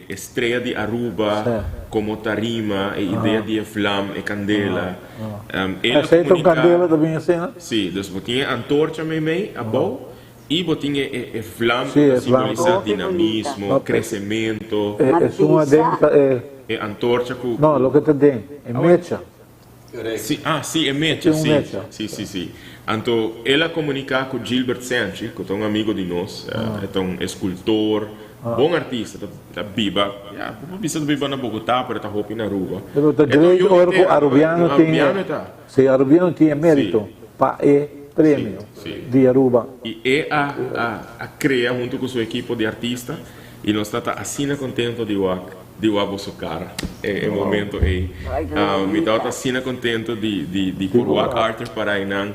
Speaker 1: e strea di Aruba como tarima, e idea di e vlam, e candela. El a
Speaker 4: Esey ta un
Speaker 1: comunica.
Speaker 4: candela ta bin asina?
Speaker 1: Si, dus bo tin e antorcha meimei abou y bo tin e e vlam
Speaker 4: Si,
Speaker 1: cu ta
Speaker 4: e vlam.
Speaker 1: simbolisa
Speaker 2: Hopi bunita.
Speaker 1: dinamismo, crecemento.
Speaker 4: E esun aden ta e.
Speaker 1: E antorcha cu.
Speaker 4: No, loke ta den, e mecha.
Speaker 1: Sí, ah, sí, e mecha,
Speaker 4: Tin un
Speaker 1: sí.
Speaker 4: mecha.
Speaker 1: Sí, sí, sí. Anto el a comunica cu Gilbert Senchi, cu ta un amigo di nos, e ta un escultor, bon artista, ta ta biba, ya, bo por bisa ta biba na Bogotá, pero e ta hopi na Aruba.
Speaker 4: Pero ta
Speaker 1: E ta un
Speaker 4: great
Speaker 1: yu di
Speaker 4: ora cu
Speaker 1: tera,
Speaker 4: Arubiano
Speaker 1: un
Speaker 4: tin
Speaker 1: Arubiano e ta.
Speaker 4: Sí, Arubiano tin e merito pa e premio
Speaker 1: Sí, sí.
Speaker 4: di Aruba.
Speaker 1: Y e a a a crea hunto cu su equipo di artista y nos ta ta asina contento di wak Di wak boso cara e momento ey. Mi tabata asina contento di di di por wak Arthur para eynan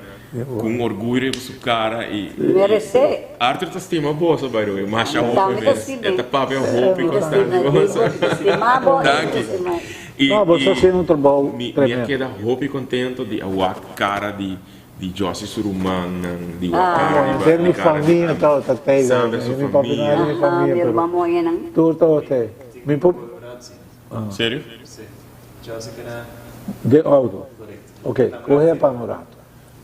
Speaker 1: cu un orguyo riba su cara y
Speaker 2: Merece.
Speaker 1: Arthur ta stima boso by the way masha hopi mes e ta papia hopi constante cu boso. Danki. Y
Speaker 4: No, boso haciendo un trabou
Speaker 1: mi
Speaker 4: tremendo.
Speaker 1: a keda hopi contento di a wak cara di di Jossy su rumannan, di wak cara riba
Speaker 4: Henter mi
Speaker 1: di cara di
Speaker 4: famia tabata tei
Speaker 1: Sandra su
Speaker 4: Mi papia no era
Speaker 1: famia.
Speaker 4: mi famia,
Speaker 2: Mi
Speaker 4: pero
Speaker 2: ruman mohenan.
Speaker 4: tur tabata tei. Mi por.
Speaker 1: Serio?
Speaker 5: Sí. Jossy keda.
Speaker 4: Den auto.
Speaker 5: Correcto.
Speaker 4: Ok, coge pa un rato.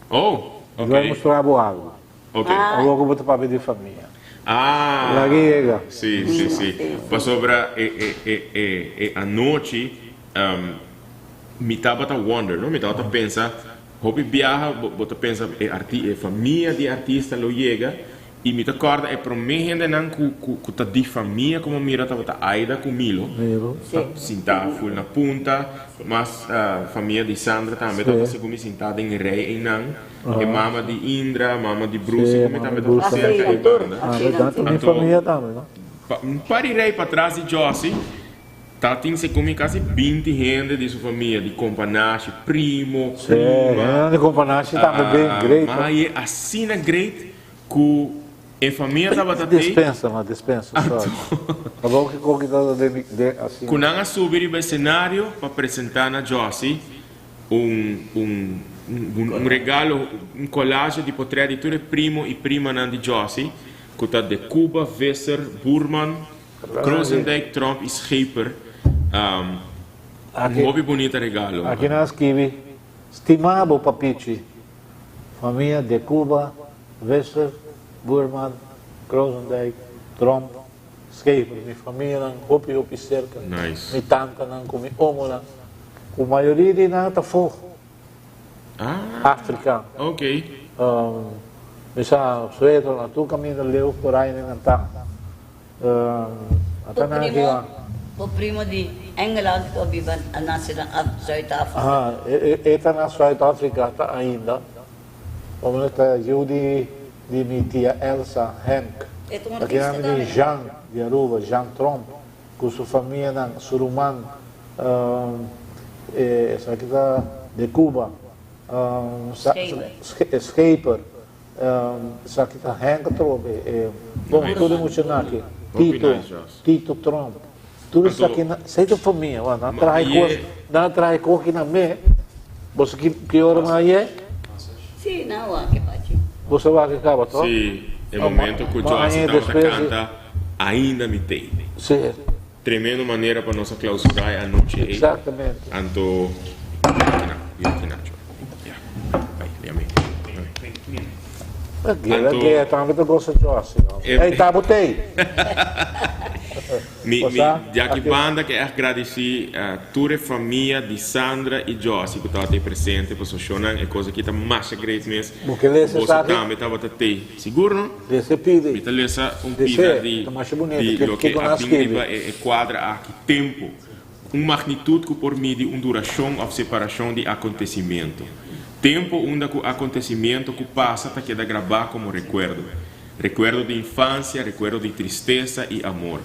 Speaker 1: Oh,
Speaker 4: Mi bai
Speaker 1: ok.
Speaker 4: mustra bo algo.
Speaker 1: Ok.
Speaker 4: Awor cu bo ta papia di famia.
Speaker 1: Ah.
Speaker 4: Laga yega.
Speaker 1: Sí, sí, sí. Pasobra e e e e e anochi mi tabata wonder, no? Mi tabata pensa Hopi biaha bo ta pensa e arti e famia di e artista lo yega y mi ta corda e prome hendenan cu cu ta di famia como mira tabata Aida cu Milo ta sinta full na punta mas famia di Sandra tambe tabata segun mi sinta den e rij eynan e mama di Indra mama di Bruce segun mi tambe tabata cerca ey banda anto un par di rij patras di Jossy. Ta tin segun mi casi 20 hende di su famia, di Compa Nashi, primo,
Speaker 4: Sí,
Speaker 1: prima.
Speaker 4: hende di Compa Nashi tambe ben great.
Speaker 1: Ma e asina great cu E famia tabata tei.
Speaker 4: Dispensa ma dispensa sorry. Tabou ki koki tabata den mi den asina.
Speaker 1: Ku nan a subi riba e senario pa presentá na Jossy un un un regalo un collage di potrèt di tur e primo i primanan di Jossy ku ta De Cuba, Visser, Boerman, Krozendijk, Tromp i Scheper. Un hopi bunita regalo.
Speaker 4: Aki nan a skibi, Stima bo papichi, famia De Cuba, Visser, Boerman, Krozendijk, Tromp, Scheper, mi famianan hopi hopi serka, mi tantanan ku mi omonan, ku mayoria di nan ta for Afrika. Mi sa suetronan tur kaminda leu por ai nan ta.
Speaker 2: Bo primo, bo primo di Engeland ku a biba a nase na Zuid-Afrika.
Speaker 4: Aha, e ta na Zuid-Afrika ta ainda. Pasobra ta yu di di mi tia Elsa, Henk.
Speaker 2: E ta un
Speaker 4: Aki
Speaker 2: artista
Speaker 4: nan mi
Speaker 2: tambe,
Speaker 4: di
Speaker 2: no?
Speaker 4: Jean di Aruba, Jean Tromp, ku su famianan, su ruman, esaki ta de Cuba,
Speaker 2: Scheper.
Speaker 4: Scheper. Esaki ta Henk atrobe, e bon tur e muchanan aki, Tito, Tito Tromp, tur esaki nan, esei ta famia, wak, nan traha e kos, nan a traha e kos aki na me, boso ki ki ora nan a ye?
Speaker 2: Si, nan a wak e pachi.
Speaker 4: Boso a wak e kaba to?
Speaker 1: Si, e momento ku Jossy tabata kanta Ainda mi tei.
Speaker 4: Si.
Speaker 1: Tremendo manera pa nos a clausura e anochi ei.
Speaker 4: Exactamente.
Speaker 1: Anto, bira kina, bira kina, Joy. Ya, bai, yam'é, yam'é.
Speaker 4: Gela
Speaker 1: Anto,
Speaker 4: gea tambe ta gosa Jossy, no?
Speaker 1: e,
Speaker 4: Ey, ta bo tei!
Speaker 1: Mi,
Speaker 4: Bo
Speaker 1: mi,
Speaker 4: sa?
Speaker 1: di aki
Speaker 4: Aki.
Speaker 1: banda ke ègt gradisí tur e famia di Sandra i Jossy ku tabata ei presente, pasobra shownan e kos aki ta masha great mes.
Speaker 4: Bo ke lesa
Speaker 1: Boso
Speaker 4: esaki?
Speaker 1: tambe tabata tei. Sigur no?
Speaker 4: Lesa e pida
Speaker 1: Mi ta lesa un
Speaker 4: Lesa
Speaker 1: pida
Speaker 4: e,
Speaker 1: di
Speaker 4: ta masha bunita.
Speaker 1: di
Speaker 4: Ke
Speaker 1: loke
Speaker 4: kiko
Speaker 1: a
Speaker 4: nan
Speaker 1: bin
Speaker 4: skirbi?
Speaker 1: riba e e kuadra aki, Tempu, un magnitut ku por midi un durashon òf separashon di akontesimentu. Tempu unda ku akontesimentu ku pasa ta keda grabá komo rekuerdo. Rekuerdo di infansia, rekuerdo di tristesa i amor.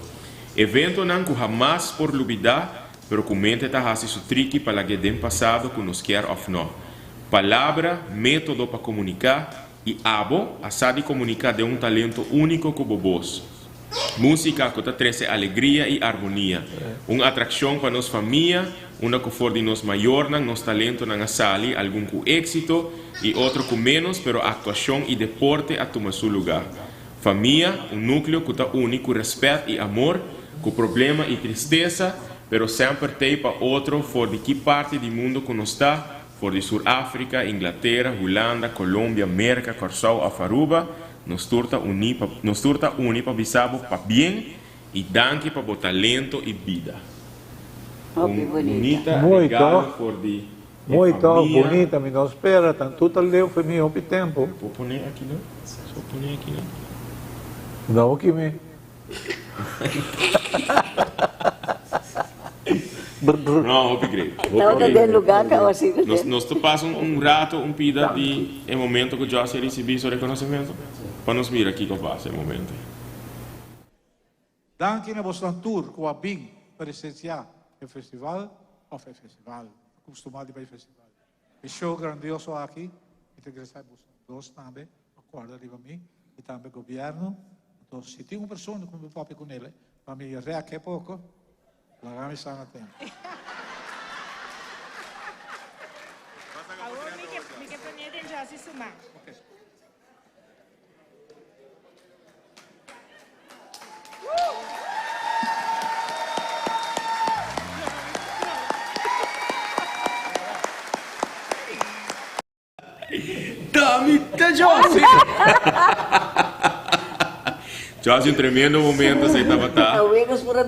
Speaker 1: Eventonan ku hamas por lubidá, pero ku mente ta hasi su triki pa lag'é den pasado ku nos kier òf nò. Palabra, método pa komuniká, I abo a sa di komuniká den un talento úniko ku bo bos. Músika ku ta trese alegria i armonia. Un atrakshon pa nos famia, unda ku for di nos mayornan nos talentonan a sali, algun ku éksito i otro ku ménos, pero aktuashon i deporte a tuma su lugá. Famia, un núkleo ku ta uni ku rèspèt i amor, ku problema i tristesa, pero semper t'ei pa otro for di ki parti di mundu ku nos ta, For di Sur Afrika, Inglatera, Hulanda, Colombia, Merka, Kòrsou òf Aruba, nos tur ta uní pa nos tur ta uni pa bisa bo pabien i danki pa bo talento i bida.
Speaker 2: Hopi
Speaker 1: Un
Speaker 2: bunita.
Speaker 1: bunita
Speaker 4: Mooi
Speaker 1: regalo
Speaker 4: toch?
Speaker 1: for di e
Speaker 4: Mooi toch?
Speaker 1: famia.
Speaker 4: Bunita, mi no spera tantu ta leu for mi hopi tempo.
Speaker 1: Bo pone aki no? Bo pone aki no?
Speaker 4: No ki mi.
Speaker 1: No, hopi great. Hopi
Speaker 2: Tabata
Speaker 1: great.
Speaker 2: den lugar caba asina
Speaker 1: Nos,
Speaker 2: den.
Speaker 1: nos ta pasa un, un rato, un pida di e momento cu Jossy a ricibi su reconocimento, pa nos mira kico a pasa e momento ei.
Speaker 12: Danki na bosnan tur ku a bin presensiá e festival òf e festival, kustumá di bai festival. E show grandioso aki, mi ta gresá bosnan dos tambe pa kòrda riba mi i tambe gobièrnu. Anto si tin un persona ku mi por papia ku nel pa mi rèk e poko, laga mi sa na tempu.
Speaker 13: Awor mi ke mi ke pone den Jossy su man.
Speaker 1: Dami ta Jossy! Jossy un tremendo momento esei tabata.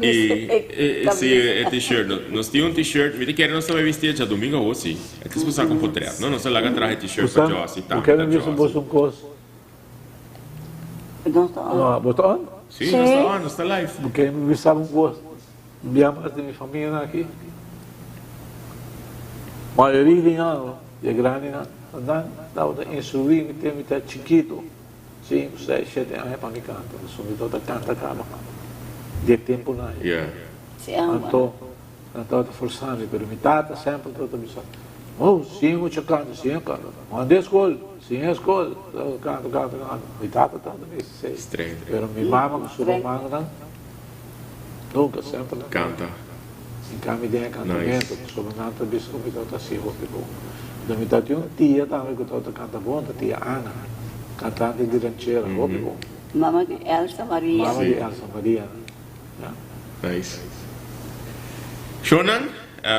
Speaker 1: I si e t-shirt. Nos tin un t-shirt, mi ta kere nos ta bai bisti e djadumingu awor si. E ta spusá ku potret no? Nos a laga traha e t-shirt pa Jossy
Speaker 4: Bo
Speaker 1: tambe
Speaker 4: kere
Speaker 1: ta
Speaker 4: mi bisa
Speaker 1: Jossy.
Speaker 4: boso un kos?
Speaker 2: Nos ta on.
Speaker 4: No, bo ta on?
Speaker 1: Si, nos ta on, nos ta live.
Speaker 4: Bo kere mi bisa un kos? Un bia mas di mi famianan aki, mayoria di nan, di e grandinan, nan tabata instruí mi te mi ta chikitu, sinku, seis, shete aña pa mi kanta, pasobra mi tabata kanta kaba di e tempunan ei. Anto nan tabata forsá mi, pero mi tata semper tabata bisa. Oh, siña mucha canta, siña canta. Manda school, siña school. Canta, canta, canta. Mi tata tata mi esey.
Speaker 1: Streng.
Speaker 4: Pero mi mama cu su rumannan nunca, semper nan
Speaker 1: Canta.
Speaker 4: Hinca mi den e cantamento. Pasobra nan ta bisa cu mi tabata haci hopi bon. Enton mi tabatin un tia tambe cu tabata canta bon, ta tia Ana, cantante di ranchera, hopi bon.
Speaker 2: Mama di Elsa Maria.
Speaker 4: Mama di Elsa Maria, ya.
Speaker 1: Nice. Shownan,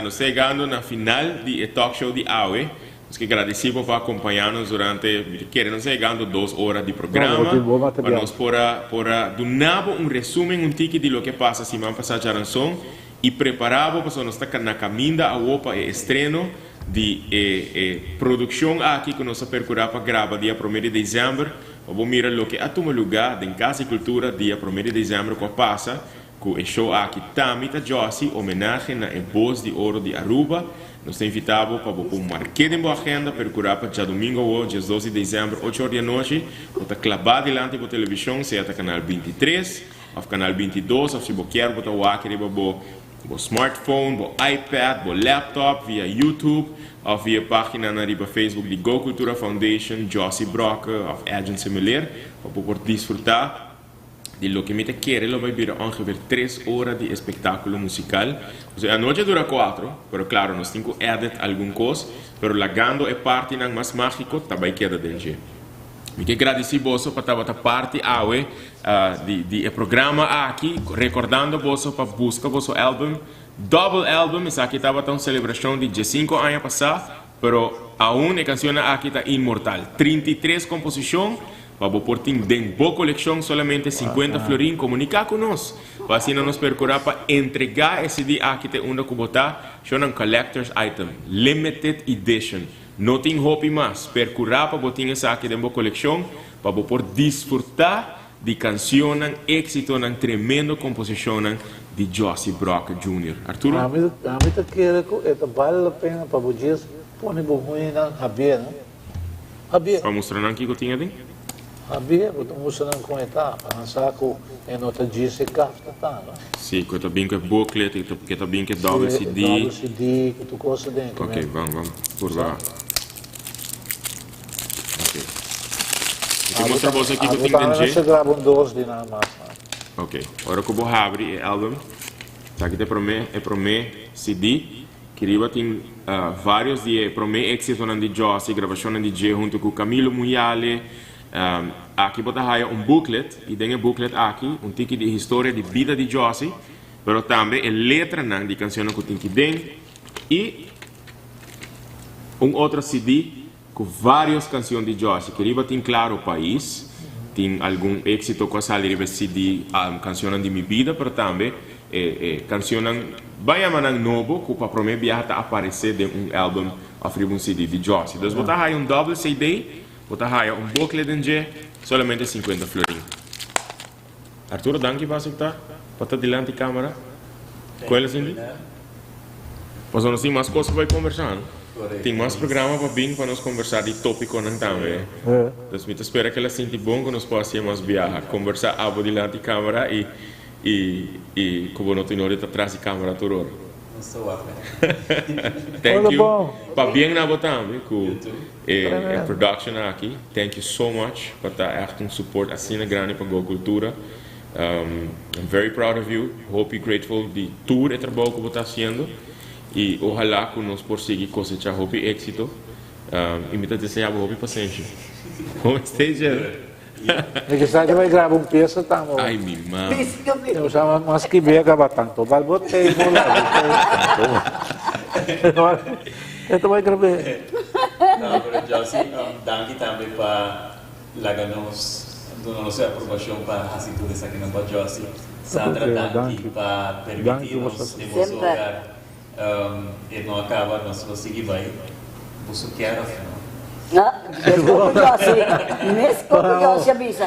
Speaker 1: nos ta yegando na final di e talk show di awe. Nos ke gradisí bo pa akompañá nos durante, mi ta kere nos a yegando dos ora di programa, pa nos por a por a duna bo un resumen un tiki di loke a pasa siman pasá djaranson i prepará bo pasobra nos ta na kaminda awo pa e estreno di e e produkshon aki ku nos a perkurá pa graba dia promé di desèmber pa bo mira loke a tuma lugá den Kas di Kultura dia promé di desèmber ku a pasa Ku e show aki Tami ta Jossy homenahe na e Bos di Oro di Aruba. Nos ta invita bo pa bo por mark'é den bo agenda, perkurá pa djadumingu awo, diesdos di desèmber, ocho or di anochi, bo ta klabá dilanti bo televishon, sea ta kanal 23 òf kanal 22 òf si bo kier bo ta wak riba bo bo smartphone, bo iPad, bo laptop via YouTube òf via e páginanan riba Facebook di Go Cultura Foundation, Jossy Brokke òf Edjean Semeleer pa bo por disfrutá Di loke mi ta kere lo bai bira ongeveer tres ora di espektákulo musikal. Osea, e anochi a dura kuatro, pero klaro nos tin ku edit algun kos, pero lagando e partinan mas mágiko ta bai keda den dje. Mi ke gradisí boso pa tabata parti awe di di e programa aki, rekordando boso pa buska boso álbum, dòbel álbum, esaki tabata un selebrashon di diesinku aña pasá, pero aun e kansionnan aki ta inmortal. 33 komposishon Pa bo por tin den bo kolekshon solamente 50 florin komuniká ku nos pa asina nos perkurá pa entregá e CD aki te unda ku bo ta, shownan collectors item, limited edition. No tin hopi mas, perkurá pa bo tin esaki den bo kolekshon pa bo por disfrutá di kansionnan, éksitonan, tremendo komposishonnan di Jossy Brokke Junior. Arturo?
Speaker 4: Ami ta kere ku e ta bale la pena pa bo djes pone bo huinan habié, no? Habie.
Speaker 1: Pa mustra nan kiko tin aden?
Speaker 4: Habie, bo ta mustra nan kon e ta, pa nan sa ku e no ta djis e kafta ta, no?
Speaker 1: Si, ku e ta bin ku e booklet, ku e ta bin ku e double CD.
Speaker 4: Si, e double CD, ku tur kos aden.
Speaker 1: Ok, ban, ban purba. Ok. Mi ta mustra boso kiko tin den dje.
Speaker 4: Abo tambe mester graba un dos di nan mas, no?
Speaker 1: Ok, ora ku bo habri e album, esaki ta e prome, e prome CD. Kiriba tin varios di e prome exitonan di Jossy, grabacionnan di dje hunto cu Camilo Muyale. Aki bo ta haya un booklet y den e booklet aki un tiki di e historia di bida di Jossy, pero tambe e letranan di cancionnan cu tin ki den y un otro CD Ku vários kansion di Jossy ku riba tin Claro Pais, tin algun éksito ku a sali riba e CD Kansionnan di mi bida, pero tambe e e kansionnan ban yama nan nobo ku pa promé biaha ta aparesé den un álbum òf riba un CD di Jossy. Dus bo ta haya un dòbel CD, bo ta haya un booklet den dje, solamente 50 florin. Arturo danki pa aseptá pa ta dilanti kámara. Ku el a sinti? Pasobra nos tin mas kos pa bai kombersá, no? Tin mas programa pa bin pa nos kombersá di tópikonan tambe. Dus mi ta spera ku el a sinti bon ku nos por hasié mas biaha, kombersá abo dilanti kámara i i i ku bo no tin ora di ta tras di kámara tur ora. Thank you. Pabien na bo tambe ku e production aki. Thank you so much pa ta echt un support asina grandi pa Go Cultura. I'm very proud of you. Hopi grateful di tur e trabou ku bo ta hasiendo y ohala ku nos por sigui kosecha hopi éxito. Y mi ta desea bo hopi pasenshi. Home stage el.
Speaker 4: Mi ke sa ke bai graba un piesa tambe.
Speaker 1: Ay mi mama.
Speaker 4: Eu sa mas ki bia kaba tanto bal bo tei bo la bo tei tanto. E ta bai grab'é.
Speaker 5: No, pero Jossy, danki tambe pa laga nos duna nos e aprobashon pa hasi tur esakinan pa Jossy. Sandra, danki pa permití nos den boso hogar. E no a kaba, nos lo sigui bai. Boso kier of no?
Speaker 2: Mes ku Jossy, mes ku Jossy a bisa.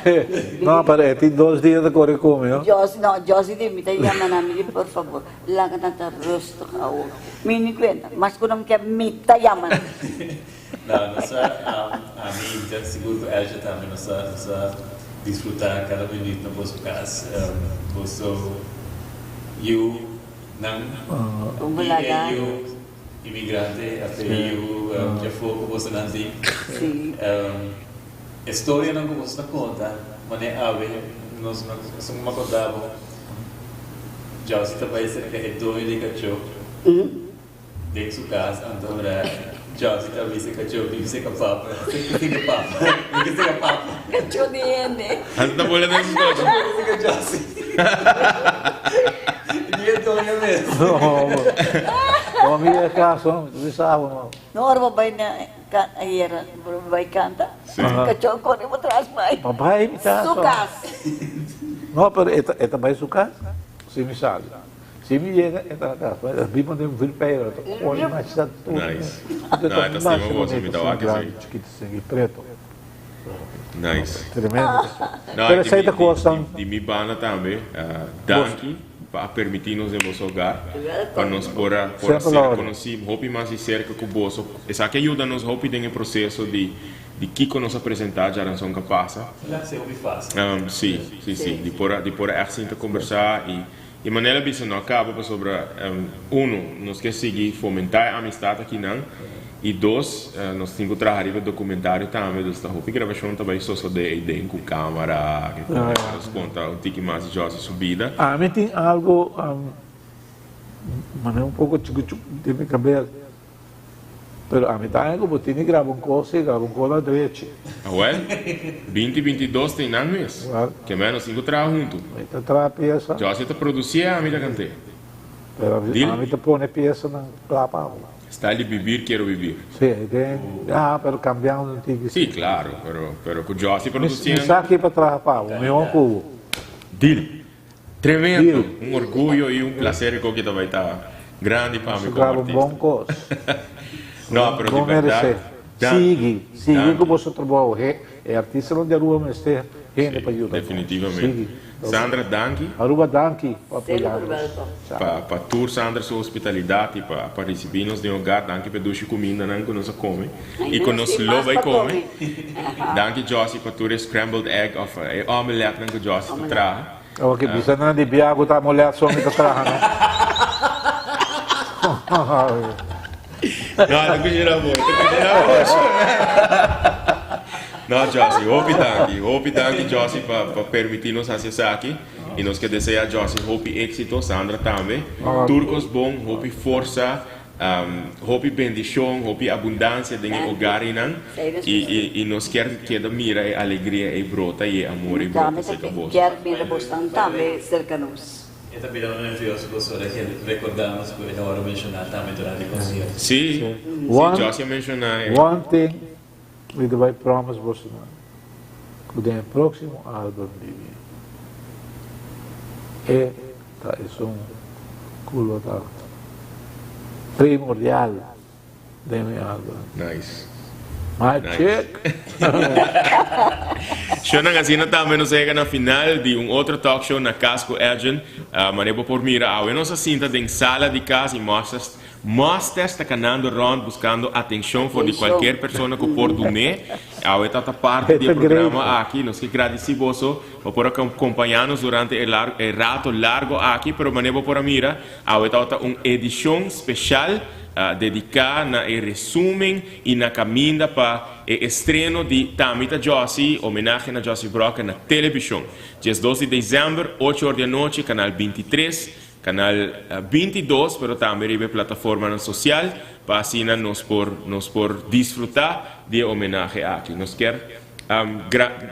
Speaker 4: No, pero e tin dos dia ta kore ku mi, ho.
Speaker 2: Jossy, no, Jossy di mi ta yama nan, mi di por fabor, laga nan ta rustig awor. Mi ni kuenta, mas ku nan kier mi ta yama nan.
Speaker 5: No, nos a, ami ta sigur ku Elja tambe, nos a, nos a disfruta kada minuut na boso kas. Boso yu. Nan
Speaker 2: Con bulaga.
Speaker 5: i e yu. Imigrante a pediu djafó ku bosonan tin. E storianan ku boso ta konta, manera awe nos esun ku mi a konta bo, Josie ta bai serka e doño di kachó den su kas, anto ora Josie ta bisa e kachó, Bibi seka papa, seka papa, bibi seka papa.
Speaker 2: Kachó di hende.
Speaker 1: Anto ta bola den su kochi.
Speaker 5: Seka Josie. Di e doño mes.
Speaker 4: No, mi e caso, mi sabe no.
Speaker 2: No, ora bo bai na ayera, bo bai canta, cachó corre bo tras bai.
Speaker 4: Bo bai mi casa.
Speaker 2: Su cas.
Speaker 4: No, pero e ta, e ta bai su cas, si mi sali. Si mi yega, e ta na cas. E biba den Vilpeira, ta corre masha tur.
Speaker 1: Nice. No, e ta stima boso, mi ta wak esei.
Speaker 4: Chikito, asina, y preto.
Speaker 1: Nice.
Speaker 4: Tremendo.
Speaker 1: No,
Speaker 4: Pero esei ta cosnan.
Speaker 1: Di mi banda tambe, danki pa a permiti nos den boso hogar, pa nos por a por a ser conoci hopi mas di cerca cu boso. Esaki a yuda nos hopi den e proceso di di kico nos a presenta djaranson ca pasa.
Speaker 5: Esaki hopi facil.
Speaker 1: Si, si, si. Di por a di por a echt sinta combersa y y manera bisa no a caba pasobra uno, nos ke sigui fomenta e amistad akinan. I dos, nos tin ku traha riba dokumentario tambe, dus ta hopi grabashon ta bai sosodé eiden ku kamara, ke kon pa nos konta un tiki mas di Josie su bida.
Speaker 4: Ami tin algo manera un poko chukuchuk den mi kabes, pero ami ta haña ku bo tin di graba un kos i graba un kos na drechi.
Speaker 1: Awel, binti 22 ta einan mes, ke mei nos tin ku traha huntu.
Speaker 4: Mi ta traha piesa.
Speaker 1: Josie ta produsié, ami ta kant'é.
Speaker 4: Pero ami ta pone piesanan kla pa bo.
Speaker 1: Style di vivir quiero vivir.
Speaker 4: Sí, den, ah, pero cambiando un tiki
Speaker 1: sí. Sí, claro, pero, pero cu Jossy produciendo.
Speaker 4: Mi sa ki pa traha pa bo, mihor cu bo.
Speaker 1: Deal. Tremendo. Un orguyo y un placer cu ta bay ta grandi pa mi como artista.
Speaker 4: Nos graba un bon cos.
Speaker 1: No, pero di berdad.
Speaker 4: Sigui, sigui cu boso trabou. E artistanan di Aruba mester hende pa yuda nos.
Speaker 1: Definitivamente. Sandra, danki.
Speaker 4: Aruba, danki pa apoya nos.
Speaker 1: Pa tur Sandra su hospitalidad y pa ricibi nos den hogar. Danki pa e dushi cumindanan cu nos a come y cu nos lo bay come. Danki Jossy pa tur e scrambled egg of e omeletnan cu Jossy ta traha.
Speaker 4: Oke, bisa nan di bia cu ta omelet so mi ta traha no.
Speaker 1: No, ta cushina bo, ta cushina bo. No, Jossy, hopi danki. Hopi danki, Jossy, pa, pa permiti nos haci esaki. Y nos ke desea Jossy hopi exito, Sandra tambe. Tur cos bon, hopi forsa, hopi bendicion, hopi abundancia den e hogarinan. Y, y, y nos kier keda mira e alegria ey brota y e amor ey brota cerca boso.
Speaker 2: Kier mira bosnan tambe cerca nos.
Speaker 5: E ta bira nervioso pasobra e recorda nos cu e ta worde menciona tambe durante e concierto.
Speaker 1: Sí, sí, Jossy a menciona e.
Speaker 4: One thing mi ta bay promise bosonan cu den e proximo album di mi e ta esun cu lo ta primordial den mi album.
Speaker 1: Nice.
Speaker 4: My chick.
Speaker 1: Shownan asina tambe nos a yega na final di un otro talk show na Cas cu Edjean. Manera bo por mira awe nos a sinta den sala di cas y mosters mosters ta canando rond buscando atencion for di cualkier persona cu por dun'é. Awe ta ta parti di e programa aki. Nos ke gradici boso pa por a compaña nos durante e e rato largo aki pero manera bo por a mira Awe tabata un edishon speshal dediká na e resumen i na kaminda pa e estreno di Tami ta Jossy, homenahe na Jossy Brokken na telebishon. 12 di desèmber, ocho or di anochi, kanal 23, kanal 22, pero tambe riba e plataformanan sosial pa asina nos por nos por disfrutá di e homenahe aki. Nos kier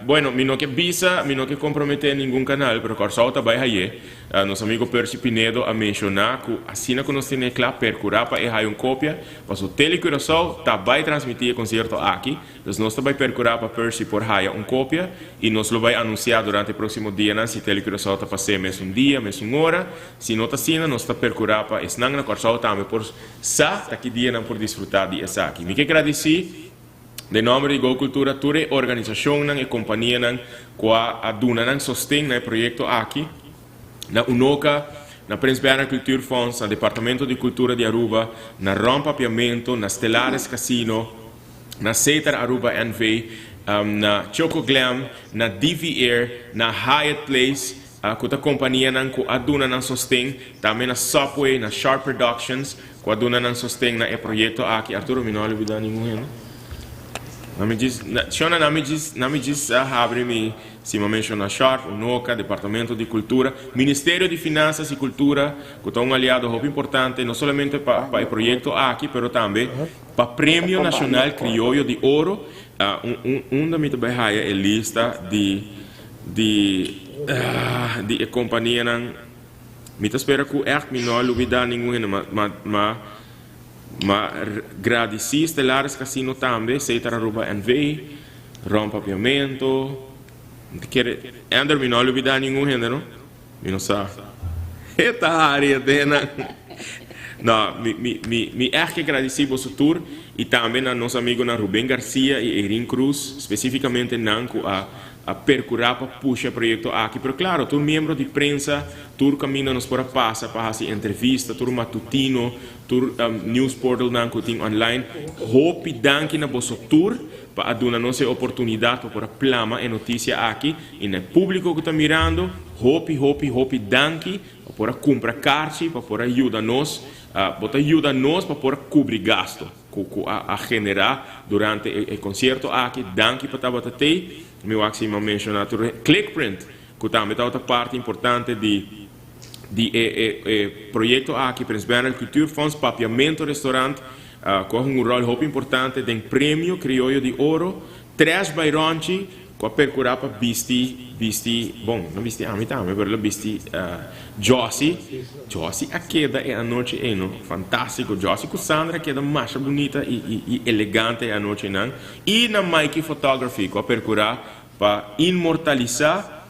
Speaker 1: Bueno, mi no ke bisa, mi no ke komprometé ningun kanal, pero Kòrsou ta bai haye. Nos amigo Percy Pinedo a menshoná ku asina ku nos tene kla perkurá pa e haya un kopia, paso Tele Curaçao ta bai transmití e konsierto aki, dus nos ta bai perkurá pa Percy por haya un kopia i nos lo bai anunsiá durante e próksimo dianan si Tele Curaçao ta pas'é mesun dia, mesun ora. Si no ta asina, nos ta perkurá pa esnan na Kòrsou tambe por sa ta ki dia nan por disfrutá di esaki. Mi ke gradisí. Den nomber di Go Cultura tur e organisacionnan e companianan cu a duna nan sosten na e proyecto aki, na Unoca, na Prins Bernhard Cultuurfonds, na Departamento di Cultura di Aruba, na Ron Papiamento, na Stellaris Casino, na Setar Aruba NV, na Choco Glam, na DV Air, na Hyatt Place. Ku ta kompanianan ku a duna nan sosten, tambe na Subway, na Sharp Productions, ku a duna nan sosten na e proyekto aki. Arturo, mi no a lubidá ningun hende. Na mi djis, Shona, na mi djis, na mi djis a habri mi, si mi a menshoná Sharp, Unoca, Departamento di Kultura, Ministerio di Finansas i Kultura, ku ta un aliado hopi importante, no solamente pa pa e proyekto aki, pero tambe pa Premio Nashonal Krioyo di Oro. Un, un, unda mi ta bai haya e lista di. Di di e kompanianan mi ta spera ku ègt mi no a lubidá ningun hende ma ma ma ma gradisí Stellaris Casino tambe Setar Aruba NV Ron Papiamento mi ta kere Ender mi no a lubidá ningun hende no mi no sa e ta hari Athena no mi mi mi mi ègt ke gradisí boso tur i tambe na nos amigunan Ruben Garcia i Eirin Cruz spesífikamente nan ku a a percura pa pusha e proyecto aki, pero claro, tur miembro di prensa, tur caminda nos por a pasa pa haci entrevista, tur matutino, tur news portalnan cu tin online, hopi danki na boso tur pa a duna nos e oportunidad pa por a plama e noticia aki y na e publico cu ta mirando, hopi, hopi, hopi danki pa por a cumpra carchi, pa por a yuda nos, bo ta yuda nos pa por a cubri gasto. Ku ku a a generá durante e e konsierto aki. Danki pa tabata tei. Mi wak si mi a menshoná tur e Clickprint ku tambe tabata parti importante di di e e e proyekto aki. Prins Bernhard Cultuurfonds, Papiamento Restaurant ku a hunga un ròl hopi importante den Premio Krioyo di Oro. Trash by Ronchi ku a perkurá pa bisti bisti bon no bisti ami tambe pero el a bisti Jossy Jossy a keda e anochi ei no fantástiko Jossy ku Sandra a keda masha bunita i i i elegante e anochi einan i na Mikey Photography ku a perkurá pa inmortalisá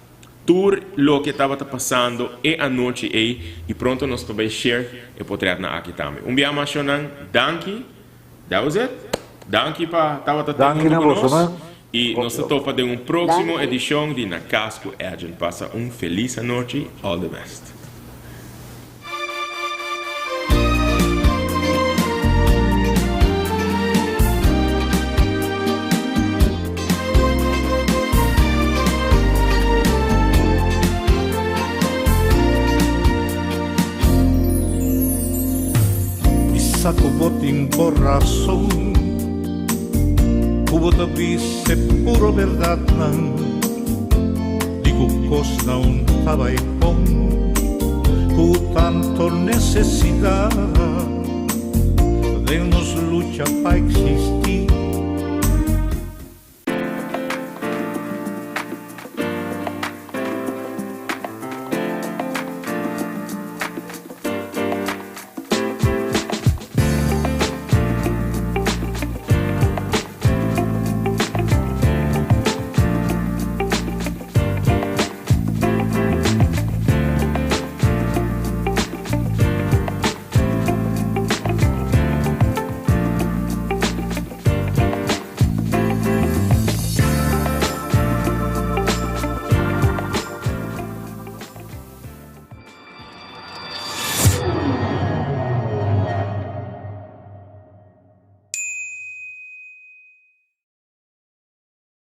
Speaker 1: tur loke tabata pasando e anochi ei i pronto nos ta bai share e potrètnan aki tambe un bia mas shownan danki. That was it. Danki pa tabata te
Speaker 4: Danki
Speaker 1: hunto
Speaker 4: na
Speaker 1: ku
Speaker 4: boso
Speaker 1: nos
Speaker 4: man.
Speaker 1: y nos ta topa den un proximo edicion di Na Cas cu Edjean. Pasa un feliz anochi. All the best.
Speaker 14: Mi sa ku bo tin bo rason, ku bo ta bisa e puro bèrdatnan, di ku kosnan ta bai bon, ku tanto nesesidat den nos lucha pa eksistí.